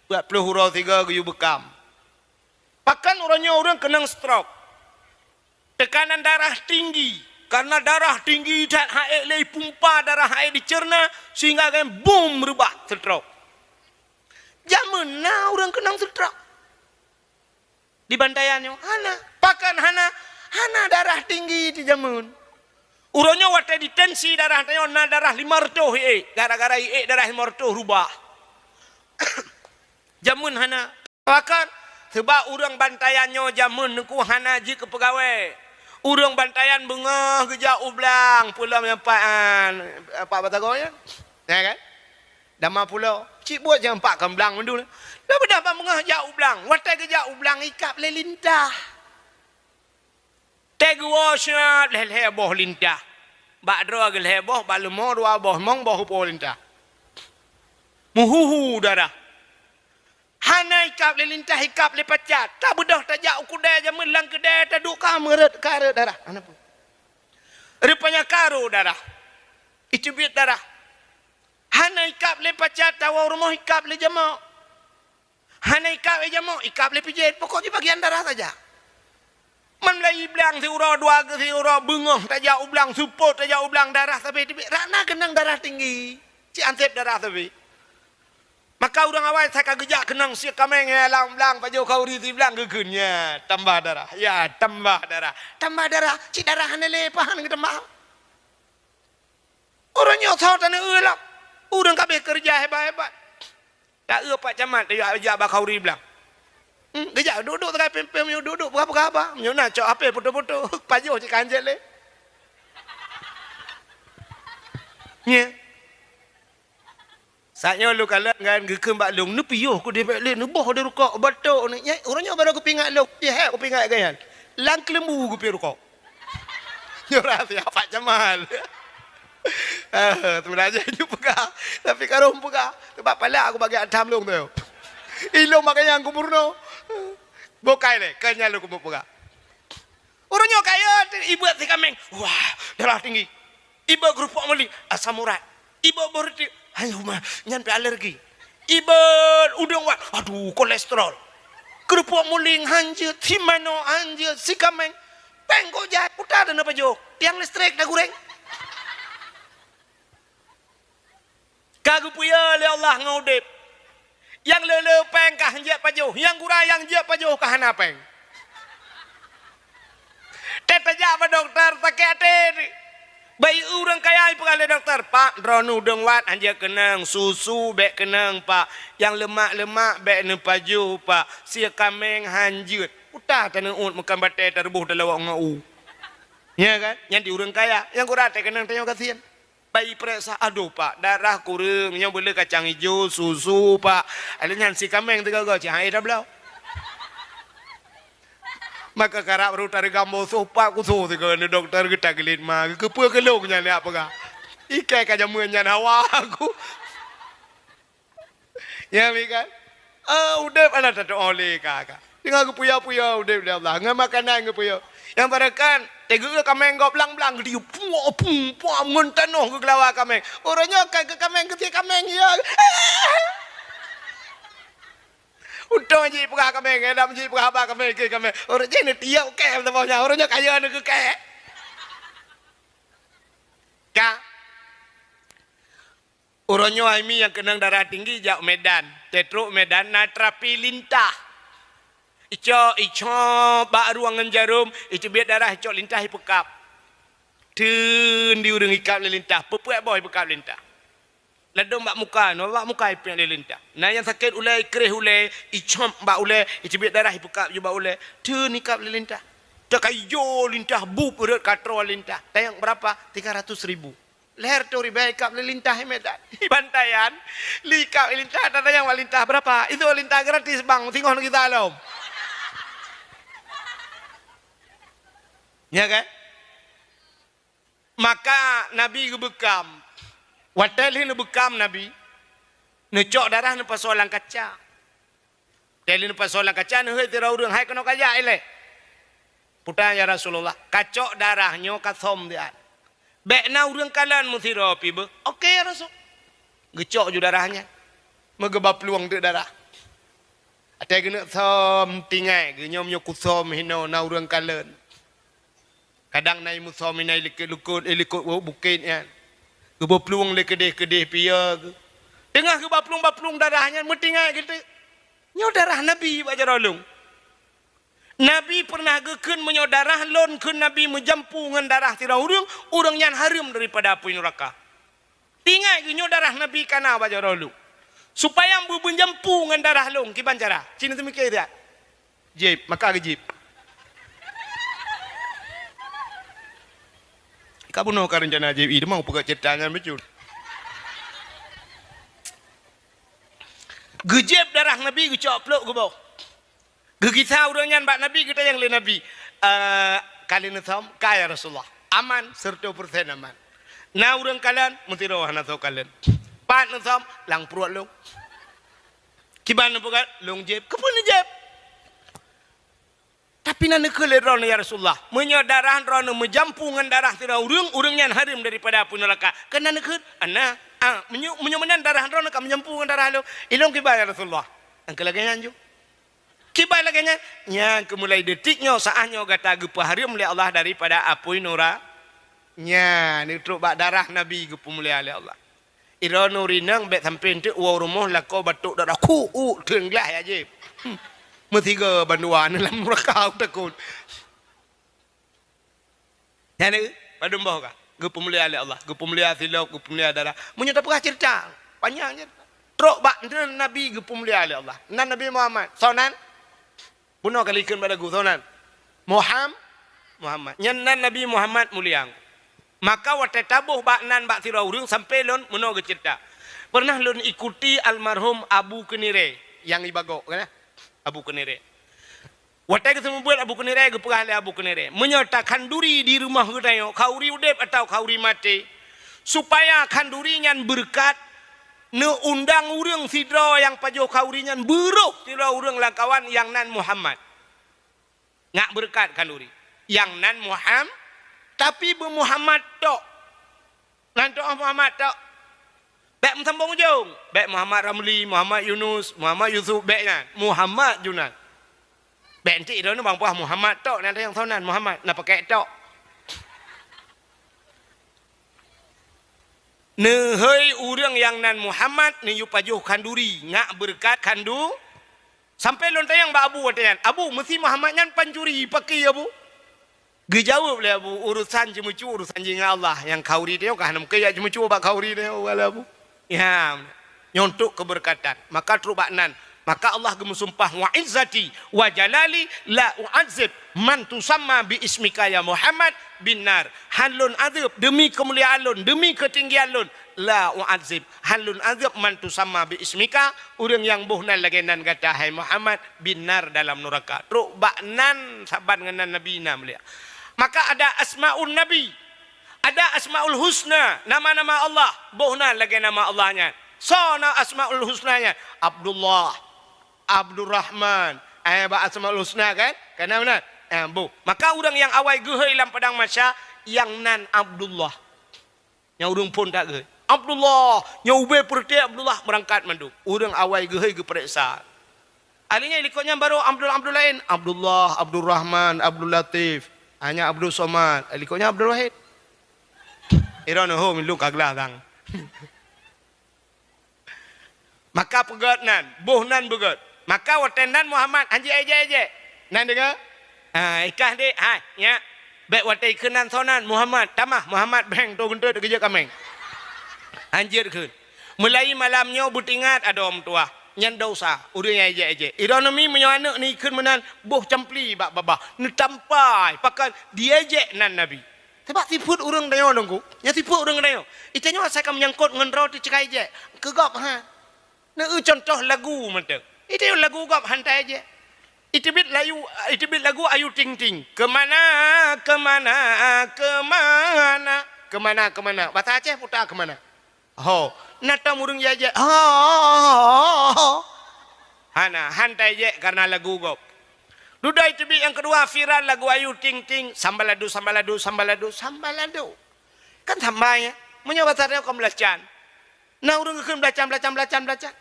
Peuet ploh uroe sigoe geuyue beukam. Pakon uroe nyoe ureuëng keunong stroke. Tekanan darah tinggi. Karena darah tinggi that, han ék lé ipumpa darah, han ék diceurna, sehingga geuh bum reubah stroke. Jameun na ureuëng keunong stroke. Di Bantayan nyoe hana. Pakon hana? Hana darah tinggi di jameun. Uroe nyoe watée ditensi darah tanyoe na darah lima reutôh iék, gara-gara iék darah lima reutôh rubah. Jameun hana. Pakon? Sebab ureuëng Bantayan nyoe jameun Teungku hana jeuet keu peugawée. Ureuëng Bantayan beungoh geujak u blang, peue lom nyang pat, ah, pat batagong nyan. Ya kan? Dama pulo, cit buet nyang pat kon blang mandum. Leubeh dah ban beungoh jak u blang, watée geujak u blang ikab lé lintah. Teuh geuwoe siat lhée-lhée boh lintah. Bak droe geuh lhée boh, bak leumo dua boh, limong boh po lintah. Meuhu-hu darah. Hana ikab lé lintah, ikab lé pacat. Tabeudôh tajak u keudée jameun, lam keudée taduek ka meureuet, ka reuet darah. Hana peue. Rupanya ka rô darah. Iteubiet darah. Hana ikab lé pacat, tawoe rumoh ikab lé jamok. Hana ikab lé jamok, ikab lé pijet. Pokok jih bagian darah saja. Man mulai blang siuroe dua siuroe, beungoh tajak u blang, seupôt tajak u blang, darah sabe teubiet. Rak na keunong darah tinggi. Cit anseb darah sabe. Maka ureuëng awai sa ka geujak keunong sie kaméng, ya, lam blang, pajoh khauri siblang geukheun, ya, tambah darah. Ya, tambah darah. Tambah darah, cit darah hana lé, pahan geutambah. Ureuëng nyoe soe taneuk eu lom. Ureuëng ka abéh keureuja hebat-hebat. Ta eu Pak Camat, tajak, jak bak khauri blang. Hmm, geujak duek-duek sagai pém-pém, meunyoe duek-duek peugah-peugah haba. Meunyoe na cok H P foto-foto, pajoh cit ka hanjeuet lé. Nyan. Saat nyoe lôn kalon ngon geukheun bak lôn, neupiôh ku dibek lé, neuboh di rukok, beutôi ni. Nyang ureuëng nyoe baru geupeuingat lôn, jih hek geupeuingat gobnyan. Lam keuleumbu geupiôh rukok. Nyoe rahsia Pak Jamal. Ah, sebenarnya nyoe peugah, tapi ka rhom peugah. Sebab palak aku bagi atam lôn tu. Ilôn bak nyang ku peurunoe. Bukai lé, keu nyan lôn keumeung peugah. Ureuëng nyoe kaya, ibeuet si kaméng. Wah, darah tinggi. Ibeuet keurupuk muling, asam urat. Ibeuet boh reuteuek, hai huma, nyan pih alergi. Ibeuet udeueng wat, aduh, kolesterol. Keurupuk muling hanjeuet, si manoe hanjeuet, si kaméng. Péng kok jai, puta teuh neupajoh. Tiang listrik tagureng. Ka geupeue lé Allah ngon udeb. Nyang le-le péng ka hanjeuet pajoh, nyang gura nyang jeuet pajoh ka hana péng. Teuh tajak bak dokto sakét até. Bak ureuëng kaya ipeugah lé dokto, "Pak, droeneuh udeueng wat hanjeuet keunong, susu bék keunong, Pak. Nyang leumak-leumak bék neupajoh, Pak. Sie kaméng hanjeuet." Puta taneuôt meukan batée tareuboh talawok ngon u. Ya kan? Nyan di ureuëng kaya. Nyang gura teuh keunong tanyoe gasien. Bai peuriksa, "Aduh, Pak, darah kureueng, nyoe beuleu kacang ijo, susu, Pak." Lheueh nyan si kaméng teuga-ga, cit han éh tabloe. Maka karab rot tareugam boh soh, Pak, kusoh sigoe neu dokto geuta geulet ma, geukeupeue keu lôn nyan jak peugah. Ikai ka jameun nyan hawa aku. Ya, mi kan? Ah, udeb hana tatu'oh lé ka, ka. Teungoh geupuya-puya udeb lé Allah, ngon makanan geupuya. Nyang barokah, teugeue kaméng gob blang-blang geutiup, puak, pung, puak, ngon tanoh geugeulawa kaméng. Ureuëng nyoe ka keu kaméng, keu si kaméng, ya. Untông jih peugah kaméng, eh, lam jih peugah haba kaméng, keu kaméng. Ureuëng jih neutiup kèe saboh nyan, ureuëng nyoe kaya neukeu kèe. Ka. Uroe nyoe hai mi nyang keunong darah tinggi jak u Medan. Teutrok Medan na terapi lintah. Icok, icok bak ruang ngon jarom, iteubiet darah, icok lintah ipeukab. Teun di ureuëng ikab lé lintah, peuet-peuet boh ipeukab lé lintah. Ladôm bak muka, nyoe bak muka ipék lé lintah. Na nyang sakét ulée, ikréh ulée, icop bak ulée, iteubiet darah ipeukab ju bak ulée. Teun ikab lé lintah. Teuka ijo lintah, bup rot katroe lintah. Tanyong berapa? Tiga ratus ribu. Lhèe reutôh ribèe ikab lé lintah i Medan. I Bantayan, lé ikab lé lintah, tatanyong bak lintah, "Berapa?" "Itu lintah gratis, Bang, singoh neugisa lom." Ya kan? Maka Nabi geubeukam. Watèe lheueh neubeukam Nabi, neucok darah neupasoe lam kaca. Watèe lheueh neupasoe lam kaca, neuhôi sidroe ureueng, "Hai, keunoe kajak ilèe." Peue tan, "Ya Rasulullah?" "Kacok darah nyoe kasôm siat. Bèk na ureueng kalon meusidroe pih beuh." "Oke, ya Rasul." Geucok ju darah nyan. Meugeuba plueng teuk darah. Watèe geuneuk som, tinggai geuh, nyoe meunyoe kusöm hinoe na ureueng kalon. Kadang na imeusöm inan likot-likot, eh, likot bukét nyan. Geubaplueng lé keudeh-keudeh piye geuh. Teungoh geubaplueng-baplueng darah nyan, meutinggai geuh teuk. Nyoe darah Nabi bak jaroe lôn. Nabi peureunah geukheun, "Meunyoe darah lôn," kheun Nabi, "meujampu ngon darah sidroe ureueng, ureueng nyan hareuem daripada apui nuraka." Tinggai geuh, nyoe darah Nabi ka na bak jaroe lôn. Supaya beumeujampu ngon darah lôn, kiban cara? Ci neuteumiké siat. Jieb, maka geujieb. Ka bunoe ka reuncana jieb, ih, teuma peugah ceurita nyan bacut. Geujieb darah Nabi, geucok plôk geuboh. Geugisa ureueng nyan bak Nabi, geutanyong lé Nabi, "Eh, ka lheueh neusöm?" "Ka, ya Rasulullah." "Aman, seureutôh peureusén aman. Na ureueng kalon?" "Meusidroe hana soe kalon." "Pat neusöm?" "Lam pruet lôn." "Kiban neupeugah?" "Lôn jieb." "Keupeue neujieb?" "Tapi na neukheun lé droeneuh, ya Rasulullah, meunyoe darah droeneuh meujampu ngon darah sidroe ureueng, ureueng nyan hareuem daripada apui nuraka. Kan na neukheun?" "Ana." "Ah, meunyoe, meunyoe meunan darah droeneuh ka meujampu ngon darah lôn, ilôn kiban, ya Rasulullah?" "Nyang keu lagèe nyan ju." "Kiban lagèe nyan?" "Nyang keu mulai detik nyoe, saát nyoe gata geupeuhareuem lé Allah daripada apui nura-, nyan, neutrok bak darah Nabi geupeumulia lé Allah. Droeneuh rinang bèk sampoe enteuk woe rumoh lakoe batok darah, khu, u, teungglah ya jih. Hmm. Meusigoe bandua lam nuraka takot. Nyan, padum boh ka? Geupeumulia lé Allah, geupeumulia silop, geupeumulia darah. Meunyoe tapeugah ceurita, panyang ceurita. Trok bak nan Nabi geupeumulia lé Allah. Nan Nabi Muhammad, soe nan? Bunoe ka likheun bak lagu, soe nan? Muham-, Muhammad. Nyan nan Nabi Muhammad mulia. Maka watèe taboh bak nan bak sidroe ureueng, sampoe lôn meunoe geuceurita. Peureunah lôn ikuti almarhum Abu Keunirée nyang i Bagok, kan? Abu Keunirée. Watèe geuseumeubeuet Abu Keunirée, geupeugah lé Abu Keunirée, "Meunyoe takhanduri di rumoh geutanyoe, khanduri udép atawa khanduri maté, supaya khanduri nyan beureukat, neuundang ureueng sidroe nyang pajoh khanduri nyan, beuroh sidroe ureueng lam kawan nyang nan Muhammad. Ngat beureukat khanduri. Nyang nan Muham-, tapi beu Muhammad tok." Nan toh Muhammad tok. Bèk meusambong ujong. Bèk Muhammad Ramli, Muhammad Yunus, Muhammad Yusuf, bèk nyan. Muhammad ju nan. Bèk enteuk droeneuh bang peugah Muhammad tok, nan teuh nyang soe nan Muhammad, na pakèk tok. Neuhôi ureueng nyang nan Muhammad, neuyue pajoh khanduri, ngat beureukat khandu-, Sampoe lôn tanyong bak Abu watèe nyan, "Abu, meusi Muhammad nyan pancuri, pakri Abu?" Geujaweueb lé Abu, "Urosan ceumeucue, urosan jih ngon Allah. Nyang khanduri tanyoe ka hana meukeujak ceumeucue bak khanduri tanyoe, Abu." Ya, nyoe untuk keubeureukatan. Maka trok bak nan. Maka Allah geumeusumpah, "Wa izzati wa jalali la u'adzib man tusamma bi ismika ya Muhammad bin nar." Han lôn azeueb deumi keumuliaan lôn, deumi keutinggian lôn, la u'adzib. Han lôn azeueb man tusamma bi ismika, ureueng nyang boh nan lagèe nan gata, hai Muhammad, bin nar, dalam nuraka. Trok bak nan saban ngon nan Nabi na mulia. Maka ada asmaun Nabi, ada asmaul husna, nama-nama Allah, boh nan lagèe nama Allah nyan. Soe na asmaul husna nyan? Abdullah, Abdurrahman. Eh, bak asmaul husna kan? Kana meunan? Eh, boh. Maka ureueng nyang awai geuhôi lam padang mahsyar, nyang nan Abdullah. Nyang ureueng phôn that geuh. Abdullah, nyang ubé peureutée Abdullah meurangkat mandum. Ureueng awai geuhôi geupareksa. Ahli nyan likot nyan barô Abdul, Abdul laén. Abdullah, Abdul Rahman, Abdul Latif. Hanya Abdul Somad. Likot nyan Abdul Wahid. Iron ho milung ka glah sang. Maka peugöt nan, boh nan beugöt. Maka watèe nan Muhammad, hanjeuet ejek-ejek. Nan deungö? Ha, ikah dek, ha, nyak. Bèk watèe ikheun nan soe nan, Muhammad. Tamah, Muhammad bèng, to geunteut geujeuet kaméng. Hanjeuet kheun. Mulai malam nyoe beutingat adoe meutuwah. Nyan dosa, ureueng nyang ejek-ejek. Ironomi meunyoe aneuk ni ikheun meunan, boh campli bak babah. Neutampai, pakon diejek nan Nabi. Sabab sifeuet ureueng tanyoe Teungku, nyan sifeuet ureueng tanyoe. Itanyoe asai ka meunyangkot ngon droe teuh ceukai jek. Keu gob ha. Neu contoh lagu mantong. Itanyoe lagu gob hantai jek. Iteubiet layu, iteubiet lagu Ayu Ting Ting. Keumana, keumana, keumana. Keumana, keumana. Basa Aceh puta keumana. Ho, na tom ureueng jijak. Ho, ho, ho, ho. Hana, hantai jek karena lagu gob. Dudoe teubiet nyang keudua viral lagu Ayu Ting Ting, sambaladu, sambaladu, sambaladu, sambaladu. Kan samba nyan. Meunyoe basa tanyoe kon beulacan. Na ureueng geukheun beulacan, beulacan, beulacan, beulacan.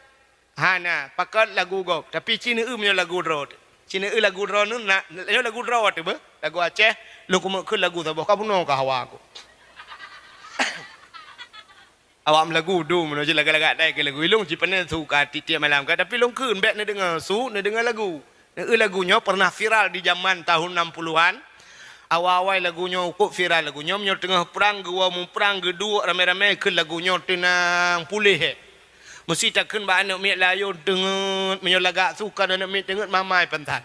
Hana, pakat lagu gob, tapi ci neu-eu meunyoe lagu droe. Ci neu-eu lagu droe neu na, nyoe lagu droe teuh beuh, lagu Aceh, lôn keumeuk kheun lagu saboh, ka bunoe ka hawa ku. Awak meulagu dum, meunyoe ci lagak-lagak dai keu lagu ilong, ci pane su ka tiep-tiep malam ka, tapi lôn kheun bèk neudeungoe su, neudeungoe lagu. Neu-eu lagu nyoe pernah viral di zaman tahun enam puluhan. Awai-awai lagu nyoe ukot viral lagu nyoe, meunyoe teungoh prang geuwoe muprang geuduek ramé-ramé kheun lagu nyoe teunang puléh, eh. Meusi takheun bak aneuk miet layôn teungeut, meunyoe lagak su ka aneuk miet teungeut mamai pantat.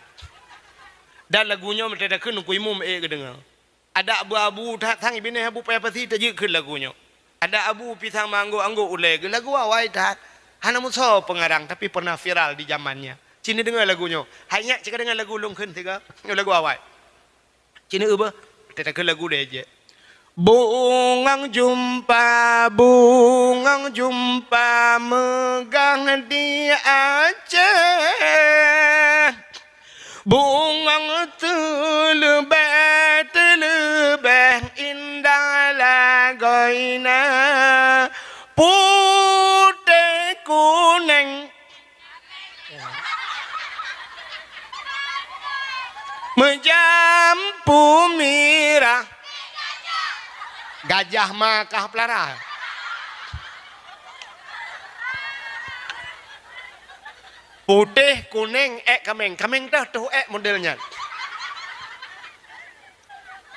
Dan lagu nyoe meuteutakheun Teungku Imum ék geudeungoe. Adak abu-abu that sang binéh Abu Paya Pasi tajeuet kheun lagu nyoe. Adak abu pisang manggo anggô ulèe geuh lagu awai that. Hana musoe peungarang tapi pernah viral di zaman nyan. Ci neudeungoe lagu nyoe. Hai nyak ci ka deungoe lagu lôn kheun sigoe. Nyoe lagu awai. Ci neu-eu beuh. Teutakheun lagu deh jeh. Bungong jumpa, bungong jumpa meugah di Aceh. Bungong teuleubeh, teuleubeh indah lagoina, putéh kuneng, meujampu mirah, gajah ma kah peulara. Putéh, kuneng, ék kaméng. Kaméng toh, toh ék model nyan.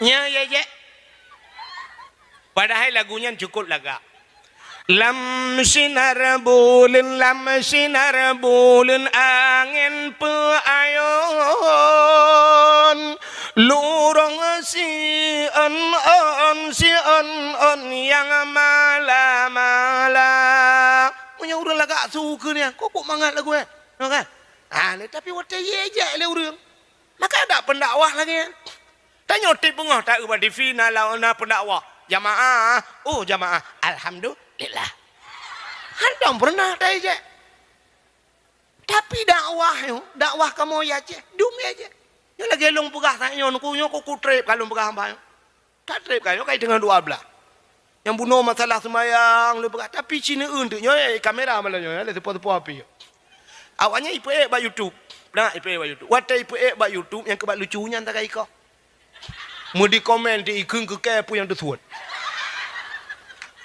Nya, ya, ya. Padahai lagu nyan cukôp lagak. Lam sinar buleuen, lam sinar buleuen angén peuayon, lurông siôn-ôn, siôn-ôn nyang mala-mala. Meunyoe ureueng lagak su keu nyan, kok, kok mangat lagu nyan. Nampak kan? Ah, ni, tapi watèe jijak lé ureueng. Maka dak pendakwah lagèe nyan. Tanyoe tiep beungoh ta-eu bak T V na la-, na pendakwah. Jamaah, oh jamaah, alhamdulillah. Hantom pernah ta-ijak. Tapi dakwah nyoe, dakwah kamoe ya ceh, dumè jeh. Nyoe lagèe lôn peugah saat nyoe, nyoe ku trép ka lôn peugah hamba nyoe. Ka trép ka nyoe, ka teungoh dua blah. Nyang bunoe masalah seumayang lôn peugah, tapi ci neu-eu teuk nyoe, eh, kamera malam nyoe, eh, lé teupeu-teupeu api. Awaknyan ipeuék bak YouTube. Nah, ipeuék bak YouTube. Watèe ipeuék bak YouTube, nyang keubat lucu nyan tagai ikoh. Meudi komen di ikheun keu kèe peue nyang teusuet.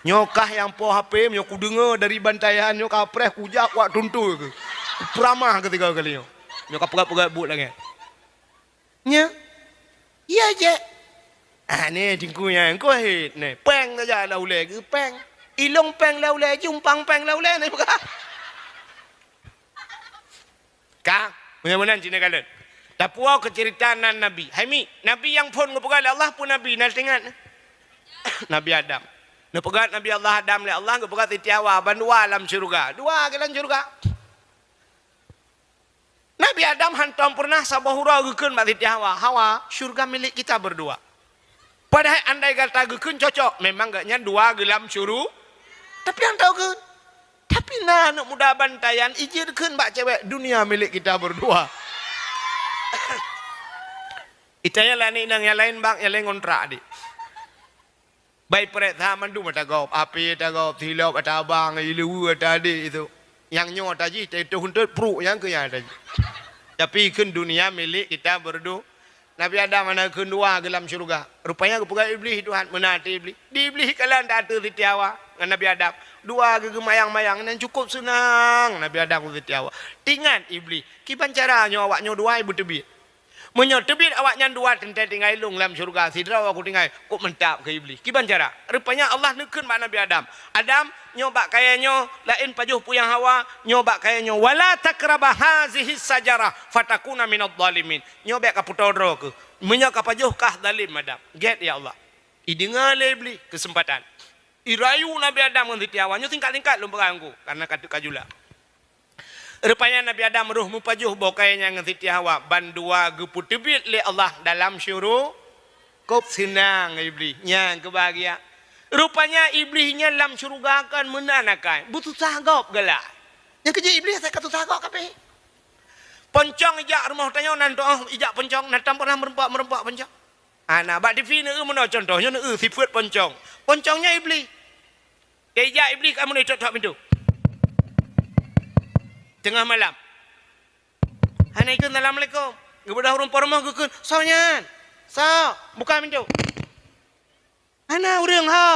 Nyoe kah nyang po H P, nyoe kudeungö dari bantaian nyoe ka preh kujak wak tuntui keu. Peuramah keu tiga kali nyoe. Nyoe ka peugah-peugah buet lagèe. Nya. Iya jeh. Ah, ni tingku nyan, engko hit ni. Pèng saja lam ulèe geuh pèng. Ilong pèng lam ulèe, jumpang pèng lam ulèe ni peugah. Ka, meunan cit neukalon. Tapuwoe keu ceurita nan nabi. Hai mi, nabi nyang phon geupeugah lé Allah peue nabi, na teuingat? Nabi Adam. Neupeugah Nabi Allah Adam lé Allah geupeugah Siti Hawa, bandua lam syeuruga. Dua geuh lam syeuruga. Nabi Adam hantom peureunah saboh uroe geukheun bak Siti Hawa, "Hawa, syeuruga milék kita berdua." Padahai andai gata geukheun cocok, memang gobnyan dua geuh lam syuru-, tapi hantom geukheun. Tapi na aneuk muda bantaian ijeuet kheun bak cewek, "Dunia milik kita berdua." Itanya lah aneuk inong nyang laén bak, nyang laén ngontrak adik. Bai preh that mandum ata gob, api ata gob, silop ata abang, ileue ata adek itu. Nyang nyoe ata jih, teuh huntot pruk nyang keu nyan ata jih. Tapi kheun dunia milik kita berdua. Nabi Adam hana kheun dua geuh lam syeuruga. Rupanya geupeugah Iblih Tuhan, meunan até Iblih. Di Iblih kalon ata ateueh Siti Hawa ngon Nabi Adam. Dua geuh geumayang-mayang, nyan cukup seunang Nabi Adam ngon Siti Hawa. Teuingat Iblih, kiban cara nyoe awak nyoe dua beuteubiet. Meunyoe teubiet awaknyan dua teuntèe tinggai lôn lam syeuruga, sidroe ku tinggai, kok mantap keu Iblih. Kiban cara? Rupanya Allah neukheun bak Nabi Adam, "Adam, nyoe bak kayèe nyoe, laén pajoh puyang Hawa, nyoe bak kayèe nyoe, wala taqraba hazihi syajarah fatakuna minadh dhalimin." Nyoe bèk kapeutoe droe keuh. Meunyoe kapajoh kah zalim Adam. Gèt ya Allah. Ideungoe lé Iblih keuseumpatan. Irayu Nabi Adam ngon Siti Hawa. Nyoe singkat-singkat lôn peugah ngon ku, karena ka teuk ka jula. Rupanya Nabi Adam roh meupajoh boh kayèe nyan ngon Siti Hawa, bandua geupeuteubiet lé Allah dalam syuru-, kok seunang Iblih, nyan keubahagia. Rupanya Iblih nyan lam syeuruga kon meunan akai, beususah gob galak. Nyang keujeuet Iblih asai ka susah gob kabeh. Poncong ijak rumoh tanyoe nan toh ijak poncong, na tom pernah meureumpok-meureumpok poncong? Hana, bak T V neu-eu meunoe contoh, nyoe neu-eu sifeuet poncong. Poncong nyan Iblih. Ijak Iblih ka meunoe cok-cok pintoe. Teungoh malam. Hana ikheun, "Assalamualaikum." Geubeudôh ureuëng po rumoh geukheun, "Soe nyan? Soe? Buka pintoe." "Hana ureuëng ho."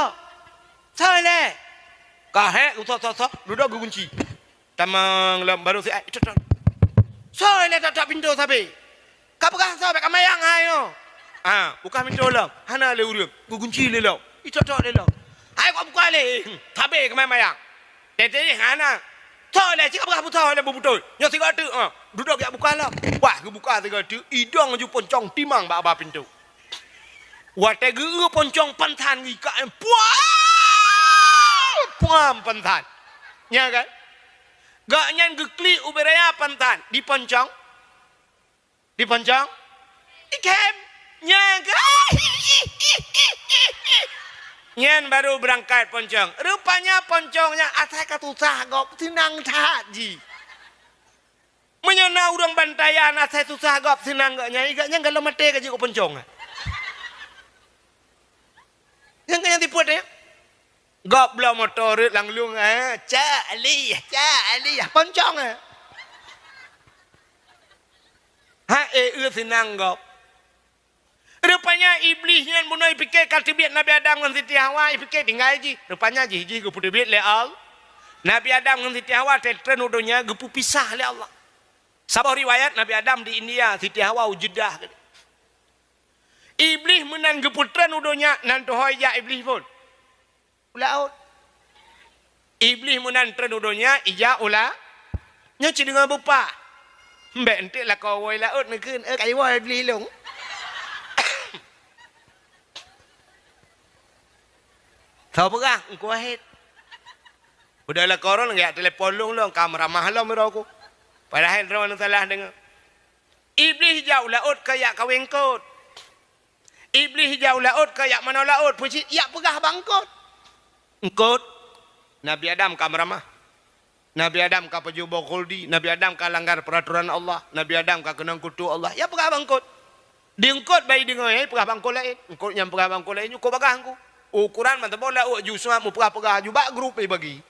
"Soe lé?" Ka hék, soe, soe, soe, dudoe geugunci. Tamong lom baru si ai, "Tok, tok." "Soe lé tok-tok pintoe sabe? Ka peugah soe, bèk ka mayang hai nyoe." Ah, buka pintoe lom. Hana lé ureuëng. Geugunci lé lom. Itok-tok lé lom. "Hai, kok buka lé?" "Sabe keumae mayang." Teuntèe hana. "Soe lé, cit ka peugah busoe lé beubeutôi. Nyoe sigoe teuk, ha." Dudoe geujak buka lom. Wah, geubuka sigoe teuk, idong ju poncong timang bak aba pintoe. Watèe geu-eu poncong pansan geuikat, puam! Puam pansan. Nya kan? Gobnyan geuklik ubé raya pansan, diponcong. Diponcong? Ikhém. Nyan keuh. Nyan baru beurangkat poncong. Rupanya poncong nyan asai ka susah gob, seunang that jih. Meunyoe na ureuëng bantayan asai susah gob, seunang gobnyan, i gobnyan galom maté ka jeuet keu poncong. Nyan keuh nyang tipot nyan. Gob bloe moto rhot lam lueng, eh, "Cak Alih, Cak Alih," poncong, eh. Ha, eh, eu seunang gob. Rupanya Iblih nyan bunoe ipike ka teubiet Nabi Adam ngon Siti Hawa, ipike tinggai jih. Rupanya jih, jih geupeuteubiet lé Allah. Nabi Adam ngon Siti Hawa teutreun u donya geupeupisah lé Allah. Saboh riwayat Nabi Adam di India, Siti Hawa u Jeddah. Iblih meunan geupeutreun u donya, nan tuho ijak Iblih phon. U laôt. Iblih meunan treun u donya, ijak u la-, nyoe cit deungoe beupah. Mbek enteuk lakoe woe laôt neukheun, "Eh, ka iwoe Iblih lôn." Soe peugah, Teungku Wahid. Udah lakoe droen geujak telepon lôn, lôn ka meuramah lom droe ku. Padahai droeneuh salah deungoe. Iblih ijak u laôt keu jak kawén eungkôt. Iblih ijak u laôt keu jak manoe laôt, peue cit jak peugah bak eungkôt. Eungkôt, Nabi Adam ka meuramah. Nabi Adam ka pajoh boh khuldi, Nabi Adam ka langgar peuratoran Allah, Nabi Adam ka keunong kutu Allah. Jak peugah bak eungkôt. Di eungkôt bah ideungoe, peugah bak eungkôt laén. Eungkôt nyang peugah bak eungkôt laén, nyoe kok bagah eungkôt. Ukoran mantong boh laôt ju seuhat meupeugah-peugah ju bak grup ibagi.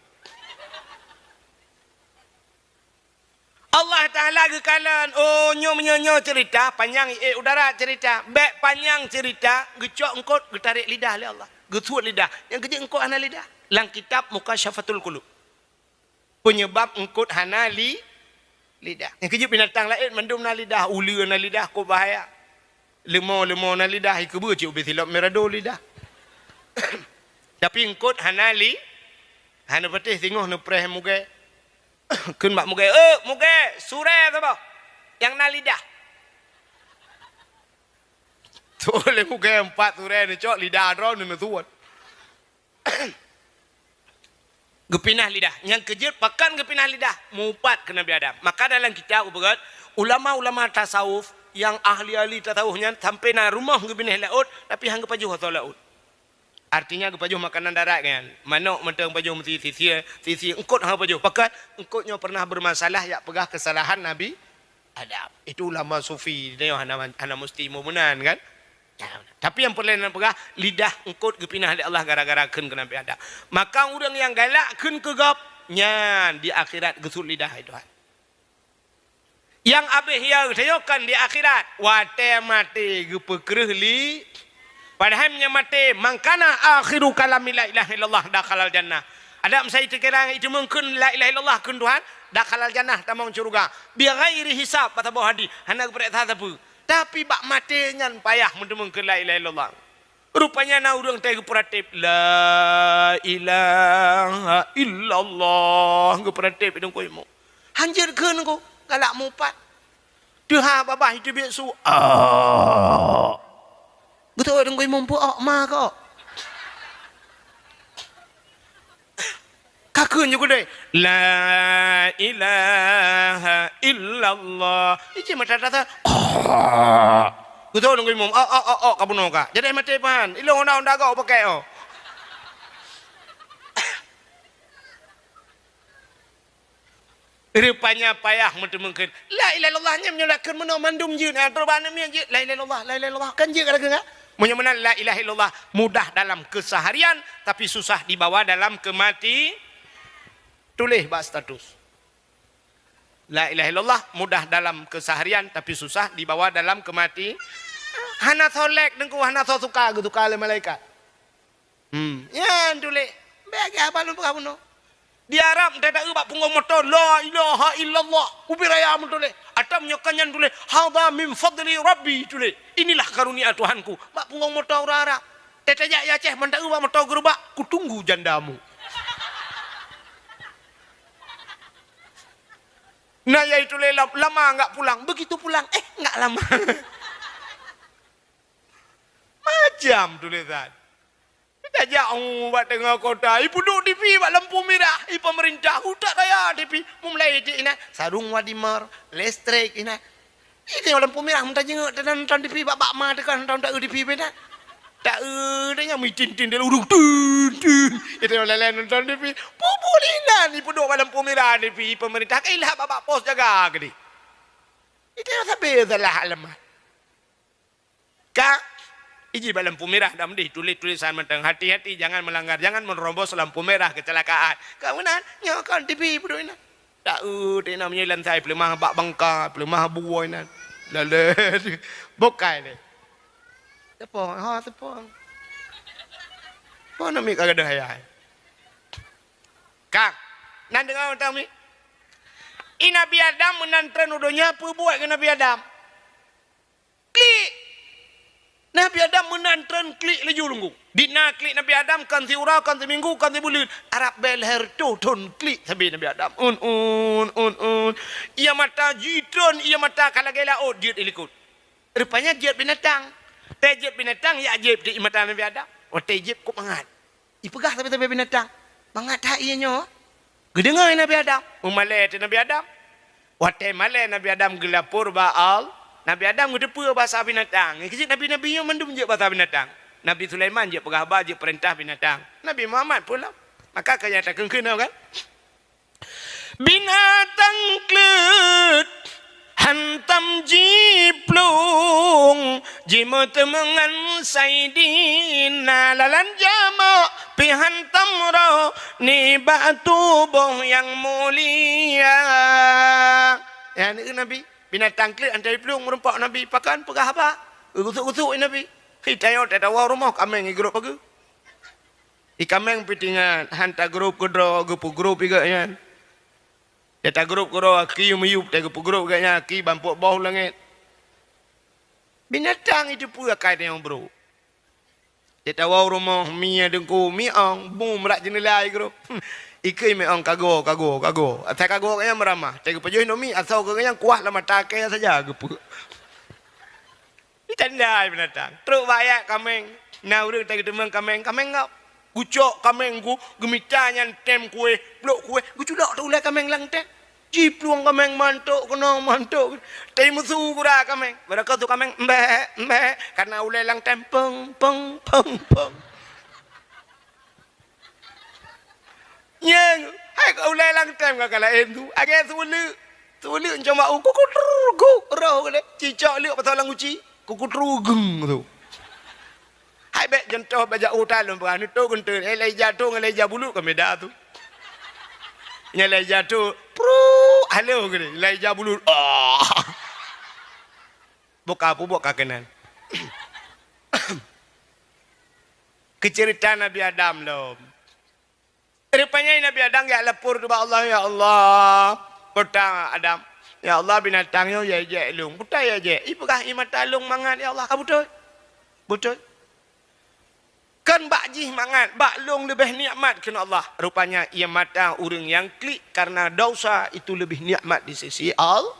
Allah Taala geukalon, oh, nyoe meunyoe nyoe ceurita, panyang ié u darat ceurita. Bék panyang ceurita, geucok eungkôt, geutarek lidah lé Allah. Geusuet lidah. Nyang keujeuet eungkôt hana lidah. Lam kitab Mukasyafatul Qulub. Peunyeubab eungkôt hana li-, lidah. Nyang keujeuet binatang laén mandum na lidah, uleue na lidah, kok bahaya. Leumo-leumo na lidah, ikeubeue cit ubé silop mirado lidah. Tapi eungkôt hana li-, hana patéh singoh neupreh mugée. Kheun bak mugée, "Eh, mugée, surée saboh nyang na lidah." Tuléh mugée empat surée neucok, lidah droe neuneuseuet. Geupinah lidah. Nyang keujeuet pakon geupinah lidah, meuupat keu Nabi Adam. Maka dalam kitab geupeugah, ulama-ulama tasawuf nyang ahli-ahli tasawuf nyan sampoe na rumoh geubinéh laôt, tapi han geupajoh asoe laôt. Artinya geupajoh makanan darat nyan. Manok mantong pajoh meusi sisier, sisier, eungkôt han pajoh. Pakon eungkôt nyoe pernah bermasalah, jak peugah kesalahan Nabi Adam. Itu ulama sufi, nyoe hana, hana musti meunan kan? Tapi nyang peureulée neupeugah, lidah eungkôt geupinah lé Allah gara-gara kheun keu Nabi Adam. Maka ureuëng nyang galak kheun keu gob, nyan di akhirat geusuet lidah, hai Tuhan. Nyang abéh ya geutanyoe kan di akhirat, watée maté geupeukreueh li-, padahai meunyoe maté, "Man kana akhiru kalami la ilaha illallah dakhalal jannah." Adak meusai teukeurang itu mungkin la ilaha illallah kheun Tuhan, "dakhalal jannah", tamong syeuruga. Bi ghairi hisab, bak saboh hadih, hana geupareksa sapeue. Tapi bak maté nyan payah meuteumèe keu la ilaha illallah. Rupanya na ureuëng tai geupeuratéb, "La ilaha illallah," geupeuratéb idong kuimu. Hanjeuet kheun ku, galak mupat. Teuha babah itu biet su. Ah. Beutôi idong kuimu peuok ma kok. Ka kheun ju keudeh, "La ilaha illallah." Ije mata tata. Geutanyoe ngon imum, "Oh, oh, oh, oh, ka bunoe ka." Jadi maté pahan. Ilong honda-honda gok pakai, oh. Rupanya payah meuteumèe kheun. La ilaha illallah nyan meunyoe lakon meunoe mandum jeuet. Nah, terus bak aneuk miet jeuet. La ilaha illallah, la ilaha illallah. Kan jeuet ka lakon, kan? Meunyoe meunan la ilaha illallah mudah dalam keseharian, tapi susah dibawa dalam kemati-, tuléh bak status. La ilaha illallah mudah dalam keseharian, tapi susah dibawa dalam kemati. Hana soe lek teungku, hana soe suka, geusuka lé malaikat. Hmm, nyan tuléh. Bèk lagèe haba lôn peugah bunoe. Di Arab, teuta eu bak punggong moto, "La ilaha illallah." Ubé raya meutuléh. Atau meunyoe ka nyan tuléh, "Hadza min fadli Rabbi," tuléh. "Inilah karunia Tuhanku." Bak punggong moto ureueng Arab. Teuta jak i Aceh, mantong eu bak moto geurubak, "Kutunggu jandamu." Nah, yaitu lé lam-, lama enggak pulang. Begitu pulang, eh, enggak lama. Macam tulisan. Tajak, oh, bak teungoh kota, ipeuduek TV bak lampu mirah, i pemerintah, utak raya TV, meumulai dik inan, sarung wadimor, listrik inan. Ide lampu mirah, meutajenguk, nonton TV bak, bak ma teuka nonton, taeu TV bak inan. Taeu, dia nyan mitin-tin, dia ureueng, tin, tin. Ide lé-lé nonton TV, pubul inan, ipeuduek bak lampu mirah TV, pemerintah, kailah bak, bak pos jaga keudeh. Ide sabe salah alamat. Ka, iji bak lampu mirah dam deh, tulis tulisan mantong, "Hati-hati, jangan melanggar, jangan menerobos lampu merah, kecelakaan." Ka meunan, nyoe kon TV peuduek inan. Taeu, teuinong meunyoe lam sai peuleumah bak bangka, peuleumah buoe inan. Lalet. Bukai deh. Teupo, ha, teupo. Po nami ka gadoh ayah. Ka, nan deungoe tami. I Nabi Adam meunan treun u donya, peue buet keu Nabi Adam? Klik! Nabi Adam meunan treun klik laju lunggu. Di na klik Nabi Adam, kon siuroe, kon siminggu, kon sibuleuen. Arab bèe lhèe reutôh thon klik sabe Nabi Adam. Un, un, un, un. Ia mata jitreun, ia mata ka lagèe laôt jeuet i likot. Rupanya jeuet binatang. Tée jeuet binatang, jak jieb di mata Nabi Adam. Watée jieb kok mangat. Ipeugah sabe-sabe binatang, "Mangat that ié nyoe." Geudeungoe Nabi Adam. Meumalée teuh Nabi Adam. Watée malée Nabi Adam geulapor bak Allah, Nabi Adam geuteupeue basa binatang. Nyan keuh jeuet nabi-nabi nyoe mandum jeuet basa binatang. Nabi Sulaiman jeuet peugah haba, jeuet peurintah binatang. Nabi Muhammad peue lom. Maka keu nyang takheun-kheun kan? Binatang kleuet hantom jiplueng, jimeuteumeung ngon Saidina, lalan jameuk pih hantom roh nibak tuboh nyang mulia. Nyan keuh Nabi, binatang kleuet hantom jiplueng meurumpok Nabi, pakon peugah haba, geugusuk-gusuk Nabi. Hi tanyoe tatawoe rumoh kaméng igrôp pageue. I kaméng pih teuingat, han tagrôp keudroe, geupeugrôp i gobnyan. Ya tagrôp keudroe, aki miyueb, tageupeugrôp i gobnyan, aki bampok boh u langét. Binatang iteupeue akai tanyoe brôk. Ya tawoe u rumoh, mi nyang teungku, mi ong, bum rot jeuneula igrôp. Ikheun mi ong kago, kago, kago. Asai kago gobnyan meuramah, tageupajoh inong mi, asoe gobnyan kuah lam mata kèe saja geupeu. Itandai binatang. Trok bak ayat kaméng. Na ureueng tageuteumeung kaméng, kaméng ngap. Gucok kaméng gu, geumita nyan tem kuéh, blok kuéh, geuculok teuh ulée kaméng lam tem. Jiplueng kaméng mantok keunoe, mantok. Teuh meusu gura kaméng. Barô ka su kaméng, "Mbek, mbek." Kana ulée lam tem, peng, peng, peng, peng. Nyang, hai ka ulée lam tem ka laén tu. Agée seuleuk. Seuleuk cuma u kukutru, gu, roh geude. Cicok leuk pasang lam guci. Kukutru geng tu. Hai bék jeuet toh bajak u talon peugah, neutok geunteuen. Eh, lai jatoh ngon lai jabulut ka meda tu. Nyang lai jatoh, pru, halo geude. Lai jabulut. Ah. Buka pubok ka keunan. Keuceurita Nabi Adam lom. Rupanya Nabi Adam jak lapor ubak Allah, "Ya Allah, peutang Adam. Ya Allah, binatang nyoe ya jek lôn. Peue ta ya jek? Ipeugah i mata lôn mangat, ya Allah, ka beutôi." Beutôi. Kan bak jih mangat, bak lôn leubeh nikmat kheun Allah. Rupanya ia mata ureueng nyang klik karena dosa itu lebih nikmat di sisi Allah.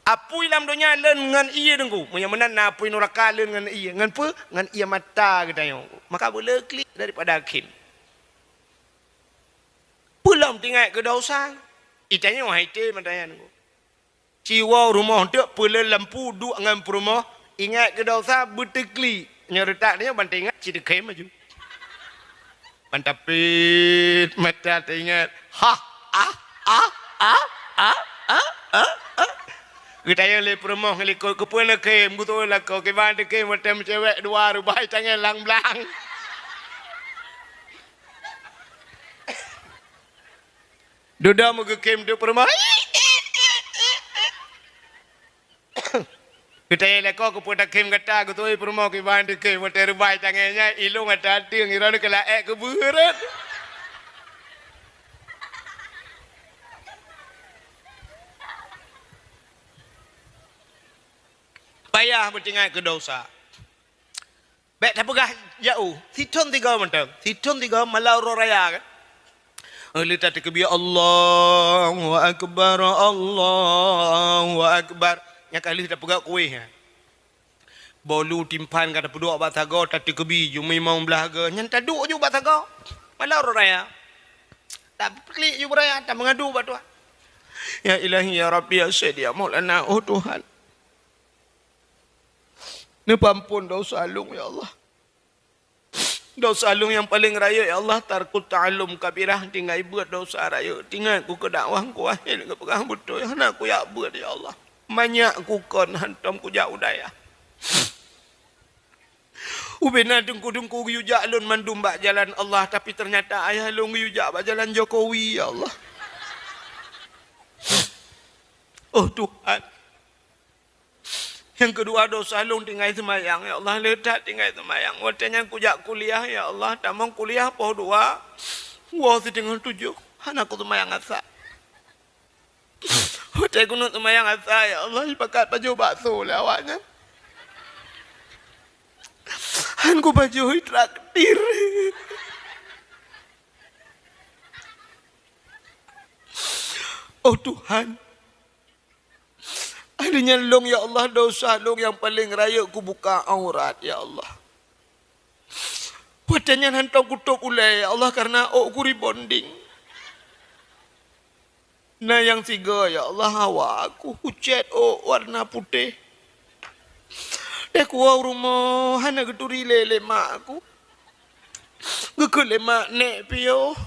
Apui lam donya lôn ngon ie deungku. Meunyoe meunan na apui nuraka lôn ngon ie. Ngon peue? Ngon ie mata geutanyoe. Maka beuleu klik daripada kheun. Peue lom teuingat keu dosa? Itanyoe hai té mata nyan. Ci woe rumoh teuk peuleueh lampu duek ngon peurumoh, ingat keu dosa beuteuklik. Nyoe reutak nyoe ban teuingat ci teukhém laju. Ban tapit mata teuingat. Ha, ah, ah, ah. Geutanyong lé peurumoh ngon likot, "Keupeue neukhém?" Geutanyong lakoe, "Kiban teukhém watèe meucewek dua reubai tangieng lam blang." Dudoe meugeukhém teuk peurumoh. Geutanyong lakoe keupeue takhém gata, geutôi peurumoh kiban takhém, watèe reubai tangai nyan, ilong ata ateueng, iroe keu laék keu beureut. Payah beutingat keu dosa. Bèk tapeugah jauh, sithôn sigoe mantong, sithôn sigoe malam uroe raya kan. Lheueh tateukeubi, "Allahu Akbar, Allahu Akbar." Nyan ka lheueh tapeugah kuéh nyan. Bolu timphan ka tapeuduek bak sagoe, tateukeubi ju mimong blah goe, nyan taduek ju bak sagoe. Malam uroe raya. Tapeutiklik ju beuraya, tameungadu bak Tuhan. Ya Ilahi, ya Rabbi, ya Sayyidi, ya Maulana, oh Tuhan. Neupeuamphon dosa lôn, ya Allah. Dosa lôn nyang paleng rayeuk, ya Allah, tarkut ta'allum kabirah, tinggai beuet dosa rayeuk. Tinggai ku keu dakwah, ku akhé geupeugah beutôi, hana kujak beuet, ya Allah. Manyak kukon hantom kujak u dayah. Ubena teungku-teungku geuyue jak lôn mandum bak jalan Allah, tapi teunyata ayah lôn geuyue jak bak jalan Jokowi, ya Allah. Oh Tuhan. Nyang keudua, dosa lôn tinggai seumayang, ya Allah, le that tinggai seumayang. Watèe nyan kujak kuliah, ya Allah, tamong kuliah poh dua, woe siteungoh tujoh, hana kuseumayang asa. Watèe keuneuk seumayang asa, ya Allah, jipakat pajoh bakso lé awaknyan. Han kupajoh, jitraktir. Oh Tuhan, Akhé nyan lôn, ya Allah, dosa lôn nyang paleng rayeuk kubuka aurat, ya Allah. Watèe nyan hantom kutôp ulèe, ya Allah, kareuna ôk ku rebonding. Na nyang sigoe, ya Allah, hawa ku, kucèt ôk warna putéh. Deh kuwoe u rumoh hana geuturi lé, lé mak ku. Geukheun lé mak, "Nèk piôh."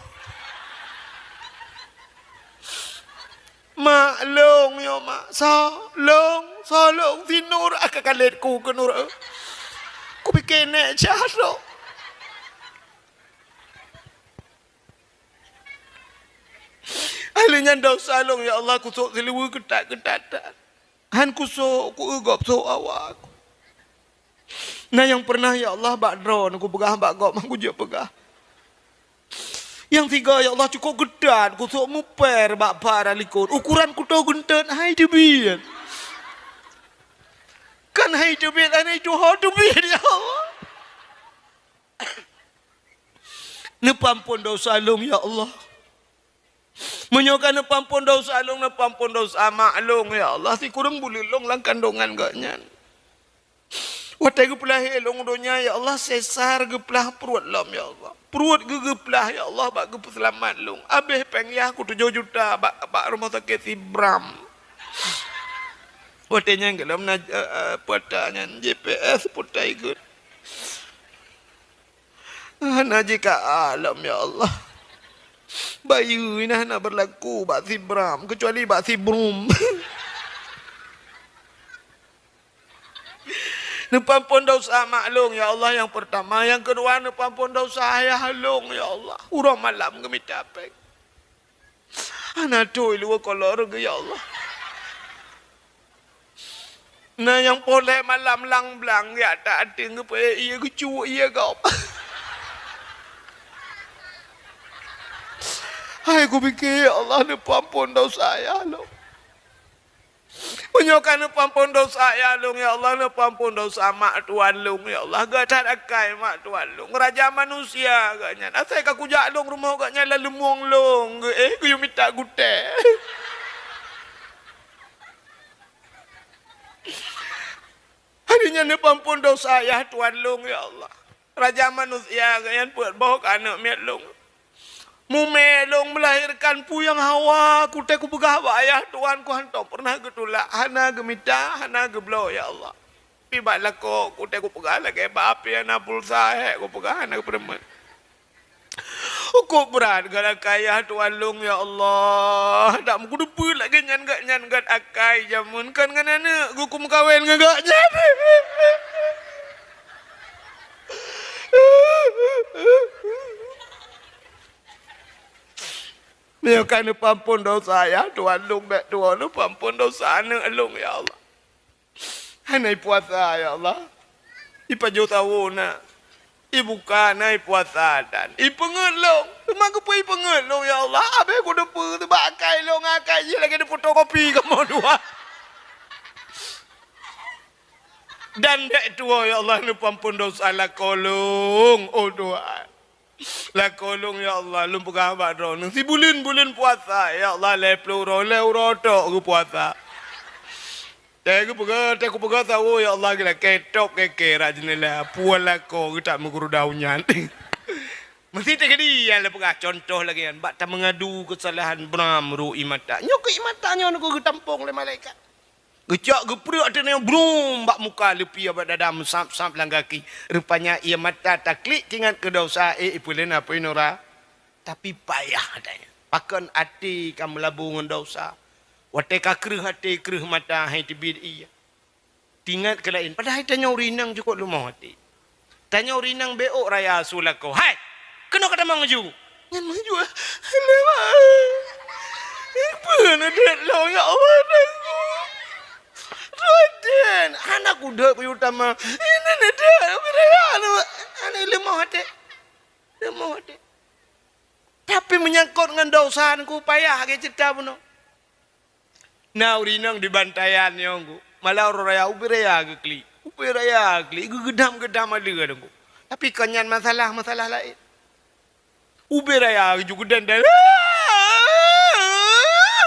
"Mak, lôn nyoe, Mak." "Soe lôn? Soe lôn?" "Si Nur." Ah, ka kalét ku keu Nur. Kupike nèk cah lôn. Akhé nyan dosa lôn, ya Allah, kusôk siluweue keutat-keutat. Han kusôk, kueu gob sôk awak. Na nyang pernah, ya Allah, bak droeneuh kupeugah bak gob, han kujeuet peugah. Nyang sigoe, ya Allah, cukôp keutat, kusôk mupèr bak para likot. Ukuran kuto geunteut hai teubiet. Kan hai teubiet, hai tuho teubiet, ya Allah. Neupeuamphon dosa lôn, ya Allah. Meunyoe ka neupeuamphon dosa lôn, neupeuamphon dosa mak lôn, ya Allah, sikureueng buleuen lôn lam kandongan gobnyan. Watèe geupeulahé lôn u donya, ya Allah, sesar geuplah pruet lom, ya Allah. Pruet geuh geuplah, ya Allah, bak geupeuseulamat lôn. Abéh péng yah ku tujoh juta bak, bak rumoh sakét Sibram. Watèe nyan gohlom na, eh, eh, peuta nyan, J P S peuta ikôt. Hana jika alam, ya Allah. Bayeue nyan hana beurlaku bak Sibram, keucuali bak Sibrum. Neupeuamphon dosa mak lôn, ya Allah, nyang peurtama. Nyang keudua, neupeuamphon dosa ayah lôn, ya Allah. Uroe malam geumita péng. Hana tho iluweue kolor geuh, ya Allah. Na nyang poh lhèe malam lang blang, jak that ateueng geupeuék ié geucuk ié gob. Hai kupike, ya Allah, neupeuamphon dosa ayah lôn. Meunyoe ka neupeuamphon dosa ayah lôn, ya Allah, neupeuamphon dosa mak tuan lôn, ya Allah. Gét that akai mak tuan lôn. Raja manusia gobnyan. Asai ka kujak lôn rumoh gobnyan lam leumueng lôn geuh, eh, geuyue mita gutèe. Akhé nyan neupeuamphon dosa ayah tuan lôn, ya Allah. Raja manusia gobnyan peuet boh keu aneuk miet lôn. Mumè lôn meulahérkan peue nyang hawa, kutèe kupeugah bak ayah tuan ku hantom peureunah geutulak, hana geumita, hana geubloe, ya Allah. Pi bak lakoe kutèe kupeugah lagèe bak api hana pulsa, hék kupeugah hana geupeurumet. Ukôt brat geuh akai ayah tuan lôn, ya Allah. Dak meukudeupeue lagèe nyan gobnyan gét akai jameun, kon ngon aneuk geuh kumeukawen ngon gobnyan. Meunyoe ka neupeuamphon dosa ayah tuan lôn, bèk tuwoe neupeuamphon dosa aneuk lôn, ya Allah. Hana ipuasa, ya Allah. Ipajoh sawo na. Ibuka na ipuasa dan ipeungeut lôn. Teuma keupeue ipeungeut lôn, ya Allah? Abéh kuteupeu teubak akai lôn ngon akai jih lagée neufotokopi kamoe dua. Dan bék tuwoe, ya Allah, neupeuamphon desya lakoe lôn, oh Tuhan. Lakoe lôn, ya Allah, lôn peugah bak Droeneuh. Sibuleuen-buleuen puasa, ya Allah, lhée ploh uroe, lhée uroe tok geupuasa. Teuh geupeugah, teuh kupeugah sawo, ya Allah, geulakée top kée-kée rot jeuneula. Puwoe lakoe geutak meuguruda u nyan. Meusti teukeudi nyang lôn peugah contoh lagée nyan. Bak tameungadu keusalahan bram ru ié mata. Nyoe keuh ié mata nyoe geutamphong lé malaikat. Geucok geupreuek ateueh nyoe brum bak muka, leupie bak dada, meusab-sab lam gaki. Rupanya ié mata taklik teuingat keu desya, eh, ipeuleueh na peue nura. Tapi payah ata nyan. Pakon até ka meulabô ngon desya. Watée ka kreueh até, kreueh mata, hai teubiet ié. Teuingat keu laén. Padahai tanyoe ureueng inong cukôp leumoh até. Tanyoe ureueng inong bék raya su lakoe. Hai! Keunoe ka tamong laju. Nyan maju. Lewat. Peue neudeuk lôn, ya Allah, Tuhanku. Tuhan, hana kudeuek keu utama. Ini neudeuk, ubé raya lôn. Hana leumoh até. Leumoh até. Tapi meunyangkot ngon desya, Teungku, payah lagée ceurita bunoe. Na ureueng inong di Bantayan nyoe, Teungku. Malam uroe raya, ubé raya geuklik. Ubé raya geuklik, geugeudam-geudam aleue, Teungku. Tapi kon nyan masalah, masalah laén. Ubé raya geujak geudan-dan.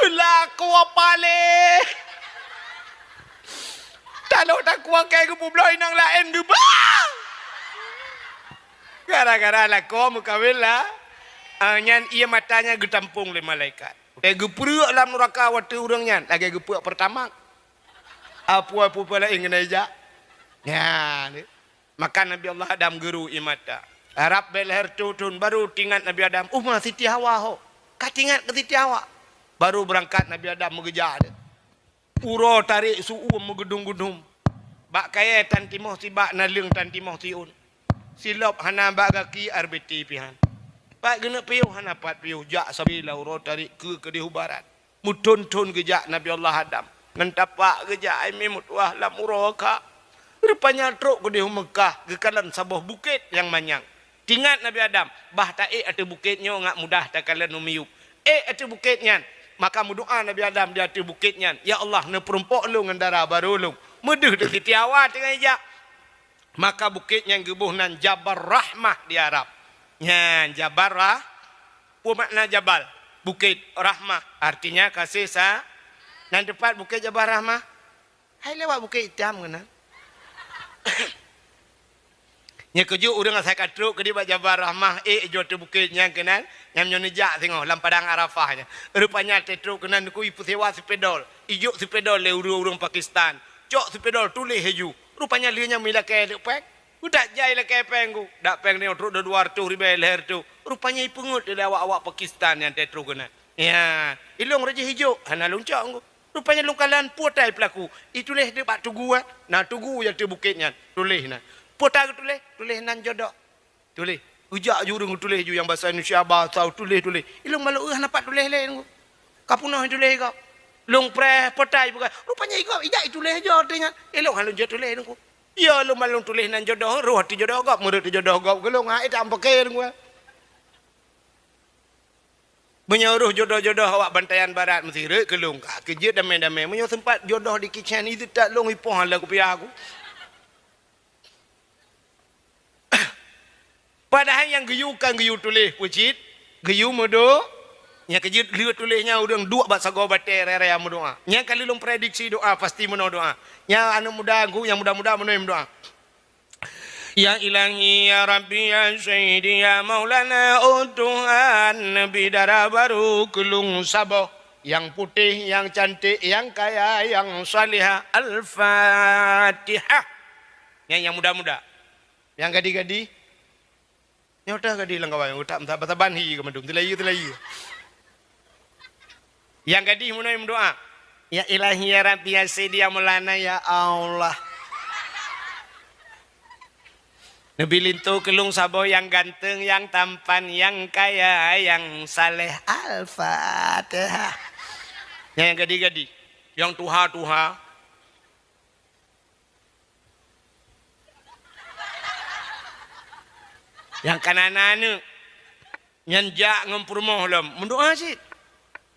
Lakoe paléh. Taloh takue kée geupubloe inong laén geubah. Gara-gara lakoe meukawen la-, ah, nyan ié mata nyan geutampong lé malaikat. Watée geupreuek lam nuraka watée ureueng nyan lagée geupreuek Pertamax. Apui-apui laén keuneuk ijak. Nyan. Maka Nabi Allah Adam geuru ié mata. Rab bée lhée reutôh thon baru teuingat Nabi Adam, "Uma Siti Hawa ho." Ka teuingat keu Siti Hawa. Baru beurangkat Nabi Adam meugeujak deuh. Uroe tarék su-uem meugeudum-geudum. Bak kayée tan timoh sibak, naleueng tan timoh siôn. Silop hana bak gaki, R B T pih han. Pat geuneuk piôh hana pat piôh, jak sabe lam uroe tarék keue keudeh u barat. Meuthon-thon geujak Nabi Allah Adam. Ngon tapak geujak, ai mé meutuah lam uroe ka. Rupanya trok keudeh u Meukah, geukalon saboh bukét nyang manyang. Teuingat Nabi Adam, bah taék ateueh bukét nyoe ngat mudah takalon u miyueb. Ék ateueh bukét nyan, maka meudoá Nabi Adam di ateueh bukét nyan, "Ya Allah, neupeurumpok lôn ngon dara barô lôn." Meudeuh di Siti Hawa teungoh ijak. Maka bukét nyan geuboh nan Jabal Rahmah di Arab. Nyan, Jabal Rah-, peue makna jabal? Bukét, Rahmah, artinya kasih sa-, nan teupat bukét Jabal Rahmah. Hai lewat Bukét Itam keunan. Nyoe keujeuet ureueng asai ka trok keudeh bak Jabal Rahmah, ék ijok ateueh bukét nyan keunan, nyan nyoe neujak singoh lam padang Arafah nyan. Rupanya teutrok keunan Teungku ipeusewa seupedol, ijok seupedol lé ureueng-ureueng Pakistan. Cok seupedol tuléh laju. Rupanya lheueh nyan meulakée deuek péng. Utak jai lakée péng ku. Dak péng nyoe trok dua reutôh ribée lhée reutôh. Rupanya ipeungeut lé awak-awak Pakistan nyang teutrok keunan. Ya, ilong rajih ijok, hana lôn cok ku. Rupanya lôn kalon peue ata peulaku. Ituléh deuek bak tugu, eh. Na tugu nyang ateueh bukét nyan. Tuléh na. Peue ata geutuléh? Tuléh nan jodoh. Tuléh. Ijak ju ureueng tuléh ju nyang basa Indonesia, basa tuléh-tuléh. Ilong malok, eh, hana pat tuléh lé. Ka peunoh tuléh gob. Lôn preh peue ata ipeugah. Rupanya igob, ijak ituléh jo teuingat. Ilong hana lôn jeuet tuléh Teungku. Ya, lôn malong tuléh nan jodoh, roh ateueh jodoh gob, meureuet ateueh jodoh gob. Geulong hai tam paké Teungku. Meunyoe roh jodoh-jodoh awak Bantayan Barat meusti rhot keu lôn ka, keu jeuet damé-damé. Meunyoe seumpat jodoh di kicén, itu tak lôn ipoh lam kupiah aku. Padahai nyang geuyue kan geuyue tuléh peue cit, geuyue meudo-, nyang keu jeuet lheueh tuléh nyan ureueng duek bak sagoe batée raya-raya meudoá. Nyang ka lheueh lôn prediksi doá, pasti meunoe doá. Nyang aneuk muda ku, nyang muda-muda meunoe meudoá. Ya Ilahi, ya Rabbi, ya Sayyidi, ya Maulana, oh Tuhan, neubi dara barô keu lôn saboh, nyang putéh, nyang canték, nyang kaya, nyang salihah. Al-Fatihah. Nyang, nyang muda-muda. Nyang gadih-gadih. Nyoe teuh gadih lam kawan, utak meusaban-saban hi keu mandum, teulayi-teulayi. Nyang gadih meunoe meudoá, "Ya Ilahi, ya Rabbi, ya Sayyidi, ya Maulana, ya Allah. Neubi linto keu lôn saboh nyang ganteng, nyang tampan, nyang kaya, nyang saleh." Al-Fatihah. Nyang gadih-gadih, nyang tuha-tuha. Nyang ka na aneuk, nyan jak ngon peurumoh lom, meudoa cit.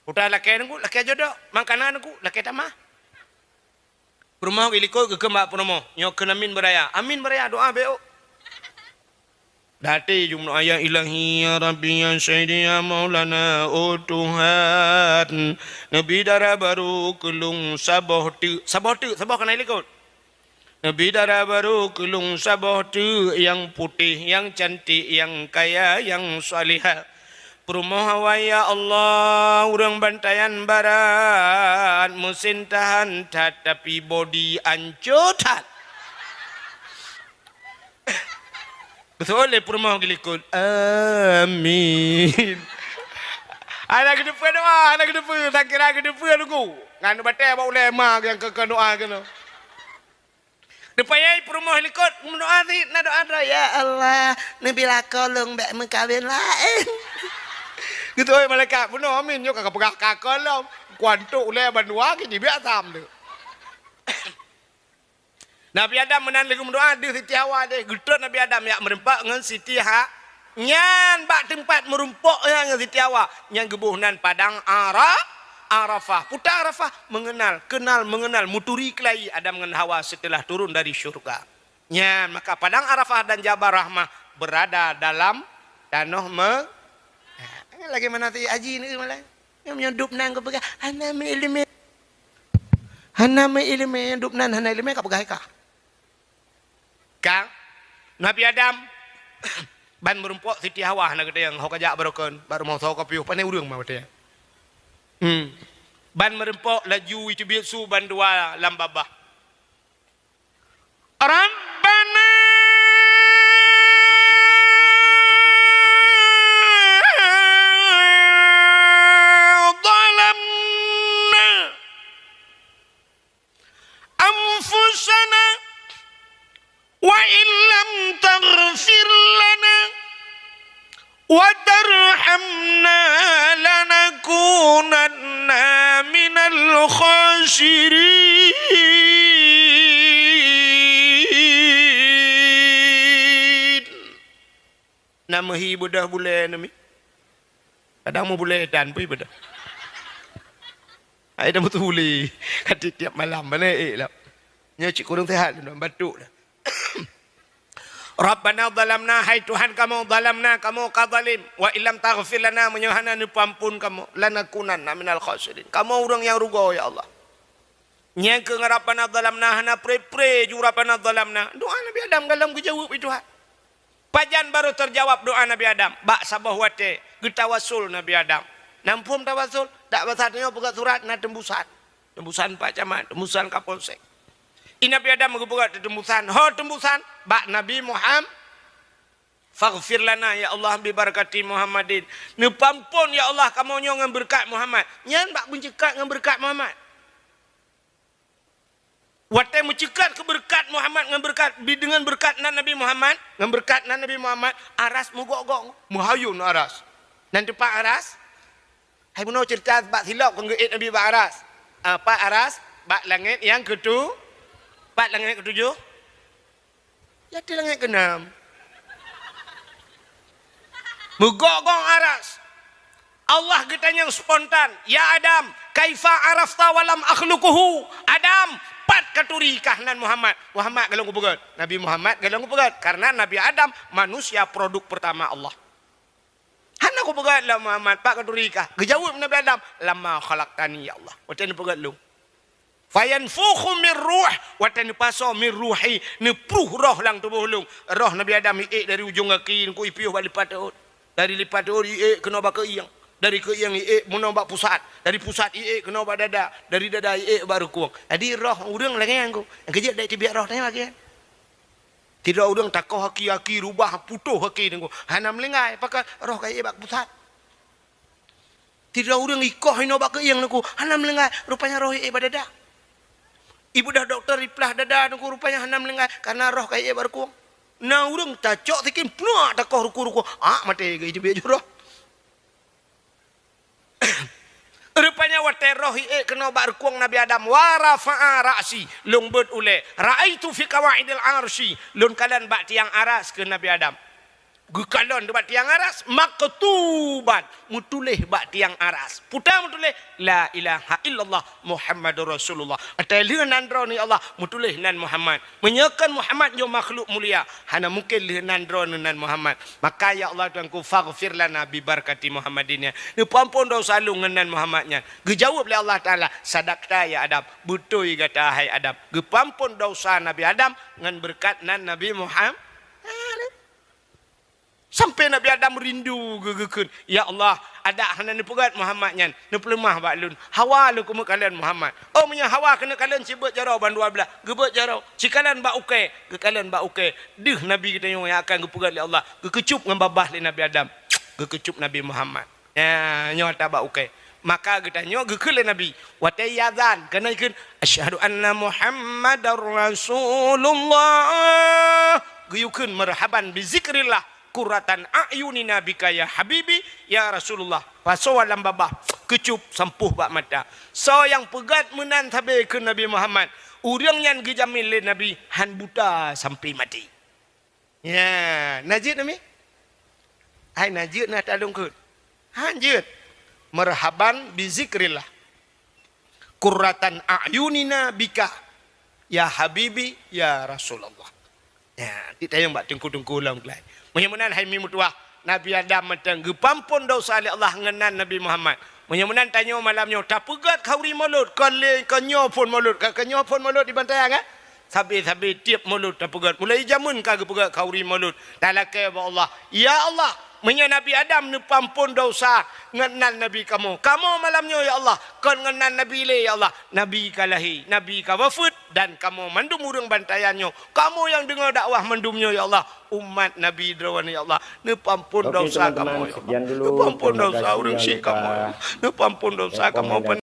Udah lakée nunggu, lakée jodoh, mangkana nunggu, lakée tamah. Peurumoh geulikot geukheun bak peurumoh, nyoe kheun amin beuraya. Amin beuraya, doa bék. Dati jumlah ayat, "Ilahi ya Rabbi ya Sayyidi ya Maulana, oh Tuhan, neubi dara barô keu lôn saboh teuk." Saboh teuk, saboh keunan likot. "Neubi dara barô keu lôn saboh teuk nyang putéh, nyang cantik, nyang kaya, nyang salihah." Peurumoh awai, "Ya Allah, ureuëng bantayan barat, meusin tahan that, tapi bodi ancô that." Beutôi lé peurumoh geulikot, "Amin." Hana geuteupeue doa, hana geuteupeue, sangkira geuteupeue lugu. Ngan batée bak ulée ma nyang keu doa keunoe. Teupayai peurumoh likot, meudoa cit, na doa droe, "Ya Allah, neubi lakoe lôn bék meukawen laén." Geutôi malaikat, "Bunoe amin, nyoe ka peugah ka kolom. Kuantok ulée bandua keu jibiak sam tu." Nabi Adam meunan lheueh meudoa deuh Siti Hawa deh, geutrok Nabi Adam jak meureumpok ngon Siti Ha-, nyan bak teumpat meurumpok nyan ngon Siti Hawa, nyang geuboh nan padang Ara-, Arafah. Peue Arafah, mengenal, kenal, mengenal, meuturi keulayi Adam ngon Hawa setelah turun dari syurga. Nyan, maka padang Arafah dan Jabal Rahmah berada dalam tanoh me-, lagi mana tu haji ni malah. Nyang meunyoe dub nan geupeugah, "Hana meuileumé." Hana meuileumé, dub nan hana ileumé ka peugah ka. Ka, Nabi Adam, ban meurumpok Siti Hawa hana geuteueng, ho ka jak barokon, bak rumoh soe ka piôh, pane ureuëng ma watée. Hmm. Ban meurumpok laju iteubiet su bandua lam babah. Rabbana zalamna anfusana wa illam taghfir lana wa tarhamna lanakunanna minal khasirin. Na meuhi beudoh bulée neumi. Kadang meubulée dan pih beudoh. Ai dah beutuli. Ka tiep-tiep malam, mana ék lah. Nyoe cit kureueng seuhat lôn, batuk dah. Rabbana zalamna, hai Tuhan kamoe, zalamna, kamoe ka zalim, wa illam taghfir lana, meunyoe hana neupeuamphon kamoe, lanakunanna minal khasirin. Kamoe ureuëng nyang rugoe, ya Allah. Nyang keu Rabbana zalamna hana pre-pre ju Rabbana zalamna. Doa Nabi Adam galom geujaweueb lé Tuhan. Pajan barô teujawab doa Nabi Adam? Bak saboh watée geutawassul Nabi Adam. Nam phom tawassul, dak basa tanyoe peugah surat na teumbusan. Teumbusan Pak Camat, teumbusan Kapolsek. I Nabi Adam geupeugah teumbusan, ho teumbusan bak Nabi Muhammad. Faghfir lana ya Allah bi barakati Muhammadin. Neupeuamphon ya Allah kamoe nyoe ngon beureukat Muhammad. Nyan bak meuceukat ngon beureukat Muhammad. Watée meuceukat keu beureukat Muhammad ngon beureukat, bi deungon beureukat nan Nabi Muhammad, ngon beureukat nan Nabi Muhammad, aras meugok-gok, meuhayôn aras. Nan teumpat aras, hai bunoe ceurita bak silop kon geuék Nabi bak aras. Ah, pat aras, bak langét nyang keutu-, pat langét keutujoh. Ya, di langét keunan. Meugok-gok aras. Allah geutanyong spontan, "Ya Adam, kaifa arafta wa lam akhluquhu?" Adam, pat katuri kah nan Muhammad? Muhammad galom geupeugét. Nabi Muhammad galom geupeugét. Karena Nabi Adam manusia produk pertama Allah. Hana kupeugét lom Muhammad, pat katuri kah? Geujaweueb Nabi Adam, "Lamma khalaqtani, ya Allah." Watée neupeugét lôn. Fayanfukhu mir ruh, watée neupasoe mir ruhi, neupruh roh lam tuboh lôn. Roh Nabi Adam iék dari ujong gaki, ngon ipiôh bak lipat teuôt. Dari lipat teuôt iék keunoe bak keuieng. Dari keuieng iék meunoe bak pusat. Dari pusat iék keunoe bak dada. Dari dada iék bak rukung. Jadi roh ureuëng lagée nyan. Nyang keujeuet dak teubiet roh tanyoe lagée nyan. Sidroe ureuëng takoh aki-aki rubah putôh aki teungku. Hana meulinggai, pakon roh ka iék bak pusat. Sidroe ureuëng ikoh inoe bak keuieng teungku, hana meulinggai, rupanya roh iék bak dada. Ibeudôh dokto iplah dada teungku, rupanya hana meulinggai, karena roh ka iék bak rukung. Na ureuëng tacok sikin, pluak takoh rukung-rukung, ak maté geuh iteubiet ju roh. Rupanya watée roh iék keunoe bak rukung Nabi Adam, wa rafa'a ra'si, lôn beuet ulée, ra'aitu fi qawaidil arsy, lôn kalon bak tiang aras keu Nabi Adam. Geukalon bak tiang aras, maktuban, meutuléh bak tiang aras. Peue ta meutuléh, "La ilaha illallah Muhammadur Rasulullah." Watèe lheueh nan droeneuh ya Allah, meutuléh nan Muhammad. Meunyoe kon Muhammad nyoe makhluk mulia, hana mungken lheueh nan droeneuh nan Muhammad. Maka ya Allah Tuhanku, faghfir lana bi barakati Muhammadin ya. Neupeuampon desya lôn ngon nan Muhammad nyan. Geujaweueb lé Allah Taala, "Sadaqta ya Adam." Beutôi gata hai Adam. Geupeuampon desya Nabi Adam ngon beureukat nan Nabi Muhammad. Sampai Nabi Adam rindu geu-, geukheun, "Ya Allah, adak hana neupeugèt Muhammad nyan, neupeuleumah bak lôn. Hawa lôn keumeung kalon Muhammad." Oh, meunyoe Hawa keuneuk kalon, sibeuet jaroe bandua blah, geubeuet jaroe. Sikalon bak ukèe, geukalon bak ukèe. Deuh Nabi geutanyoe nyang akan geupeugèt lé Allah, geukeucup ngon babah lé Nabi Adam. Geukeucup Nabi Muhammad. Nyan, nyoe ata bak ukèe. Maka geutanyoe geukheun lé Nabi, watèe iazan, keuneuk kheun, "Asyhadu anna Muhammadar Rasulullah." Geuyue kheun, "Marhaban bi zikrillah, qurratan a'yunina bika ya habibi, ya Rasulullah." Pasoe lam babah, keucup sampôh bak mata. Soe nyang peugèt meunan sabe kheun Nabi Muhammad, ureueng nyan geujamin lé Nabi hán buta sampai maté. Ya, na jeuet nami? Hai na jeuet na talong kheun. Han jeuet. Marhaban bi zikrillah. Qurratan a'yunina bika, ya habibi, ya Rasulullah. Ya, tiep tayong bak teungku-teungku lom geuh. Meunyoe meunan hai mi meutuwah, Nabi Adam mantong geupeuampon desya lé Allah ngon nan Nabi Muhammad. Meunyoe meunan tanyoe malam nyoe tapeugèt khauri mulod, kon lé kon nyoe phôn mulod, ka, ka nyoe phôn mulod di Bantaeng, kan? Sabe-sabe tiep mulod tapeugèt. Mulai jameun ka geupeugèt khauri mulod. Talakèe bak Allah, "Ya Allah, meunyoe Nabi Adam neupeuampon desya ngon nan Nabi kamoe, kamoe malam nyoe ya Allah, kon ngon nan Nabi lé ya Allah. Nabi ka lahé, Nabi ka wafeuet, dan kamoe mandum ureueng Bantaeng nyoe, kamoe nyang deungö dakwah mandum nyoe ya Allah, umat Nabi droeneuh ya Allah, neupeuampon desya kamoe ya Allah. Neupeuampon desya ureueng syik kamoe. Neupeuampon desya kamoe."